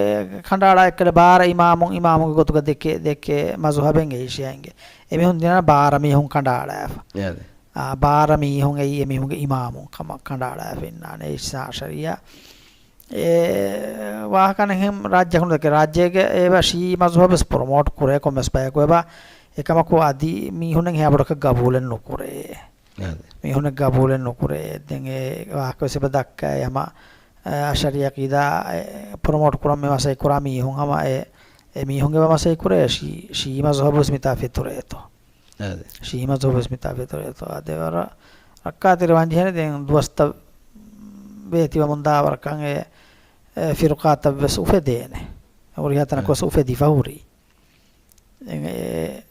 ކަނޑައަޅާ އެއްކަލަ ބާރަ އިމާމުން، އިމާމުގެ ގޮތުގަ ދެކެ، ދެކެ މަޒުހަބެއް އެއީ ޝިޔައިންގެ. އެމީހުން ދިނާ ބާރަ މީހުން ކަނޑައަޅާފަ. އާ، ދެ. އާ، ބާރަ މީހުން އެއީ އެމީހުންގެ އިމާމުން ކަމަށް ކަނޑައަޅާފަ އިންނާނެ އިސްނާ އަޝްޢަރިއްޔާ. އެ ވާހަކަ އަނެއްހެން ރާއްޖެ ކުނޑަކެ ރާއްޖޭގެ އެބަ ޝީޢީ މަޒުހަބު ވެސް ޕްރޮމޯޓް ކުރޭ ކޮންމެސް ބަޔަކު އެބަ. އެކަމަކު އަދި މީހުންނަށް ހެޔާ ބޮޑަކަށް ގަބޫލެއް ނުކުރޭ. އާ، ދެ. މީހުންނަށް ގަބޫލެއް ނުކުރޭ. ދެން އެ ވާހަކަ ވެސް އެބަ ދައްކައި ހަމަ، އަ، އަޝްޢަރީ ޢަޤީދާ، އެ، ޕްރޮމޯޓް ކުރަން މި މަސައްކަތް ކުރާ މީހުން ހަމަ އެ، އެ މީހުން އެބަ މަސައްކަތް ކުރޭ ޝީ-، ޝީޢީ މަޒުހަބު ވެސް މިތާ ފެތުރޭތޯ. އާ، ދެ. ޝީޢީ މަޒުހަބު ވެސް މިތާ ފެތުރޭތޯ. އާދެ ވަރަށް ރައްކާތެރި ވާން ޖެހޭނެ ދެން ދުވަސްތައް ވޭތިވަމުންދާ ވަރަކަށް އެ، އެ، ފިރުޤާތައް ވެސް އުފެދޭނެ. ހުރިހާ ތަނަކު އާ، ވެސް އުފެދިފަ ހުރީ. އެ، އެ،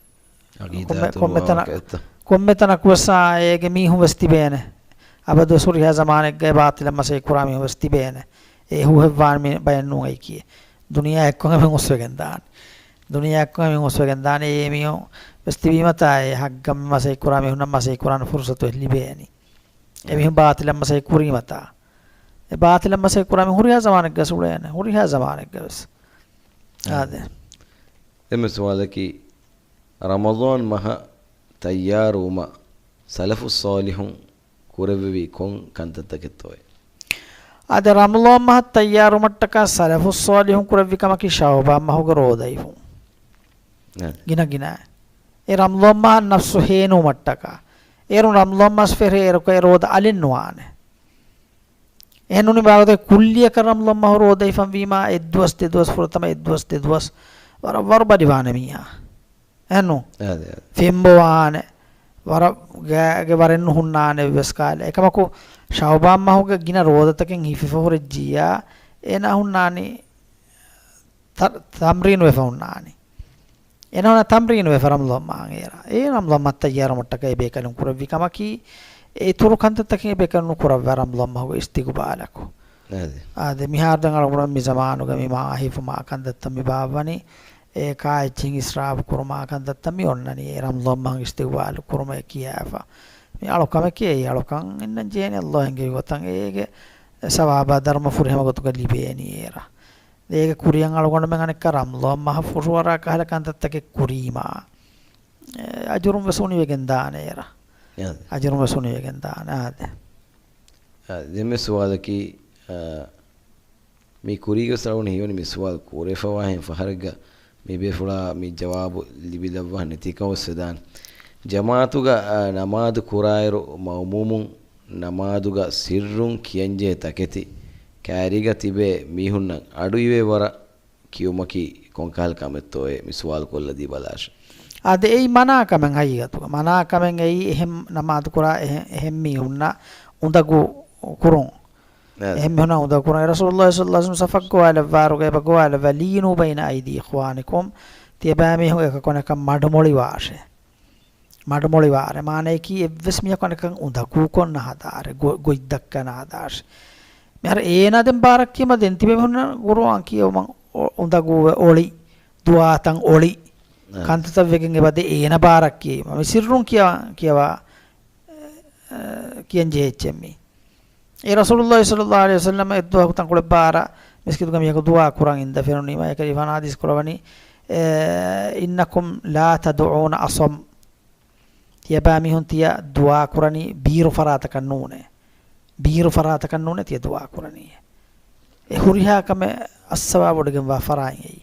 ޢަޤީދާ ކޮންމެ-، ކޮންމެ ތަނަ-، ތުރުވާ ކޮންމެ ތަނަކު ވެސް އާ، އޭގެ މީހުން ވެސް ތިބޭނެ. އަބަދުވެސް ހުރިހާ ޒަމާނެއްގައި ބާޠިލަށް މަސައްކަތް ކުރާ މީހުން ވެސް ތިބޭނެ. އެ ހޫހެއްވާން މި ބަޔަށް ނޫން އެއީކީ. ދުނިޔެ އެއްކޮށް އެމީހުން އުސްވެގެން ދާނެ. ދުނިޔެއަކު މި ހުސްވެގެން ދާނެ. އެ މީހުން ވެސް ތިބީމަތާ އެ ހައްގަށް މަސައްކަތް ކުރާ މީހުންނަށް މަސައްކަތް ކުރާނެ ފުރުސަތު ވެސް ލިބޭނީ. އެ މީހުން ބާތިލަށް މަސައްކަތް ކުރީމަތާ، އެ ބާތިލަށް މަސައްކަތް ކުރާ މީހުން ހުރިހާ ޒަމާނެއްގަ އުޅޭނެ، ހުރިހާ ޒަމާނެއްގަ ވެސް. އާދެ. އެންމެ ސުވާލަކީ، ރަމަޟާން މަހަށް ތައްޔާރުވުމަށް ސަލަފުއް ޞާލިޙުން ކުރެއްވެވީ ކޮން ކަންތައްތަކެއްތޯއޭ؟ އާދެ، ރަމަޟާން މަހަށް ތައްޔާރުވުމަށްޓަކާ ސަލަފުއް ޞާލިޙުން ކުރެއްވި ކަމަކީ ޝަޢުބާން މަހުގެ ރޯދައިފުން. އާދެ. ގިނަ ގިނަ. އެ ރަމަޟާން މަހަށް ނަފްސު ހޭނުވުމަށްޓަކާ. އޭރުން ރަމަޟާން މަސް ފެށޭ އޭރު އެ ރޯދަ އަލެއް ނުވާނެ. އެހެން ނޫނީ ބާރުގަދަ ކުއްލިއަކަށް ރަމަޟާން މަހު ރޯދައިފަން ވީމާ، އެއްދުވަސް ދެދުވަސް ފުރަތަމަ އެއްދުވަސް ދެދުވަސް ވަރަށް ވަރުބަލިވާނެ މީހާ. އެހެންނު؟ އާދެ، އާދެ. ފެންބޮވާނެ. ވަރަށް ގާގެ ވަރެއް ނުހުންނާނެ އެއްވެސް ކާލެއް. އެކަމަކު، ޝަޢުބާން މަހުގެ ގިނަ ރޯދަތަކެއް ހިފިފަ ހުރެއްޖިއްޔާ، އޭނާ ހުންނާނީ ތަ-، ތަމްރީނު ވެފަ ހުންނާނީ. އޭނާ ހުންނާ ތަމްރީނު ވެފަ ރަމަޟާން މަހަށް އޭރަށް. އެ ރަމަޟާން މަހަށް ތައްޔާރުވުމަށްޓަކައި ބޭކަލުން ކުރެއްވި ކަމަކީ، އެ އިތުރު ކަންތައްތަކެއް ބޭކަލުން ނުކުރައްވާ ރަމަޟާން މަހުގެ އިސްތިޤުބާލަކު. އާދެ. އާދެ، މިހާރު ދެން އަޅުގަނޑު މި ޒަމާނުގަ މި މާ ހިފުމާ ކަންތައްތައް މި ބާއްވަނީ، އެ ކާއެއްޗެއް އިސްރާފު ކުރުމާ ކަންތައްތައް މި އޮންނަނީ، އެ ރަމަޟާން މަހުގެ އިސްތިޤުބާލު ކުރުމޭ ކިޔާފަ. މި އަޅުކަމެކޭ، އެ އަޅުކަން އިންނަން ޖެހޭނެ ﷲ އެންގެވި ގޮތަށް، އޭގެ ސަވާބާ ދަރުމަ ފުރިހަމަ ގޮތުގަ ލިބޭނީ އޭރަށް. އޭގެ ކުރިއަށް އަޅުގަނޑުމެން އަނެއްކާ ރަމަޟާން މަހަށް ފުށުއަރާ ކަހަލަ ކަންތައްތަކެއް ކުރީމާ، އެ، އަޖުރުން ވެސް އުނިވެގެން ދާނެ އޭރަށް. އާދެ. އަޖުރުން ވެސް އުނިވެގެން ދާނެ. އާދެ. އާ، ދެންމެ ސުވާލަކީ، އާ، މި ކުރީގަސް އަޅުގަނޑު ހީވަނީ މި ސުވާލު ކުރެފަވާހެން ފަހަރެއްގަ މި ބޭފުޅާ މި ޖަވާބު ލިބިލައްވާ ނެތިކަމަށް ވެސް ވެދާނެ. ޖަމާއަތުގަ، އާ، ނަމާދު ކުރާއިރު މައުމޫމުން ނަމާދުގަ ސިއްރުން ކިޔަންޖެހޭ ތަކެތި ކައިރީގަ ތިބޭ މީހުންނަށް އަޑު އިވޭ ވަރަށް ކިޔުމަކީ ކޮންކަހަލަ ކަމެއްތޯއޭ މި ސުވާލު ކޮށްލަދީ ބަލާށެ. އާދެ، އެއީ މަނާ ކަމެއް ހަގީގަތުގަ. މަނާ ކަމެއް އެއީ އެހެން ނަމާދު ކުރާ އެހެން، އެހެން މީހުންނަށް އުނދަގޫ ކުރުން. އާދެ. އެހެން މީހުންނަށް އުނދަގޫ ކުރުން. އެ ރަސޫލުﷲ ޞައްލަﷲ ޢަލައިހި ވަސައްލަމަ ޞަފަށް ގޮވާލައްވާއިރު އެބަ ގޮވާލައްވާ، "لينوا بين أيدي إخوانكم." ތިޔަބައިމީހުން އެކަކު އަނެކަށް މަޑުމޮޅިވާށޭ. މަޑުމޮޅިވާށޭ. މާނަޔަކީ އެއްވެސް މީހަކު އަނެކަކަށް އުނދަގޫކޮށް ނަހަދާށޭ. ގޮ-، ގޮތް ދައްކަ ނަހަދާށޭ. މިހާރު އޭނާ ދެން ބާރަށް ކިޔަމަ ދެން ތިބޭ މީހުންނަށް ޤުރުއާން ކިޔެވުމަށް އޮ-، އުނދަގޫވެ އޮޅި، ދުޢާތައް އޮޅި. އާ. ކަންތައްތައް ވެގެން އެބަ ދޭ އޭނަ ބާރަށް ކިޔެވުމަށް. މި ސިއްރުން ކިޔަވާ، ކިޔަވާ، އަ، ކިޔަން ޖެހޭ އެއްޗެއް މީ. އެ ރަސޫލުﷲ ޞައްލަﷲ ޢަލައިހި ވަސައްލަމަ އެއްދުވަހަކު ތަންކޮޅެއް ބާރަށް މިސްކިތުގަ މީހަކު ދުޢާ ކުރަން އިންދަ ފެނުނީމަ، އެކަލޭގެފާނު ޙަދީޘް ކުރަވަނީ، އެ، "إنكم لا تدعون أصم." ތިޔަބައިމީހުން ތިޔަ ދުޢާ ކުރަނީ ބީރު ފަރާތަކަށް ނޫނޭ. ބީރު ފަރާތަކަށް ނޫނޭ ތިޔަ ދުޢާ ކުރަނީ. އެ ހުރިހާ ކަމެއް އައްސަވާ ވޮޑިގެންވާ ފަރާތް އެއީ.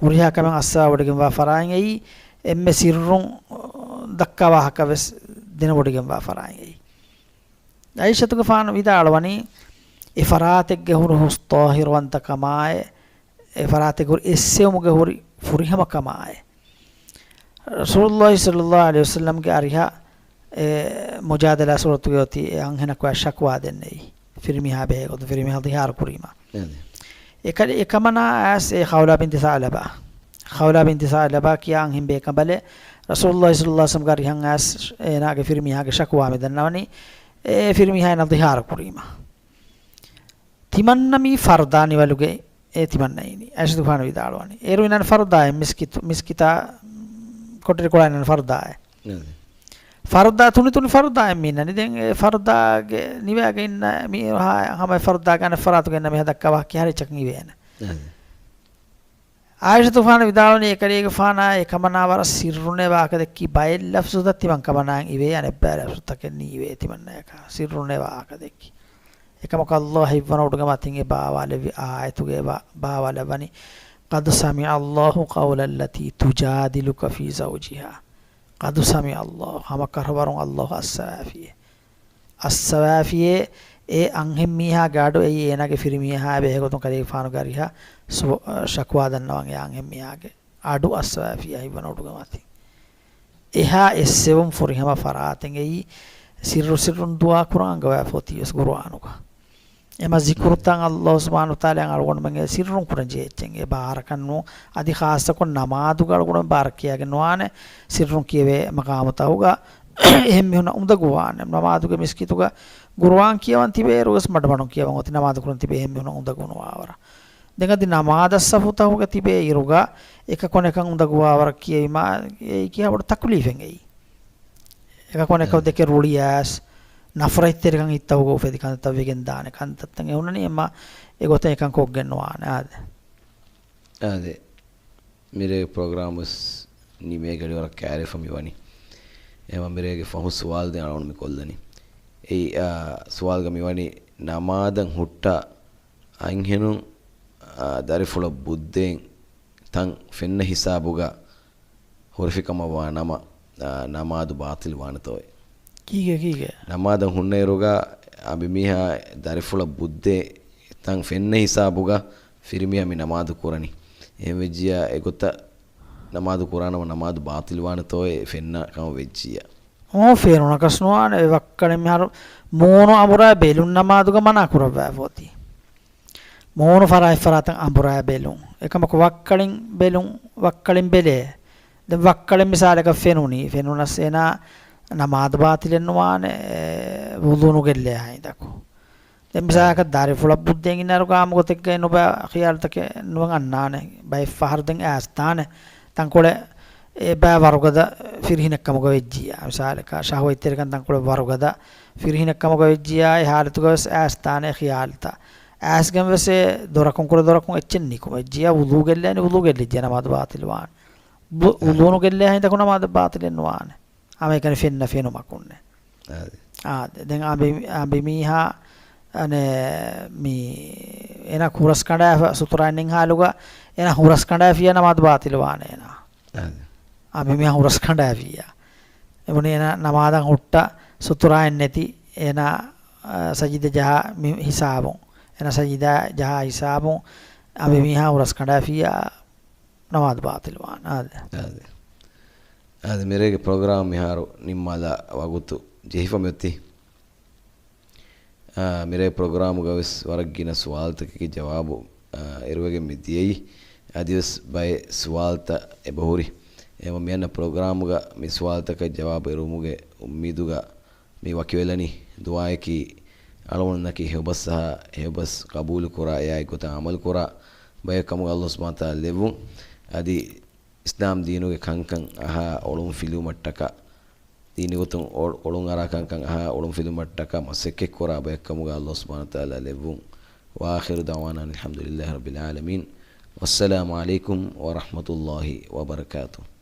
ހުރިހާ ކަމެއް އައްސަވާ ވޮޑިގެންވާ ފަރާތް އެއީ. އެންމެ ސިއްރުން ދައްކާ ވާހަކަ ވެސް ދެނެވޮޑިގެންވާ ފަރާތް އެއީ. ޢާއިޝަތުގެފާނު ވިދާޅުވަނީ، އެ ފަރާތެއްގެ ހުރި ހުސް ޠާހިރުވަންތަކަމާއި، އެ ފަރާތެއްގެ ހުރި އެއްސެވުމުގެ ހުރި ފުރިހަމަކަމާއި، ރަސޫލުﷲ ޞައްލަﷲ ޢަލައިހި ވަސައްލަމްގެ އަރިހަށް، އެ، މުޖާދަލާ ސޫރަތުގެ އޮތީ އެ އަންހެނަކު ޝަކުވާ ދެންނެވި. ފިރިމީހާ ބެހޭ ގޮތުން ފިރިމީހާ ދިހާރު ކުރީމަ. އެ، އެކަ-، އެކަމަނާ އައިސް އެ ޚައުލާ ބިންތި ސަޢުލަބާ. ޚައުލާ ބިންތި ސަޢުލަބާ ކިޔާ އަންހެން ބޭކަނބަލެއް ރަސޫލުﷲ ޞައްލަﷲ ޢަލައިހި ވަސައްލަމްގެ އަރިހަށް އައިސް އޭނާގެ ފިރިމީހާގެ ޝަކުވާ މި ދަންނަވަނީ. އެ ފިރިމީހާ އޭނާ ދިހާރު ކުރީމަ. ތިމަންނަ މީ ފަރުދާ ނިވަލުގައި އޭ ތިމަންނަ އިނީ. ޢާއިޝަތުގެފާނު ވިދާޅުވަނީ. އޭރު އިންނަނީ ފަރުދާއެއް މިސްކިތު، މިސްކިތާ، ކޮޓަރިކޮޅާ އިންނަނީ ފަރުދާއެއް. އެ. ފަރުދާ ތުނި ތުނި ފަރުދާއެއް މި އިންނަނީ. ދެން އެ ފަރުދާގެ ނިވާގެ އިންނަ މީ ހަމަ އެ ފަރުދާގެ އަނެއް ފަރާތުގަ އިންނަ މީހާ ދައްކާ ވާހަކަ ކިހާ ރީތިއަކަށް އިވޭނެ. އެ. ޢާއިޝަތުގެފާނު ވިދާޅުވަނީ އެކަލޭގެފާނާ އެކަމަނާ ވަރަށް ސިއްރުން އެ ވާހަކަ ދެއްކި ބައެއް ލަފްޒުތައް ތިމަން ކަމަނާއިން އިވޭ، އަނެއްބައި ލަފްޒުތަކެއް ނީވޭ ތިމަންނަޔަކާ. ސިއްރުން އެ ވާހަކަ ދެއްކި. އެކަމަކު ﷲ ހިތްވަނަ އުޑުގެ މަތިން އެ ބާވާލެއްވި އާޔަތުގައި ބާ-، ބާވާލައްވަނީ، "قد سمع الله قول التي تجادلك في زوجها." قد سمع الله، ހަމަ ކަށަވަރުން ﷲ އައްސަވާފިޔޭ. އައްސަވާފިޔޭ، އެ އަންހެންމީހާގެ އަޑު އެއީ އޭނާގެ ފިރިމީހާ ބެހޭގޮތުން ކަލޭގެފާނުގެ އަރިހަށް ސު-، ޝަކުވާ ދަންނަވަން އެ އަންހެންމީހާގެ އަޑު އައްސަވާފިޔާ ހިތްވަނަ އުޑުގެ މަތިން. އެހާ އެއްސެވުން ފުރިހަމަ ފަރާތެއް އެއީ ސިއްރު ސިއްރުން ދުޢާ ކުރަން އަންގަވާފަ އޮތީވެސް ޤުރުއާނުގަ. އެމަ ޒިކުރުތައް އައްލާހު ސުބްޙާނަހޫ ވަތަޢާލާ އަޅުގަނޑުމެންގެ ސިއްރުން ކުރަން ޖެހޭ އެއްޗެއް އެ ބާރަކަށް ނޫން. އަދި ޚާއްޞަކޮށް ނަމާދުގަ އަޅުގަނޑުމެން ބާރަށް ކިޔާގެން ނުވާނެ. ސިއްރުން ކިޔެވޭ މަޤާމުތަކުގަ އެހެން މީހުންނަށް އުނދަގޫވާނެ. ނަމާދުގެ މިސްކިތުގަ ޤުރުއާން ކިޔަވަން ތިބޭއިރުވެސް މަޑުމަޑުން ކިޔަވަން އޮތީ ނަމާދު ކުރަން ތިބޭ އެހެން މީހުންނަށް އުނދަގޫ ނުވާވަރަށް. ދެން އަދި ނަމާދަށް ސަފުތަކުގަ ތިބޭ އިރުގަ އެކަކު އަނެކަކަށް އުނދަގޫވާވަރަށް ކިޔެވީމާ އެއީ ކިހާ ބޮޑު ތަކުލީފެއް އެއީ. އެކަކު އަނެކަކު އެ. ދެކެ ރުޅިއައިސް ނަފްރަތްތެރިކަން ހިތަށް އުފެދި ކަންތައްތައް ވެގެން ދާނެ ކަންތައްތައް އެ ހުންނަނީ އެމާ އެގޮތަށް އެކަން ކޮށްގެން ނުވާނެ. އާދެ. އާދެ. މިރޭ ޕްރޮގްރާމް ވެސް ނިމޭ ގަޑިވަރަށް ކައިރިވެފަ މިވަނީ. އެހެންވީމަ މިރޭގެ ފަހު ސުވާލު ދެން އަޅުގަނޑު މި ކޮށްލަނީ. އެއީ، އާ، ސުވާލުގަ މިވަނީ ނަމާދަށް ހުއްޓާ އަންހެނުން، އާ، ދަރިފުޅަށް ބުއްދޭން ތަން ފެންނަ ހިސާބުގަ ހުރެފިކަމަށްވާ ނަމަ، އާ، ނަމާދު ބާޠިލް ވާނެތޯއޭ؟ ކީކޭ، ކީކޭ؟ ނަމާދަށް ހުންނައިރުގަ އަނބިމީހާ ދަރިފުޅަށް ބުއްދޭ ތަން ފެންނަ ހިސާބުގަ ފިރިމީހާ މި ނަމާދު ކުރަނީ. އެހެންވެއްޖިއްޔާ އެގޮތަށް ނަމާދު ކުރާނަމަ ނަމާދު ބާޠިލް ވާނެތޯއޭ ފެންނަ ކަމަށް ވެއްޖިއްޔާ؟ އޯ، ފެނުނަކަސް ނުވާނެ. އެ ވައްކަޅެއް މިހާރު މޫނު އަނބުރާ ބެލުން ނަމާދުގަ މަނާ ކުރައްވާފަ އޮތީ. މޫނު ފަރާތް ފަރާތަށް އަނބުރާ ބެލުން. އެކަމަކު ވައްކަޅިން ބެލުން، ވައްކަޅިން ބެލޭ. ދެން ވައްކަޅެއް މިސާލަކަށް ފެނުނީ. ފެނުނަސް އޭނާ ނަމާދު ބާޠިލެއް ނުވާނެ، އެ، ވުޟޫ ނުގެއްލޭ ހައިނދަކު. ދެން މިސާލަކަށް ދަރިފުޅަށް ބުއްދޭން އިންނައިރު ގާމުގޮތެއްގައި ނުބައި ޚިޔާލުތަކެއް ނުވަން އަންނާނެ. ބައެއް ފަހަރު ދެން އައިސްދާނެ. ތަންކޮޅެއް އެ ބައި ވަރުގަދަ ފިރިހެނެއް ކަމުގަ ވެއްޖިއްޔާ. މިސާލަކަށް ޝަހުވަތްތެރިކަން ތަންކޮޅެއް ވަރުގަދަ ފިރިހެނެއް ކަމުގަ ވެއްޖިއްޔާ، އެ ހާލަތުގަ ވެސް އައިސްދާނެ ޚިޔާލުތައް. އައިސްގެން ވެސް އެ ދޮރަކުން ކުރެ ދޮރަކުން އެއްޗެއް ނިކުމެއްޖިއްޔާ، ވުޟޫ ގެއްލޭނެ، ވުޟޫ ގެއްލިއްޖެ ނަމާދު ބާޠިލް ވާނެ. ވު-، އާ. ވުޟޫ ނުގެއްލޭ ހައިނދަކު ނަމާދު ބާޠިލެއް ނުވާނެ. ހަމައެކަނި ފެންނަ ފެނުމަކުންނެ. އާދެ. އާދެ. ދެން އަނބި-، އަނބިމީހާ، އަނެ، މި، އޭނާ ހުރަސް ކަނޑާފަ ސުތުރާ އިންނެން ހާލުގަ، އޭނާ ހުރަސް ކަނޑާފިޔާ ނަމާދު ބާޠިލު ވާނެ އޭނާ. އާދެ. އަނބިމީހާ ހުރަސް ކަނޑާފިޔާ. އެބުނީ އޭނާ ނަމާދަށް ހުއްޓަ ސުތުރާއެއް ނެތި، އޭނާ، އާ، ސަޖިދަ ޖަހާ މި ހިސާބުން. އޭނާ ސަޖިދާ ޖަހާ ހިސާބުން އަނބިމީހާ ހުރަސް ކަނޑާފިޔާ ނަމާދު ބާޠިލު ވާނެ. އާދެ. އާދެ. އާދެ، މިރޭގެ ޕްރޮގްރާމް މިހާރު ނިންމާލާ ވަގުތު ޖެހިފަ މިއޮތީ. އާ، މިރޭ ޕްރޮގްރާމުގަ ވެސް ވަރަށް ގިނަ ސުވާލުތަކެއްގެ ޖަވާބު، އާ، އެރުވެގެން މި ދިޔައީ. އަދިވެސް ބައެއް ސުވާލުތައް އެބަހުރި. އެހެންވީމަ މިއަންނަ ޕްރޮގްރާމުގަ މި ސުވާލުތަކަށް ޖަވާބު އެރުވުމުގެ އުއްމީދުގަ މި ވަކިވެލަނީ. ދުޢާއަކީ އަޅުގަނޑުންނަކީ ހެޔޮބަސް އަހާ، ހެޔޮބަސް ޤަބޫލު ކުރާ، އެއާއެއްގޮތަށް ޢަމަލު ކުރާ ބަޔަކު ކަމުގަ ﷲ ސުބްޙާނަހޫ ވަތަޢާލާ ލެއްވުން. އަދި އިސްލާމް ދީނުގެ ކަންކަން އަހާ އޮޅުން ފިލުވުމަށްޓަކާ، ދީނީ ގޮތުން އޮ-، އޮޅުން އަރާ ކަންކަން އަހާ އޮޅުން ފިލުވުމަށްޓަކާ މަސައްކަތް ކުރާ ބަޔަކު ކަމުގަ ﷲ ސުބްޙާނަހޫ ވަތަޢާލާ ލެއްވުން. وآخر دعوانا أن الحمد لله رب العالمين. والسلام عليكم ورحمة الله وبركاته.